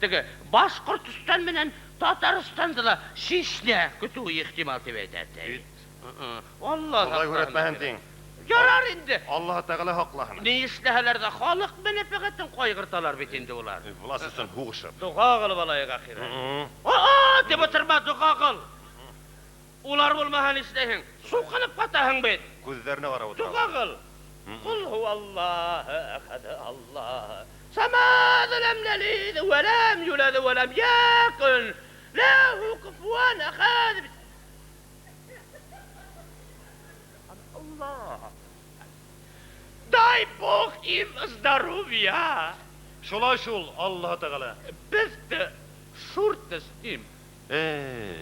Теге Башкортстан менән Татарстанда да Чечня көтүе ихтимал дип әйтә. Алла Ходай күрәтмәһен диң. Ярар инде. Аллаһ Тәгалә хаклаһын. Ни эшләһәләр дә халык мәнфәгатен кайгырталар бит инде улар. Власть өчен һугышып. Дога кылып алайык ахирәт. Аа, дип утырма, дога кыл. Улар булмаһа нишләйһең? Сукынып катаһың бит. Күзләренә карап утыра. Дога кыл. Кул һуаллаһу әхәд Аллаһ. Самад ләм ялид вә ләм юлад вә ләм якун ләһу куфуан әхәд. Аллаһ. Дай Бог им здоровья. Шулай шул, Аллаһ Тәгалә. Без дә шуртыс им. Эй,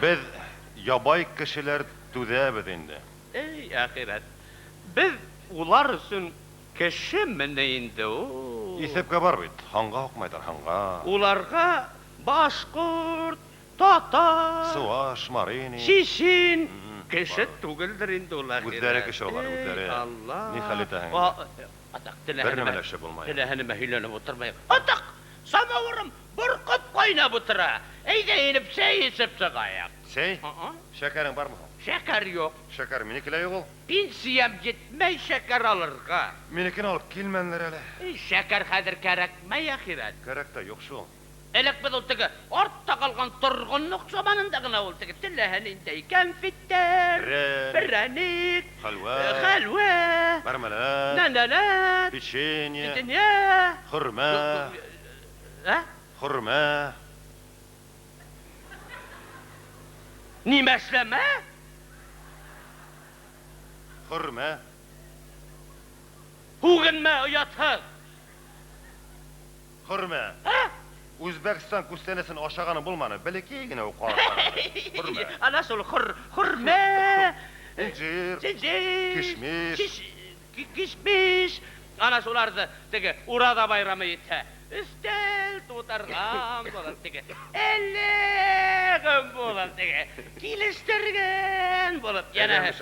без ябай кешеләр түзәбез инде. Эй, әхирәт. Без улар өчен кеше менә инде ул. Исәпкә бар бит. Ханга акмайдыр, ханга. Уларга башкорт, татар, Суваш, марини. Чечен кеше түгелдер инде улар. Үзләре кеше алар, үзләре. Алла. Ни хәл итәһең? Атак Бер нәмә дә эшләп булмай. Теләһенемә һөйләнеп утырмай. Атак, самавырым боркып кайнап утыра. Әйдә инеп чәй эчеп чыгайык. Чәй? Шәкәрең бармы һуң? Шәкәр юк. Шәкәр минеке лә юк ул. Пенсиям җитмәй шәкәр алырга. Минекен алып килмәнеләр әле. Шәкәр хәзер кәрәкмәй, әхирәт. Кәрәк тә юк шул. Элек без ул теге артта калган торгынлык заманында гына ул теге теләһә ниндәй кәнфитләр, перәник, Хәлвә, хәлвә, мармелад, нәнәләр, печенье, печенье, хөрмә, ә? хөрмә. Нимәшләмә? Хөрмә. Үгенмә, оятсыз. Хөрмә. Ә? Үзбәкстан күстәнәсен ашаганы булманы, бәләкәй генә ул кара. Хөрмә. Ана шул хөрмә. Инҗир. Инҗир. Кишмиш. Кишмиш. Ана шуларды теге Ураза байрамы итә. Өстәл тутырган булып теге. Әллә булып теге. Килештергән булып. Янә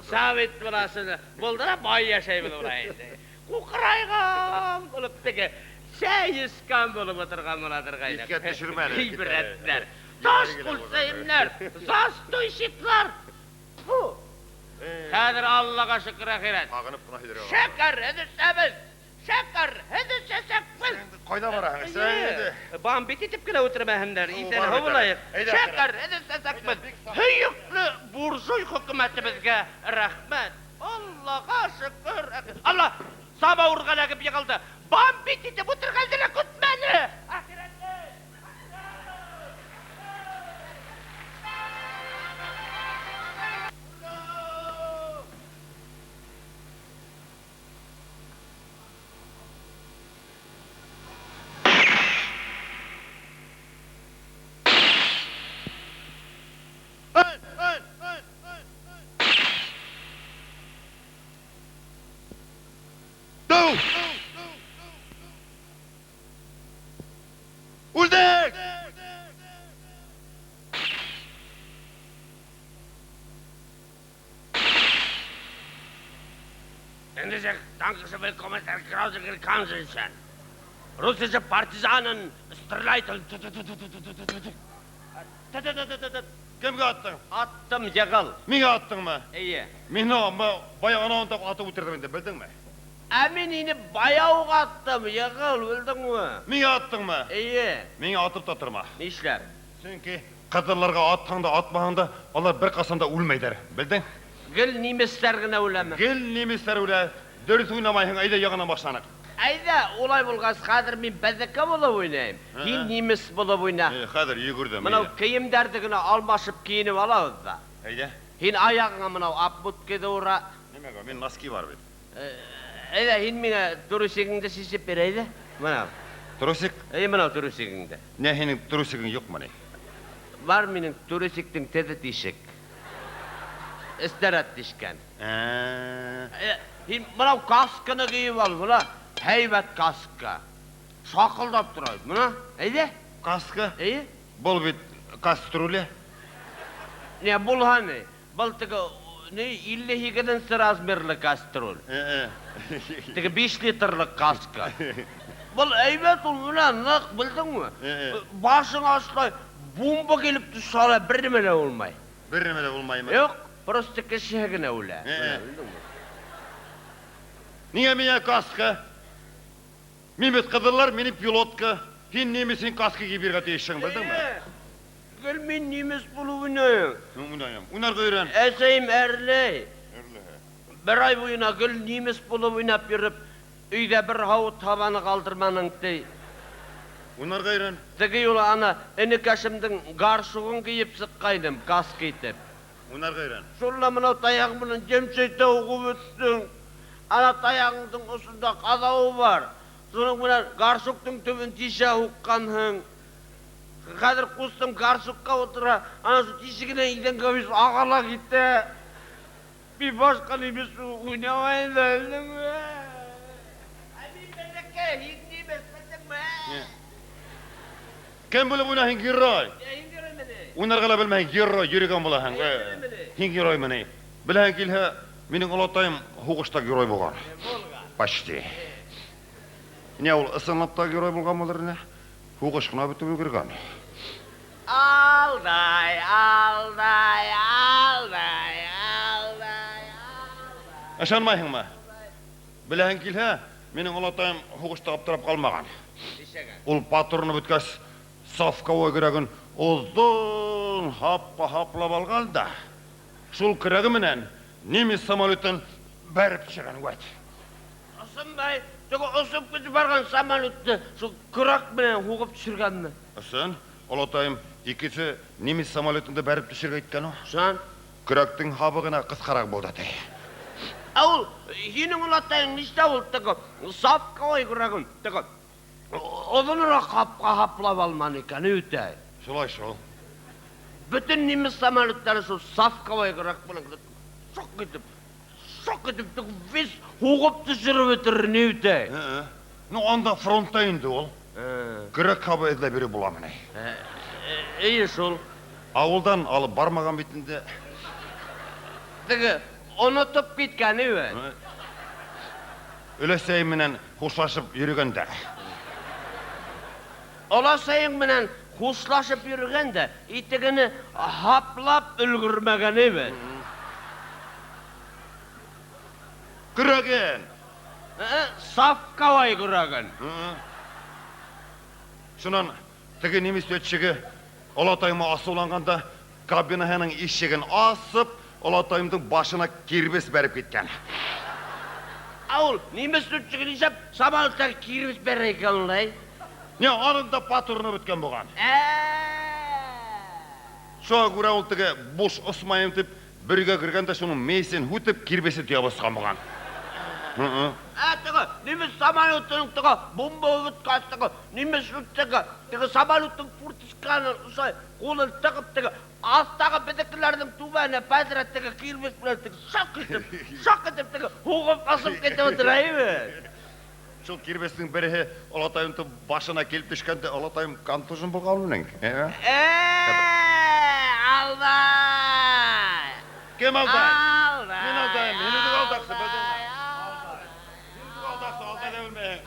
Совет власыны булдыра бай яшәйбез улай инде. Кукрайган булып теге. Чәй эчкән булып утырган буладыр гайда. Искә төшермә әле. Гыйбрәтләр. Таш кулсаемнар, застойщиклар. Фу. Хәзер Аллага шөкер ахирәт. Сагынып кына һөйләргә. Шәкәр эчәбез. Шәкәр эчәсәкбез. Кайда барасың син инде? Бамбит итеп кенә утырмаһыннар, исән һау булайык. Шәкәр эчәсәкбез. Һөйөкле буржуй хөкүмәтебезгә рәхмәт. Аллага шөкер. Алла самавырга эләгеп егылды. Бамбит итеп утырган гына көтмәне. Ахирәтле. Үлдек! Endişe danke willkommen der grausigen Kanzelchen. Russische Partisanen Streleiten. Кемгә аттың? Аттым егыл. Миңа аттыңмы? Әйе. Мин бая анауын тап атып үтердем инде, белдеңме? Ә мин инде бая ук аттым, егыл, белдеңме? Миңа аттыңмы? Әйе. Миңа атып та торма. Нишләп? Чөнки кызылларга атсаң да, атмасаң да, алар бер касан да үлмәйдер, белдең? Гел немецләр генә үләме? Гел немецләр үлә. Дөрес уйнамайһың, әйдә ягына башланык. Әйдә, улай булгач, хәзер мин бәзәкә булып уйныйм. Һин немец булып уйна. Хәзер йөгердем. Мынау киемдәрҙе генә алмашып киенеп алабыҙ да. Әйдә. Һин аяғыңа мынау обмотканы ура. Нимәгә? Мин носки бар бит. Әйдә, һин миңа трусигыңды сисеп бир, әйдә. Мынау. Трусик? Әй, мынау трусигыңды. Не, һинең трусигың юкмыни? Бар минең трусиктың тезе тишек. Эстәрәт тишкән. Һин мынау касканы киеп ал, мына. Һәйбәт каска. Шакылдап тора. Мына, әйдә. Каска? Әйе. Был бит кастрюля. Не, булһа ни? Был теге ни 58 размерлы кастрюль. Теге 5 литрлы каска. Был әйбәт ул, менә нык, белдеңме? Башыңа шулай бомба килеп төшсә лә бер нәмә дә булмай. Бер нәмә дә булмаймы? Юк, просто кеше генә үлә. Нигә миңа каска? Мин бит кызыллар, минем пилотка. Һин немец, һин каска киеп йөрергә тиешсең, белдеңме? Гел мин немец булып уйныйм. Уйныйм. Уйнарга өйрән. Әсәем әрләй. Бер ай буена гел немец булып уйнап йөреп, өйдә бер һавыт табаны калдырманың ди. Уйнарга өйрән. Теге юлы ана энекәшемнең гаршугын киеп чыккайным, каска итеп. Уйнарга өйрән. Шунда мынау таягым белән җәмшәйтә угып үттең. Ана таягыңның осында кадавы бар. Шуның белән гаршуктың төбен тишә укканһың. Хәзер кустым гаршукка утыра, ана шу тишегенә идәнгә бис агала китә. Мин башка немец уйнамайм да, белдеңме? Ә мин бәләкәй, һин немец, белдеңме? Кем булып уйнаһың, герой? Һин героймыни? Уйнарга ла белмәһең, герой йөрегән булаһың. Һин героймыни? Беләһең килһә, минең олатайым һугышта герой булган. Почти. Не ул ысынлап та герой булган булыр не? Һугыш кына бетеп өлгергән. Алдай, алдай, алдай, алдай, алдай. Ышанмайһыңмы? Беләһең килһә, минең олатайым һугышта аптырап калмаган. Ул патроны беткәч, Совковой көрәген озын һапка һаплап алган да, шул көрәге менән немец самолетын бәреп төшергән, вәт. Ысынбай, теге осып китеп барган самолетны шул көрәк белән һугып төшергәнме? Ысын, олатаем икесе немец самолетын да бәреп төшергә иткән ул. Шуннан? Көрәктең һабы гына кыскарак булды, ди. Ә ул һинең олатаең нишләп ул теге совковой көрәген теге озынрак һапка һаплап алман икән, үтә. Шулай шул. Бөтен немец самолетлары шул совковой көрәк белән шок итеп, шок итеп теге весь һугып төшереп бетерер, ни үтә. Ну, анда фронтта инде ул. Көрәк һабы эзләп йөреп буламыни? Әйе шул. Авылдан алып бармаган бит инде. Теге онытып киткән бит. Өләсәем менән хушлашып йөргәндә. Оласаең менән хушлашып йөргәндә, итегене һаплап өлгермәгән бит. Көрәген! Совковой көрәген. Шуннан теге немец летчигы олатаема асыланганда кабинаһының ишеген асып, олатаемның башына кирбес бәреп киткән. Ә ул немец летчигы нишләп самолетка кирбес бәрә икән улай? Не, аның да патроны беткән булган. Шуңа күрә ул теге буш осмаем дип бергә кергәндә шуның мейсен һүтеп кирбесе төяп оскан булган. Ә теге немец самолетының теге бомба беткәч теге немец теге теге самолетның форточканы шулай кулын тыгып теге астагы безнекеләрнең түбәне подряд теге кирбес белән теге шак итеп теге һугып асып китеп утыра бит. Шул кирбеснең береһе олатаемның башына килеп төшкәндә олатаем контужен булган үлең. Алдай! Кем алдай? Алдай! Мин алдайым. Мин үзең алдаксы, белдеңме? Алдаксы, алдай да белмәйһең.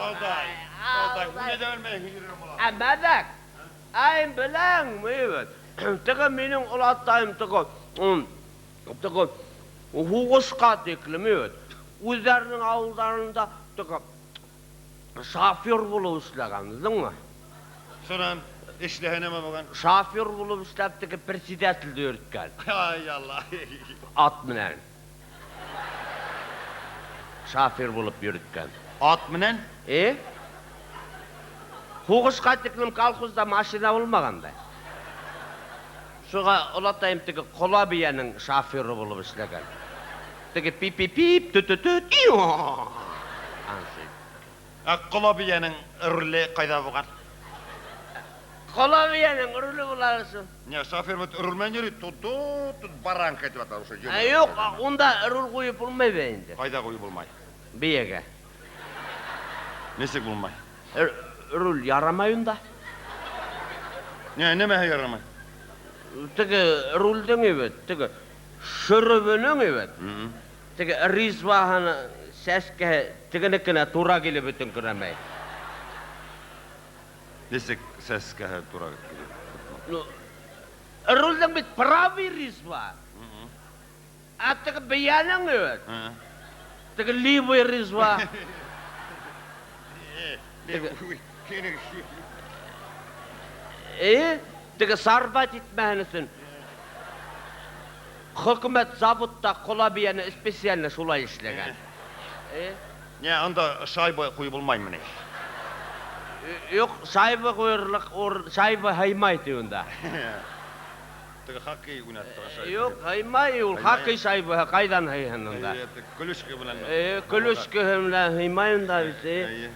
Алдай. Алдай. Үне дә белмәйһең, йөргән була. Ә мәдәк, ай беләңме бит? Теге минем олатаем теге теге һугышка тиклем бит. Үзләренең авылларында теге шофер булып эшләгән, белдеңме? Шуннан эшләһә нәмә булган? Шофер булып эшләп теге председательне йөрткән. Ай Алла. Ат менән. Шофер булып йөрткән. Ат менән? Э? Һугышка тиклем колхозда машина булмаган да. Шуга олатаем теге кола биянең шоферы булып эшләгән. Теге пип-пип-пип, тү-тү-тү, Ансы. Ә кола биянең руле кайда булган? Кола биянең руле була шул. Не, шофер бит руль белән йөри, тут-тут, тут баранка дип атала шул. Ә юк, унда руль куеп булмый бит инде. Кайда куеп булмай? Биягә. Ничек булмай? Руль ярамай унда. Не, нәмә ярамай? Теге рульдең бит, теге шөребенең бит. Теге Ризваһаны сәскә тегенекенә тура килеп бөтен керәмәй. Ничек сәскә тура килеп? Ну, рульдең бит правый резьба. Ә теге биянең бит. Теге левый резьба. Теге сарбат итмәһен өчен хөкүмәт заводта кола бияне специально шулай эшләгән. Не, анда шайба куеп булмаймыни? Юк, шайба куерлык шайба һыймай ди унда. Теге хоккей уйнатып торган шайба. Юк, һыймай ул хоккей шайба кайдан һыйһын унда? Көлүшке белән. Көлүшке белән һыймай унда бит.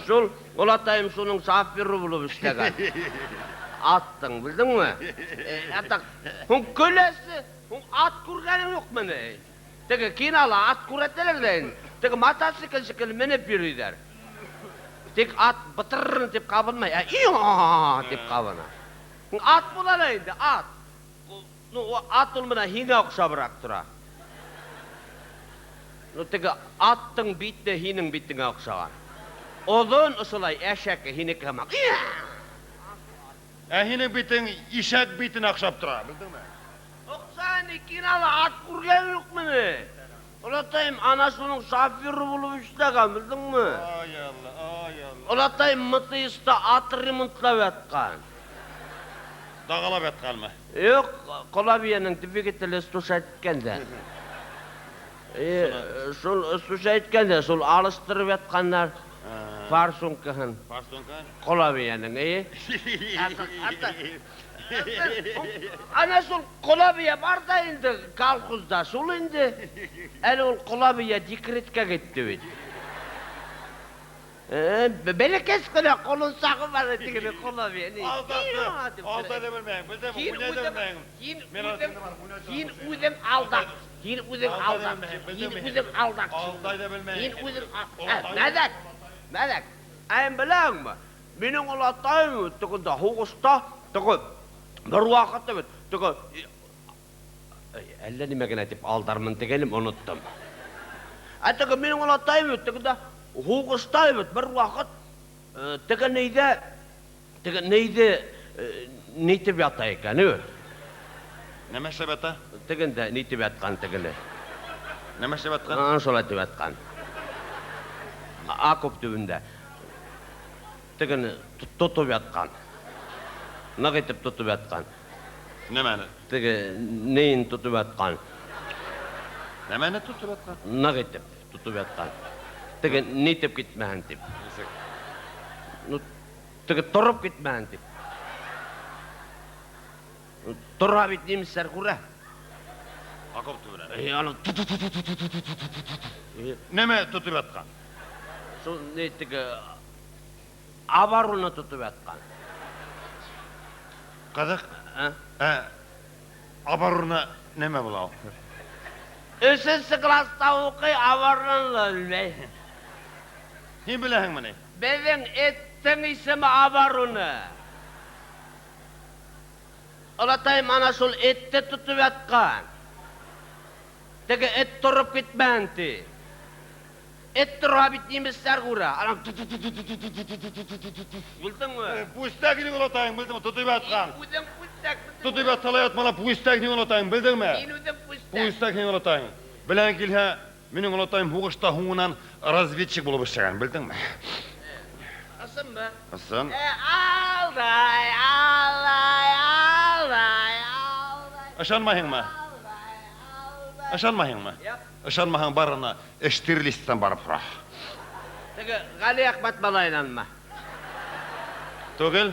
Шул олатаем шуның шоферы булып эшләгән. Аттың, белдеңме? Атак, һуң көләсе, һуң ат күргәнең юкмыни? Теге кинола ат күрәтәләр дә инде. Теге мотоцикл шикелле менеп йөриләр. Тик ат бытырын дип кабынмай, ә иа дип кабына. Ат була да инде, ат. Ну, ат ул менә һиңә охшабрак тора. Ну, теге аттың бите һинең битеңә охшаган. Озын ошолай әшәке һинеке һымак. Ә һинең битең ишәк битенә охшап тора, белдеңме? Охшаган кинола ат күргән юкмыни? Олатаем ана шуның шоферы булып эшләгән, белдеңме? Ай Алла, ай Алла. Олатаем МТСта ат ремонтлап яткан. Дагалап ятканмы? Юк, Колабиянең двигателе стушать иткән дә. Шул стушать иткән дә, шул алыштырып ятканнар. Форсункаһын. Форсунка? Колабиянең, әйе. Ана шул Колабия бар да инде колхозда, шул инде. Әле ул Колабия декретка китте бит. Бәләкәс кенә колынсагы бар тегене Колабия. Алдады, алдады белмәйм, белдем, уйнады белмәйм. Син үзең алдак. Син үзең алдак. Син үзең алдак. Алдайды белмәйм. Син үзең Мәдәк, мәдәк. Әйм беләңме? Минем олатайым тегендә һугышта теге бер вакытта бит теге әллә нимә генә дип алдармын дигәнем оныттым. Ә теге минем олатайым тегендә һугышта бит бер вакыт теге нейдә теге нейде нитеп ята икән, Нәмә эшләп ята? Тегендә нитеп яткан тегене. Нәмә эшләп яткан? Шулай дип яткан. Окоп төбендә. Тегене тотып яткан. Нык итеп тотып яткан. Нәмәне? Теге нейен тотып яткан. Нәмәне тотып яткан? Нык итеп тотып яткан. Теге нитеп китмәһен дип. Ну, теге торып китмәһен дип. Тора бит немецләр күрә. Окоп төбенә. Аны Нәмә тотып яткан? Шул ни теге оборона тотып яткан. Кызык. Ә оборона нәмә була ул? Өченче класста укый, оборонаны белмәй. Син беләһеңмени? Безнең эттең исеме оборона. Олатайым ана шул этте тотып яткан. Теге эт торып китмәһен ди. Эт тора бит немецләр күрә. Анам Белдеңме? Пустяк ни олатайың, белдеңме? Тотып яткан. Үзең пустяк. Тотып ятсалар ятмала, пустяк ни олатайың, белдеңме? Син үзең пустяк. Пустяк ни олатайың. Белән килһә, минем олатайым һугышта һуңынан разведчик булып эшләгән, белдеңме? Ысынмы? Ысын. Алдай, алдай, алдай, алдай. Ышанмайһыңмы? Ышанмайһыңмы? Ышанмаһаң барына Эштирлистан барып һора. Теге Гали Әхмәт малаенанмы? Түгел,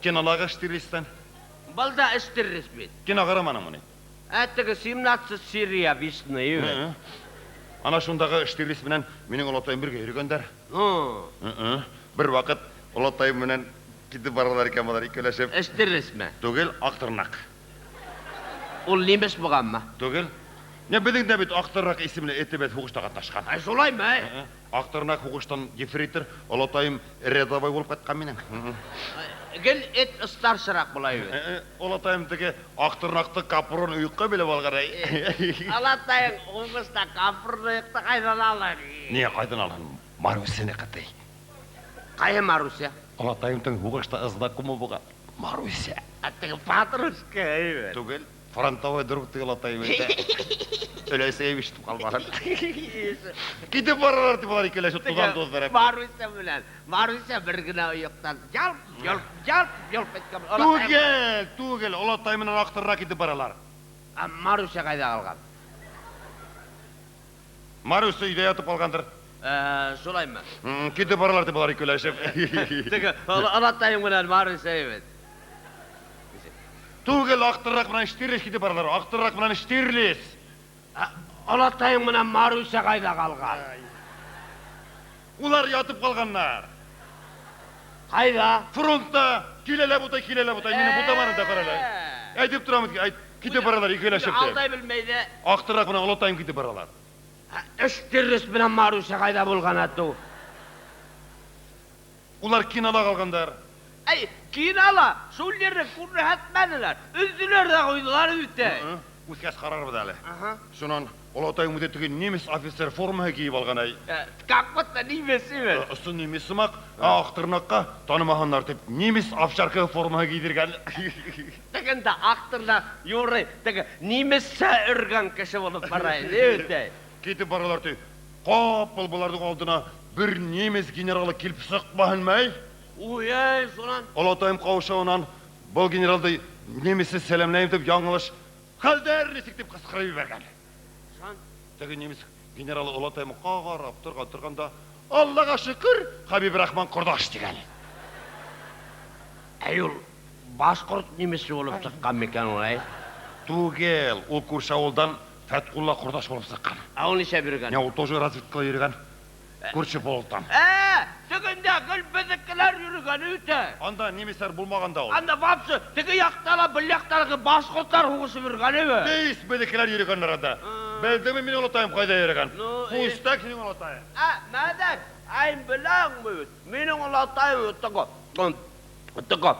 кинолагы Эштирлистан. Был да Эштирлис бит. Кино карамадыңмыни? Ә теге 17 серия весны. Ана шундагы Эштирлис менән минем олатайым бергә йөргәндәр. Бер вакыт олатайым менән китеп баралар икән болар икәүләшеп. Эштирлисме? Түгел, Актырнак. Ул немец булганмы? Түгел. Не безнең дә бит Актырнак исемле эте бит һугышта катнашкан. Ай, шулаймы? Актырнак һугыштан ефрейтор, олатайым рядовой булып кайткан минем. Гел эт старшырак була бит. Олатайым теге Актырнакты капрон уекка белеп алган. Олатайым һугышта капрон уекты кайдан алган? Нигә кайдан алган? Марусяны кытый. Кая Маруся? Олатайымның һугышта знакомы булган. Маруся. Ә теге патрушка, әйбәт. Түгел, фронтовой друг теге олатайым әйтә. Өләсә ишетеп калмаган. Китеп баралар дип алар икәүләшеп тузан туздырып. Маруся белән. Маруся бер генә оектан ялп, ялп, ялп, ялп иткән. Түгел, түгел, олатай менән Актырнак китеп баралар. Ә Маруся кайда калган? Маруся өйдә ятып калгандыр. Шулаймы? Китеп баралар дип алар икәүләшеп. Теге олатайым белән Маруся бит. Түгел, Актырнак белән Штирлиц китеп баралар. Актырнак белән Штирлиц. Олатайың менән Маруся кайда калган? Улар ятып калганнар. Кайда? Фронтта. Киләләр бутай, киләләр бутай. Мине бутаманы да каралар. Әйтеп торам, әйт, китеп баралар икәүләшеп. Алдай белмәйде. Актырнак белән олатайым китеп баралар. Штирлиц белән Маруся кайда булган ату? Улар кинода калгандар. Әй, кинола, шул ерне күрһәтмәделәр. Өзделәр дә куйдылар үтә. Үскәс карарбыз әле. Шуннан олатайым үзе теге немец офицер формаһы киеп алган әй. Как будто немец имеш. Ысын немец сымак, Актырнакка танымаганнар дип немец овчарка формаһы кидергән. Тегендә Актырнак юрый, теге немецчә өргән кеше булып бара иде үтә. Китеп баралар ди. Капыл боларның алдына бер немец генералы килеп чыкмаһынмы, әй? Уй, әй, шуннан. Олатаем каушавыннан был генералды немецчә сәламләйм дип яңылыш хәлдәр ничек дип кычкырып җибәргән. Шуннан. Теге немец генералы олатаем карап торган торганда, Аллага шөкер, Хәбибрахман кордаш дигән. Әй, ул башкорт немесе булып чыккан микән ул, әй? Түгел, ул күрше авылдан Фәткулла кордаш булып чыккан. Ә ул ничә биргән? Менә ул тоже разведкада йөргән. Күрше полктан. Ә, тегендә гел безнекеләр йөргән үтә. Анда немецлар булмаганда ул. Анда вообще теге якта ла, бу якта ла башкортлар һугышып йөргән иде. Тиз безнекеләр йөргәннәр анда. Белдеңме минем олатаем кайда йөргән? Ну, Пустак синең олатаең. Ә, мәдәк, әй беләңме бит, минем олатаем теге, теге,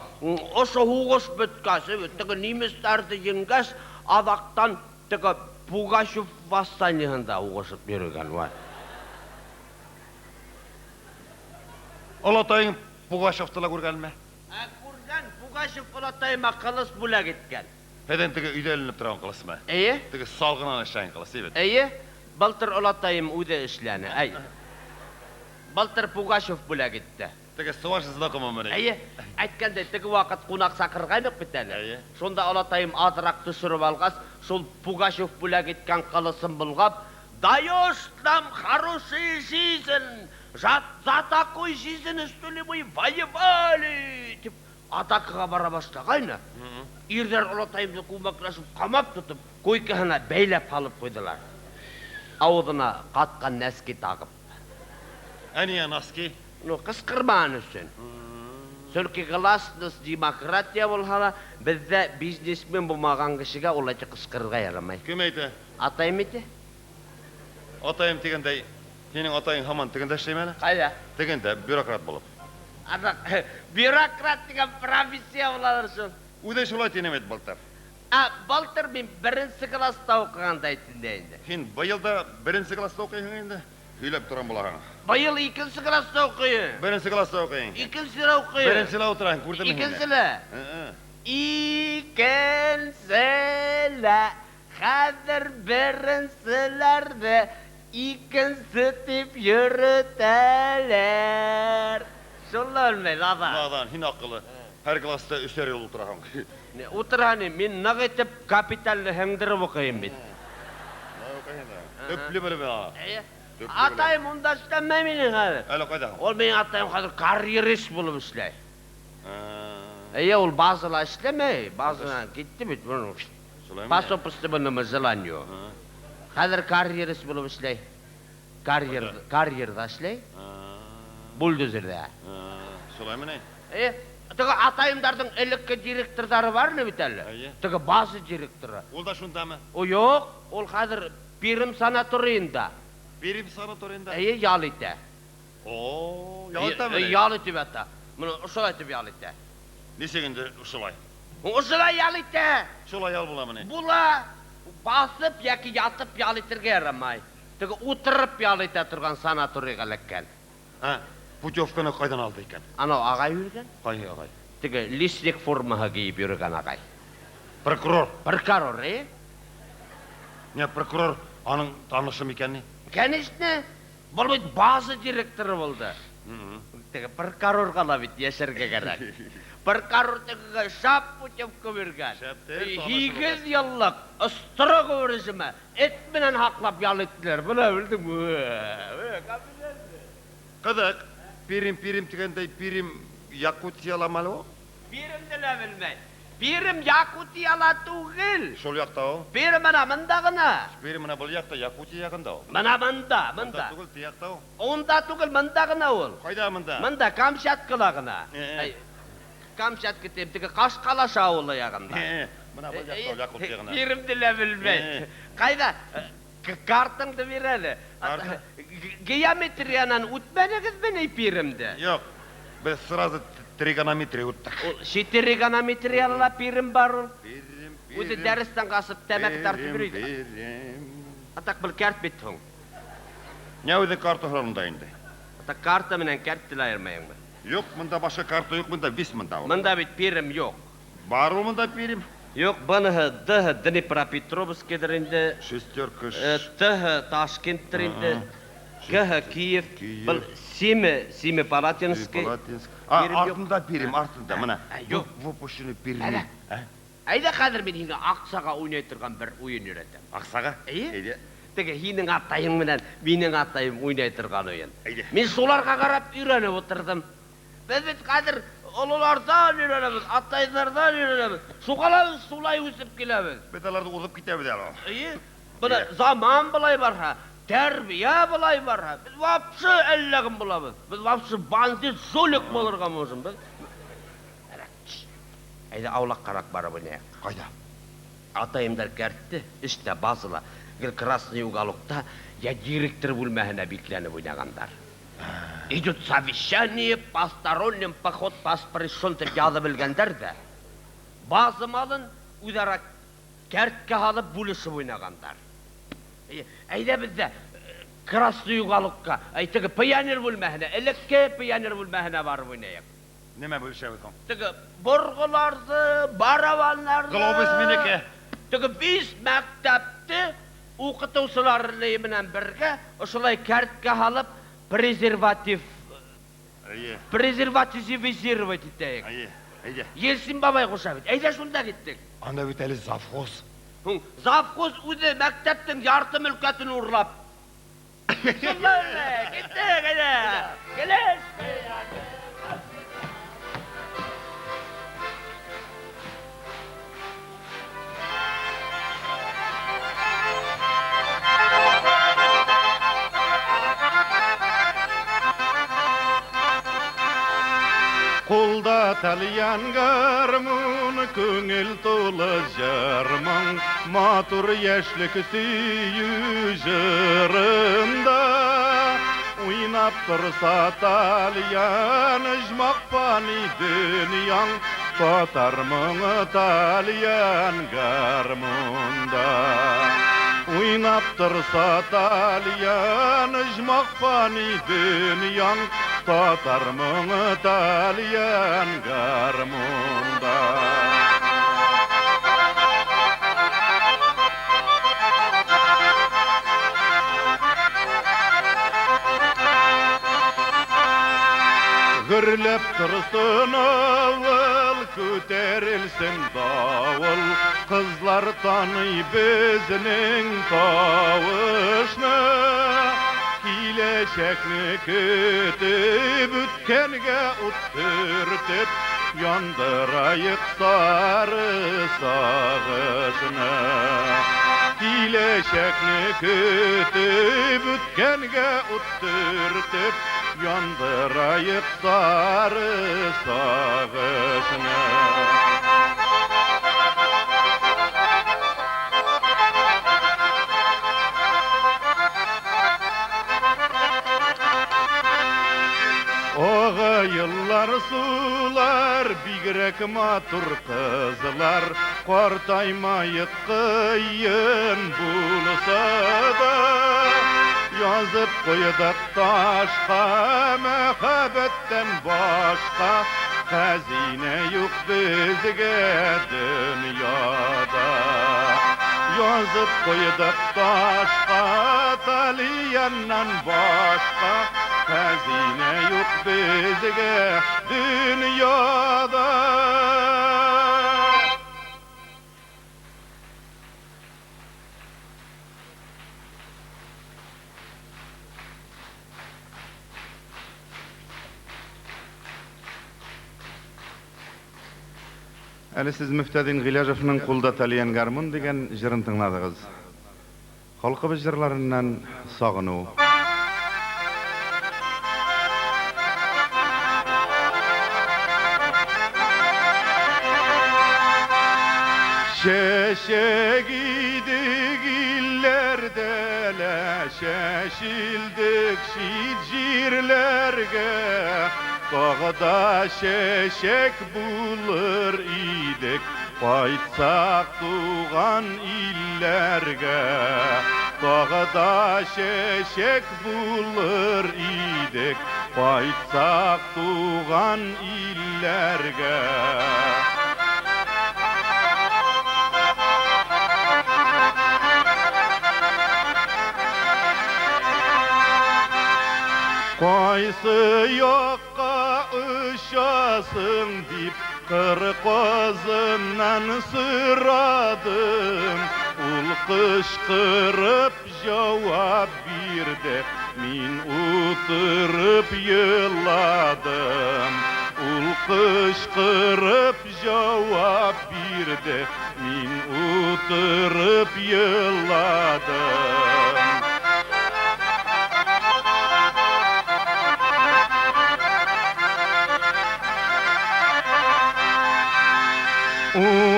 ошо һугыш беткәч, бит, теге немецларны җиңгәч, азактан теге Пугачев восстаниесында һугышып йөргән, вай. Олатаең Пугачевты ла күргәнме? Ә, күргән, Пугачев олатаема кылыч бүләк иткән. Һәдән теге өйдә эленеп торган кылычмы? Әйе. Теге салгыннан эшләгән кылыч, бит. Әйе, былтыр олатаем үзе эшләне, әй. Былтыр Пугачев бүләк итте. Теге суваш знакомымыни? Әйе, әйткәндәй, теге вакыт кунак чакыргайнык бит әле. Әйе. Шунда олатаем азрак төшереп алгач, шул Пугачев бүләк иткән кылычын болгап, «Даешь нам хорошую жизнь, за, за такой жизнь, что ли, мы воевали!» дип атакага бара башлагайны. Ирләр олатаемны күмәкләшеп камап тотып, койкасына бәйләп салып куйдылар. Авызына каткан нәски тагып. Ә нигә носки? Ну, кычкырмаган өчен. Чөнки гласность демократия булса да, бездә бизнесмен булмаган кешегә ул әйтә кычкырырга ярамый. Кем әйтә? Атаем әйтә. Атаем дигәндәй, синең атаең һаман тегендә эшлиме әле? Кайда? Тегендә, бюрократ булып. Ана, бюрократ дигән профессия буладыр шул. Үзе шулай тинем бит былтыр. Ә былтыр мин беренче класста укыганда әйттем дә инде. Син быел да беренче класста укыйсың инде. Сөйләп торам булаһың. Быел икенче класста укыйм. Беренче класста укыйң. Икенчедә укыйм. Беренчедә утыраһың, күрдем мин. Икенчелә. Икенчелә. Хәзер беренчеләрне икенче дип йөртәләр. Шулай үлмәй, Надан. Надан, һин акыллы. Һәр класста өчәр ел утыраһың. Утыра ни, мин нык итеп капиталны һеңдереп укыйм бит. Төпле белем аңа. Әйе. Төпле белем. Атаем унда эшләмәй минем хәзер. Әле кайда? Ул минем атаем хәзер карьерист булып эшләй. Әйе, ул базала эшләмәй, базадан китте бит. Шулаймы? По собственному желанию. Хәзер карьерист булып эшләй. Карьер, карьерда эшләй. Бульдозерда. Шулаймыни? Әйе, теге атаемдарның элекке директорлары бар бит әле. Әйе. Теге база директоры. Ул да шундамы? О, юк, ул хәзер Пермь санаториенда. Пермь санаториенда. Әйе, ял итә. О, ял итәме? Ял итеп ята. Моны шулай итеп ял итә. Ничек инде шулай? Шулай ял итә. Шулай ял буламыни? Була. Басып яки ятып ял итәргә ярамай. Теге утырып ял итә торган санаторийга эләккән. Ә, путевканы кайдан алды икән? Анау агай йөргән. Кай агай? Теге лесник формаһы киеп йөргән агай. Прокурор. Прокурор, э? Не, прокурор аның танышы микән ни? Конечно. Был бит база директоры булды. Теге прокурорга ла бит яшәргә кирәк. Прокурор тегегә шәп путевка биргән. Шәптер, танышы 8 еллык строгий режимы эт белән хаклап ял иттеләр. Менә белдеңме? Кызык. Пермь, Пермь дигәндәй, Пермь Якутияламы әле ул? Пермьне лә белмәй. Пермь Якутияла түгел. Шул якта ул. Пермь менә монда гына. Пермь менә был якта, Якутия ягында ул. Менә монда, Монда монда. түгел, ти якта ул. Унда түгел, монда гына ул. Кайда монда? Монда Камчаткала гына. Э-э. Әй, Камчатка дип теге Кашкалаш авылы ягында. Менә был якта ул, Якутия гына. Пермьне лә белмәй. Э. Кайда? Картаңды бир әле. Карта? Геометриянан үтмәдегезмени Пермьдә? Юк. Без сразу тригонометрия үттек. Ул тригонометриялы Пермь бар ул. Пермь, Үзе дәрестән касып тәмәке тартып йөри. Пермь. Атак был кәрт бит һуң. Не үзе карта һорында инде. Атак карта менән кәрт тел аермайыңмы? Юк, монда башка карта юк, монда вис монда ул. Монда бит Пермь юк. Бар ул монда Пермь. Юк, Б-ны, Д, Днепропетровскийдыр инде. Шестерка. Т, Ташкенттыр инде. Г, Киев. Киев. Был Семе, Семипалатинский. Палатинск. А, Пермь юк. артында Пермь, артында, менә. Юк. Выпущенный Пермь. Әнә. Ә? Әйдә хәзер мин һиңа акчага уйный торган бер уен өйрәтәм. Аксага? Әйе. Әйдә. Теге һинең атайың белән минең атайым уйный торган уен. Әйдә. Мин шуларга карап өйрәнеп утырдым. Без бит хәзер олылардан өйрәнәбез, атайлардан өйрәнәбез. Шуңа без шулай үсеп киләбез. Без аларны узып китәбез әле. Әйе. Менә заман болай барса, тәрбия болай барса, без вообще әллә кем булабыз. Без вообще бандит, жулик булырга можем. Без Әйдә аулаккарак барып уйныйк. Кайда? Атайымдар кәртте, эштә басыла. Гел красный уголокта я директор бүлмәһенә бикләнеп уйнагандар. Идет совещание, посторонним поход воспрещен дип язып белгәндәр дә. Базы малын үзара кәрткә алып бүлешеп уйнагандар. Әйдә бездә красный уголокка, әй теге пионер бүлмәһенә, элекке пионер бүлмәһенә барып уйныйк. Нимә бүлешәбез соң? Теге боргыларны, барабаннарны. Глобус минеке. Теге биш мәктәпте укытучылар белән бергә ошолай кәрткә алып презерватив Әйе. презервативизировать итәйек. Әйе. Әйдә. Елсин бабай куша бит. Әйдә шунда киттек. Анда бит әле завхоз. Һуң, Завхоз үзе мәктәптең ярты мөлкәтен урлап. Шунда киттек, әйдә. Килеш. Кулда тальян гармун, күңел тулы җыр-моң, матур яшьлек сөю җырында. Уйнап торса тальян, оҗмах фани дөньяң, татар моңы тальян гармунда. Уйнап торса тальян, оҗмах фани дөньяң, татар моңы тальян гармунда. Гөрләп торсын авыл, күтәрелсен давыл, кызлар таный безнең тавышны. Киләчәкне көтеп, үткәнгә ут төртеп, яндырайык сары сагышны. Киләчәкне көтеп, үткәнгә ут төртеп, яндырайык сары сагышны. Ага еллар сулар, бигрәк матур кызлар, картаймаек кыен булса да. Язып куйдык ташка, мәхәббәттән башка, хәзинә юк безгә дөньяда. Язып куйдык ташка, тальяннан башка, хәзинә юк безгә дөньяда. Әле сез Мөфтәдин Гыйләҗевның Кулда тальян гармун дигән җырын тыңладыгыз. Халкыбыз җырларыннан сагыну. Чәчәк идек илләрдә лә, чәчелдек чит җирләргә, тагы да чәчәк булыр идек, кайтсак туган илләргә. Тагы да чәчәк булыр идек, кайтсак туган илләргә. Кайсы якка очасың дип кыр казыннан сорадым. Ул кычкырып җавап бирде, мин утырып еладым. Ул кычкырып җавап бирде, мин утырып еладым.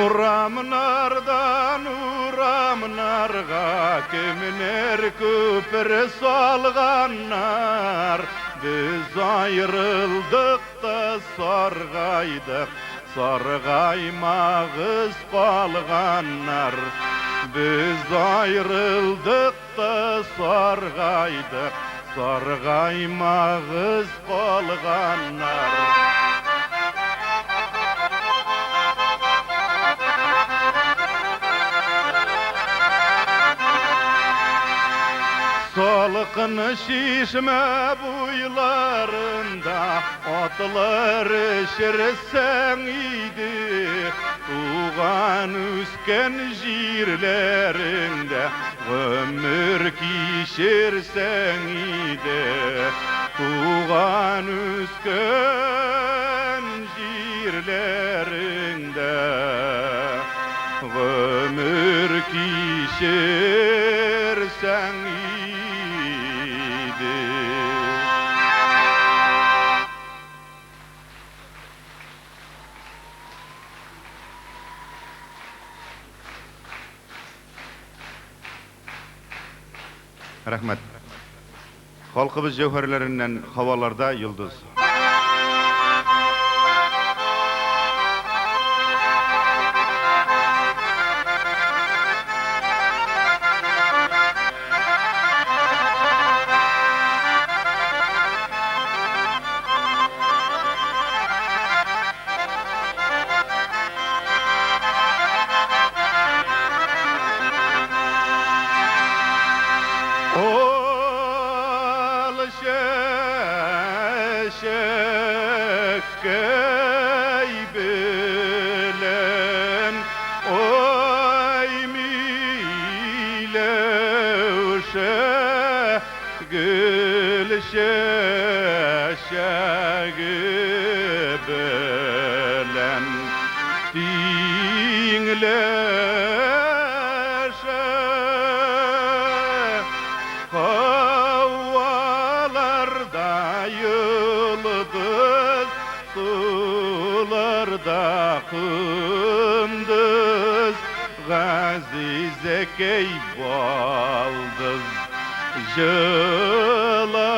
Урамнардан урамнарга кемнәр күпер салганнар. Без аерылдык та саргайдык, саргаймагыз калганнар. Без аерылдык та саргайдык, саргаймагыз калганнар. Салкын чишмә буйларында атлар эчерсәң иде, туган үскән җирләреңдә гомер кичерсәң иде. Туган үскән җирләреңдә гомер кичерсәң иде. Рәхмәт. Халкыбыз җәүһәрләреннән һаваларда йолдыз. Ol чәчәккәй белән ай миләүшә гөл чәчәге белән тиңләшә. Havalarda yıldız, sularda kunduz, Gazizekey baldız, jılama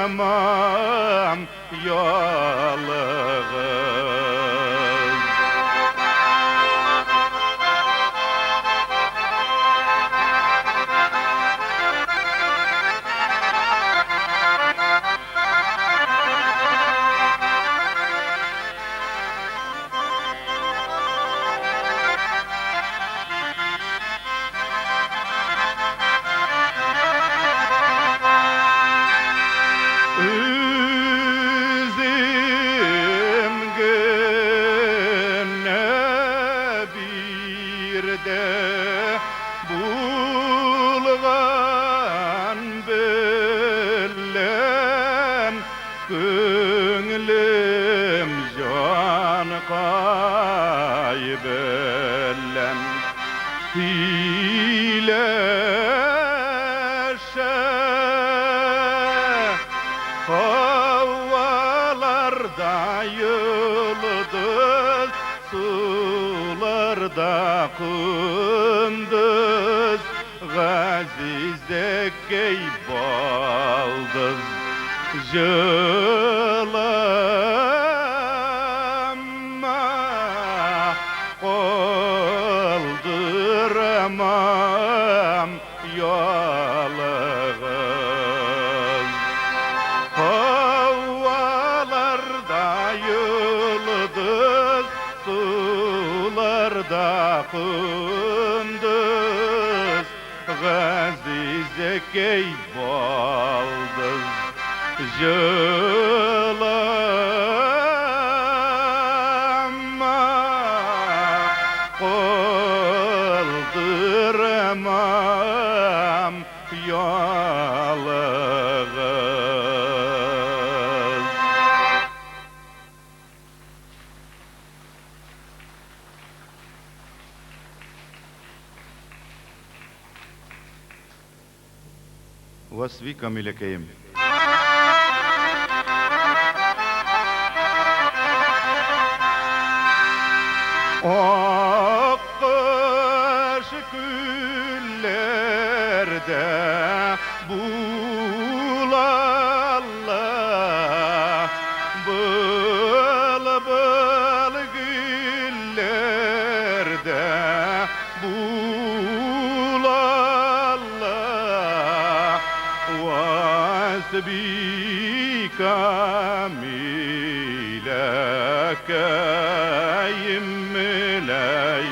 kaldırmam yalığız. Üzüm gene bir de bulgan bilen Könglim can kaybelen Hileşe. Havalarda yıldız, sularda kunduz, Gazizekey baldız, jılama kaldırmam yalığız. Havalarda yıldız, sularda kunduz, Гөлкәй балдыз җылама, калдырмам ялгыз. Васви Камиләкәем. Аккош күлләрдә булалла, былбыл гөлләрдә булалла, Vasbi Kamilekeyim miley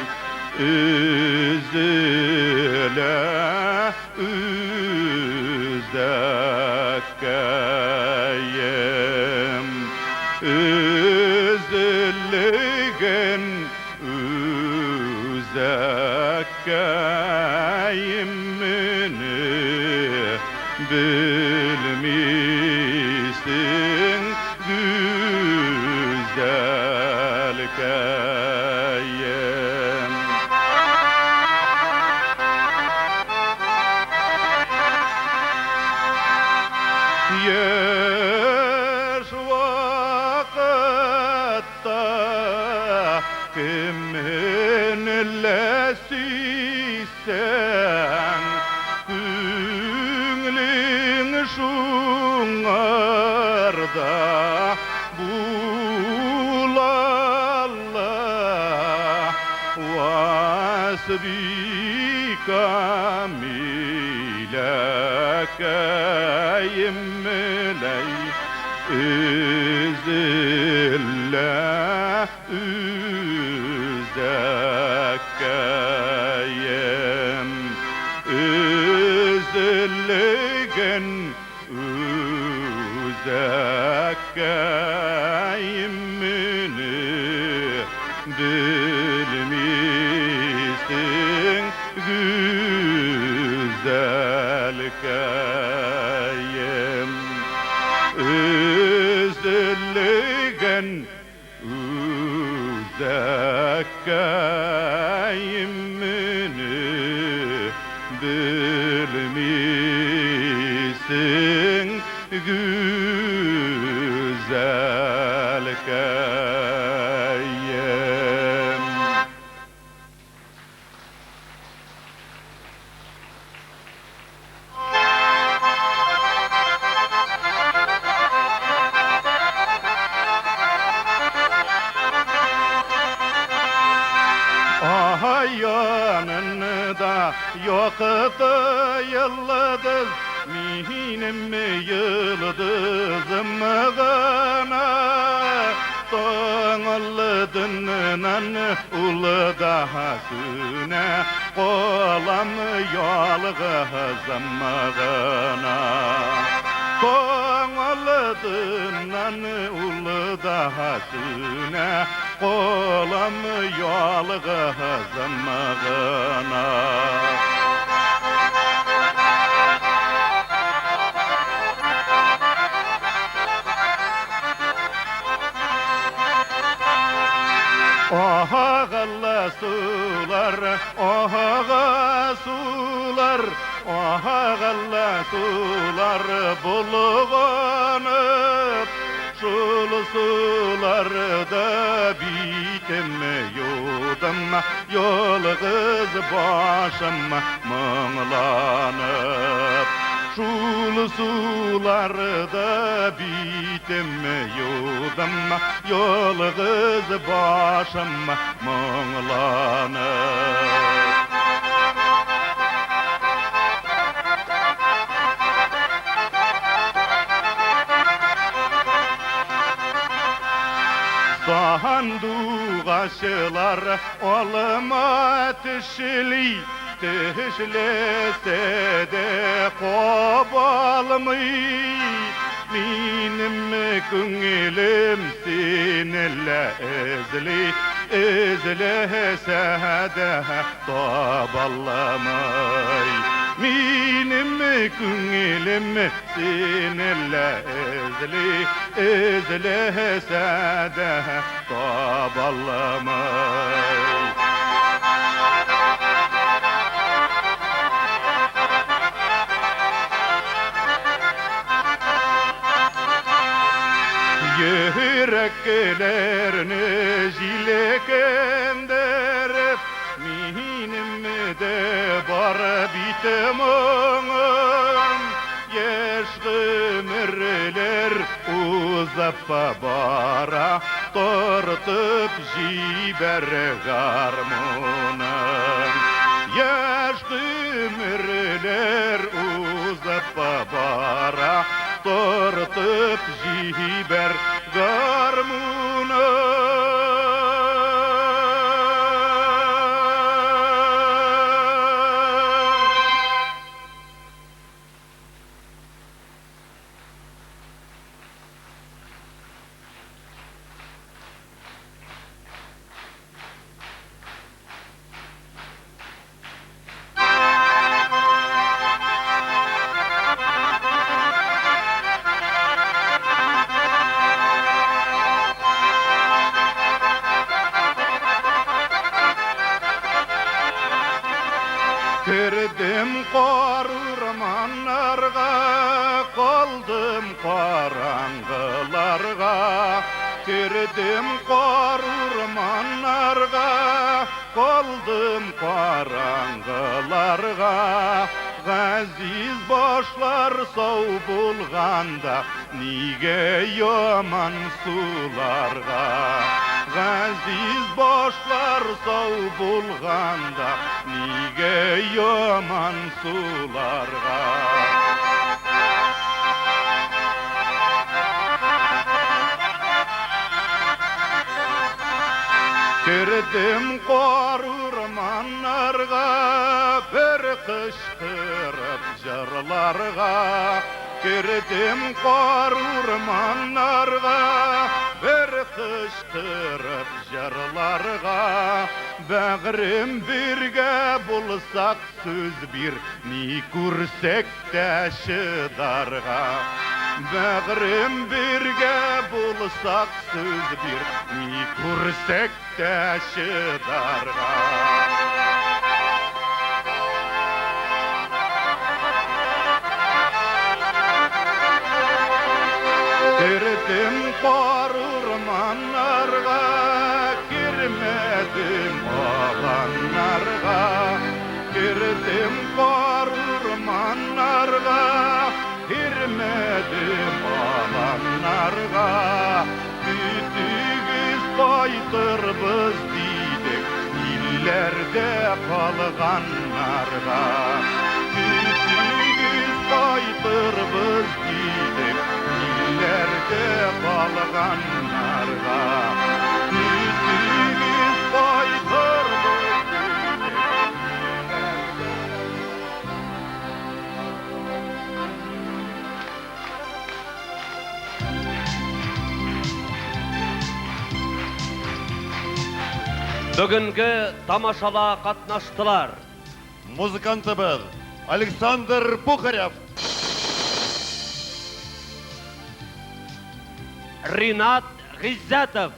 üzüle üzekkeyim, üzülgün üzekkeyim mini bilmişsin güzel keyim. Yaş vakitte kiminle süysen, Күңлең шуңарда булалла, Vasbi Kamilekeyim miley üzülle üzekkeyim, üzülgün üzekkeyim mini bilmişsin güzel keyim, üzülgün üzekkeyim mini bilmişsin güzel keyim. Aha yanında yoktu yıldız, minim yıldızım gına. To'ng'ildinan ulu daha süne, qolam yolg'izim g'ina. To'ng'ildinan ulu daha süne, qolam yolg'izim g'ina. Oha sular, oha sular, oha sular bulganıp, şul sularda bitim yudum, yolgız başım mınglanıp. Şul sularda bitim yudum, yolgız başım mınglanıp. Sandugaşlar olma tişli, Тешләсә дә кабалмый. Минем күңелем сине лә эзли, эзләсә дә табалмый. Минем күңелем сине лә эзли, эзләсә дә табалмый. Йөрәкләрне җилкендереп, минем дә бар бит моңым. Яшь гомерләр узып бара, тартып җибәр гармуның. Яшь гомерләр узып бара, тартып җибәр гармуның. Кердем кар урманнарга, калдым караңгыларга. Кердем кар урманнарга, калдым караңгыларга. Газиз башлар сау булганда, нигә яман суларга? Газиз башлар сау булганда, нигә яман суларга? Кердем кар урманнарга, бер кычкырып җырларга. Кердем кар урманнарга, бер кычкырып җырларга. Бәгърем бергә булсак сүз бир, ни күрсәк тә чыдарга. Бәгърем бергә булсак сүз бир, ни күрсәк тә чыдарга. Кердем кар урманнарга, кермәдем аланнарга. Кердем кар урманнарга, кермәдем аланнарга. Көтегез кайтырбыз дидек, илләрдә калганнарга. Көтегез кайтырбыз дидек, илләрдә калганнарга. Көтегез кайтырбыз дидек, Бүгенге тамашада катнаштылар. Музыкантыбыз Александр Бухарев. Ринат Гыйззәтов.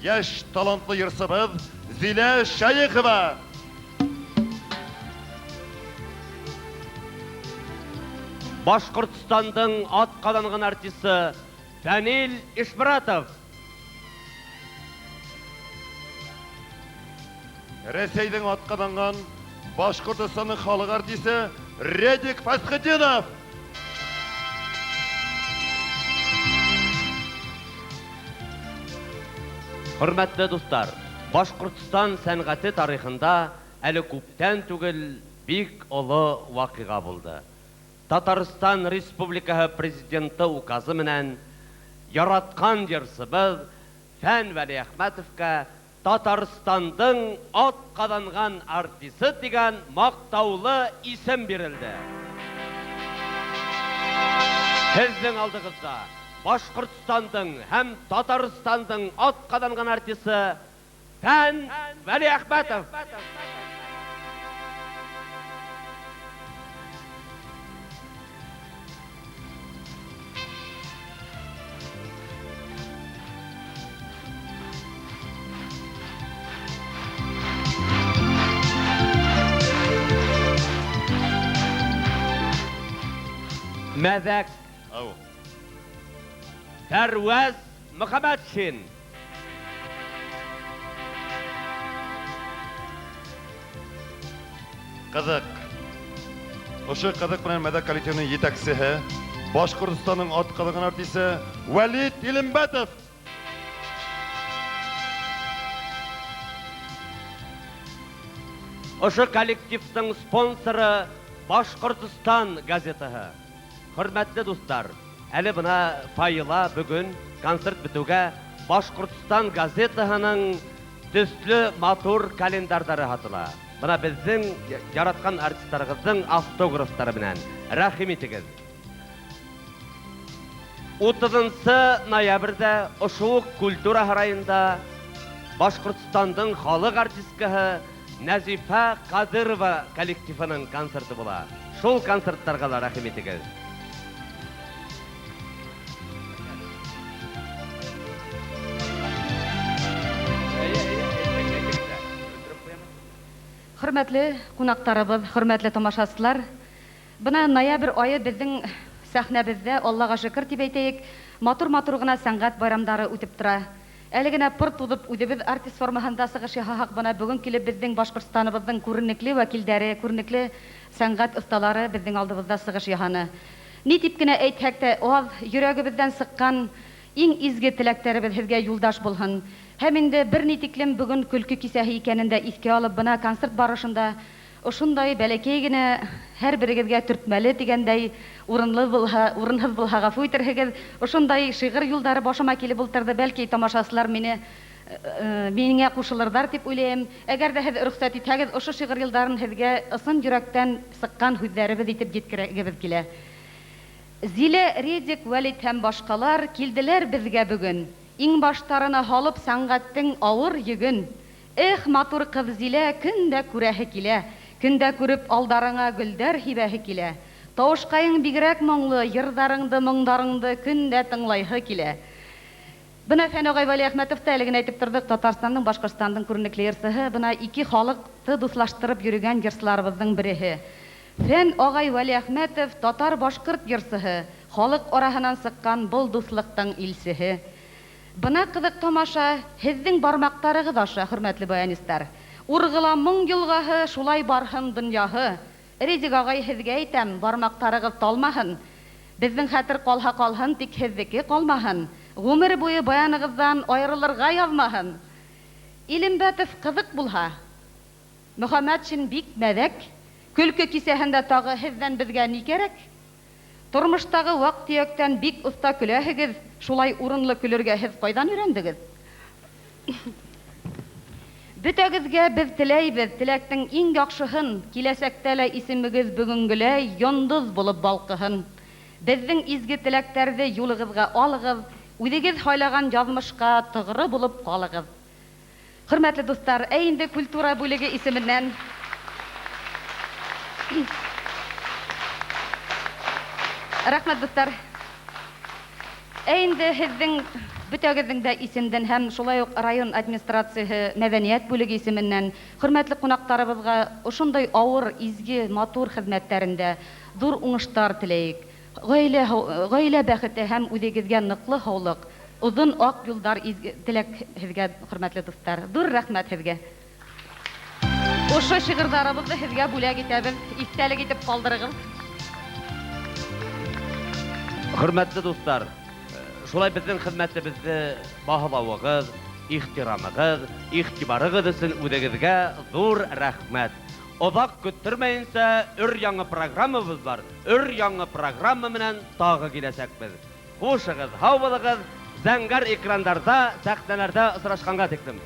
Яшь талантлы йырсыбыз Зилә Шәехова. Башкортстанның атказанган артисты Фәнил Ишморатов. Рәсәйнең атказанган Башкортстанның халык артисты Редик Фәсхетдинов. Хөрмәтле дуслар, Башкортстан сәнгате тарихында әле күптән түгел бик олы вакыйга булды. Татарстан Республикаһы Президенты указы менән яраткан җырчыбыз Фән Вәлиәхмәтовка Татарстандың атказанган артисты дигән мактаулы исем бирелде. Һеҙҙең алдығыҙҙа Башҡортостандың һәм Татарстандың атҡаҙанған артисы Фән Вәлиәхмәтов. Мәҙәк. Ау. Фәрүәз Мөхәмәтшин. Ҡыҙыҡ. Ошо Ҡыҙыҡ менән Мәҙәк коллективының етәксеһе, Башҡортостандың атҡаҙанған артисы Вәлит Илембәтов. Ошо коллективтың спонсоры Башҡортостан газетаһы. Хөрмәтле дуҫтар, әле бына фойела бөгөн концерт бөтөүгә Башҡортостан газетаһының төҫлө матур календарҙары һатыла. Бына беҙҙең яратҡан артистарығыҙҙың автографтары менән. Рәхим итегеҙ. 30 ноябрҙә ошо уҡ культура һарайында Башҡортостандың халыҡ артисткаһы Нәзифә Ҡадирова коллективының концерты була. Шул концерттарға ла рәхим итегеҙ. Хөрмәтле ҡунаҡтарыбыҙ, хөрмәтле тамашасылар, бына ноябрь айы беҙҙең сәхнәбеҙҙә, Аллаға шөкөр тип әйтәйек, матур-матур ғына сәнғәт байрамдары үтеп тора. Әле генә пыр туҙып үҙебеҙ артист формаһында сығыш яһаһаҡ, бына бөгөн килеп беҙҙең Башҡортостаныбыҙҙың күренекле вәкилдәре, күренекле сәнғәт оҫталары беҙҙең алдыбыҙҙа сығыш яһаны. Ни тип кенә әйтһәк тә, аҙ йөрәгебеҙҙән сыҡҡан иң изге теләктәребеҙ һеҙгә юлдаш булһын. Һәм инде бер ни тиклем бөгөн көлкө кисәһе икәнен дә иҫкә алып, бына концерт барышында ошондай бәләкәй генә һәр берегеҙгә төртмәле тигәндәй урынлы булһа, урынһыҙ булһа ғәфү итерһегеҙ. Ошондай шиғыр юлдары башыма килеп ултырҙы. Бәлки тамашасылар мине миңә ҡушылырҙар тип уйлайым. Әгәр ҙә һеҙ рөхсәт итһәгеҙ, ошо шиғыр юлдарын һеҙгә ысын йөрәктән сыҡҡан һүҙҙәребеҙ итеп еткерәгебеҙ килә. Зилә, Редик, Вәлит һәм башҡалар килделәр беҙгә бөгөн. Иң баштарына һалып сәнғәттең ауыр йөгөн. Эх, матур ҡыҙ Зилә, көн дә күрәһе килә. Көн дә күреп алдарыңа гөлдәр һибәһе килә. Тауышҡайың бигерәк моңло, йырҙарыңды, моңдарыңды көн дә тыңлайһы килә. Бына Фән ағай Вәлиәхмәтов та әле генә әйтеп торҙоҡ, Татарстандың, Башҡортостандың күренекле йырсыһы, бына ике халыҡты дуҫлаштырып йөрөгән йырсыларыбыҙҙың береһе. Фән ағай Вәлиәхмәтов татар-башҡорт йырсыһы, халыҡ араһынан сыҡҡан был дуҫлыҡтың илсеһе. Бына ҡыҙыҡ тамаша һеҙҙең бармаҡтарығыҙ аша, хөрмәтле баянистар. Урғыла моң йылғаһы, шулай барһын донъяһы. Резик ағай, һеҙгә әйтәм, бармаҡтарығыҙ талмаһын. Беҙҙең хәтер ҡалһа ҡалһын, тик һеҙҙеке ҡалмаһын. Ғүмер буйы баянығыҙҙан айырылырға яҙмаһын. Илембәтов ҡыҙыҡ булһа, Мөхәммәтшин бик мәҙәк. Көлкө кисәһендә тағы һеҙҙән беҙгә ни кәрәк? Тормоштағы ваҡ-төйәктән бик оҫта көләһегеҙ, шулай урынлы көлөргә һеҙ ҡайҙан өйрәндегеҙ? Бөтәгеҙгә беҙ теләйбеҙ, теләктең иң яҡшыһын, киләсәктә лә исемегеҙ бөгөнгөләй йондоҙ булып балҡыһын. Беҙҙең изге теләктәрҙе юлығыҙға алығыҙ, үҙегеҙ һайлаған яҙмышҡа тоғро булып ҡалығыҙ. Хөрмәтле дуҫтар, ә инде культура бүлеге исеменән рәхмәт, дуҫтар. Ә инде һеҙҙең бөтәгеҙҙең дә исемдән һәм шулай уҡ район администрацияһы мәҙәниәт бүлеге исеменән хөрмәтле ҡунаҡтарыбыҙға ошондай ауыр, изге, матур хеҙмәттәрендә ҙур уңыштар теләйек. Ғаилә, ғаилә бәхете һәм үҙегеҙгә ныҡлы һаулыҡ, оҙон аҡ юлдар изге теләк һеҙгә, хөрмәтле дуҫтар. Ҙур рәхмәт һеҙгә. Ошо шиғырҙарыбыҙҙы һеҙгә бүләк итәбеҙ, иҫтәлек итеп ҡалдырығыҙ. Хөрмәтле дуҫтар, шулай беҙҙең хеҙмәтебеҙҙе баһалауығыҙ, ихтирамығыҙ, иғтибарығыҙ өсөн үҙегеҙгә ҙур рәхмәт. Оҙаҡ көттөрмәйенсә өр-яңы программабыҙ бар. Өр-яңы программа менән тағы киләсәкбеҙ. Хушығыҙ, һау булығыҙ, зәңгәр экрандарҙа, сәхнәләрҙә осрашҡанға тиклем.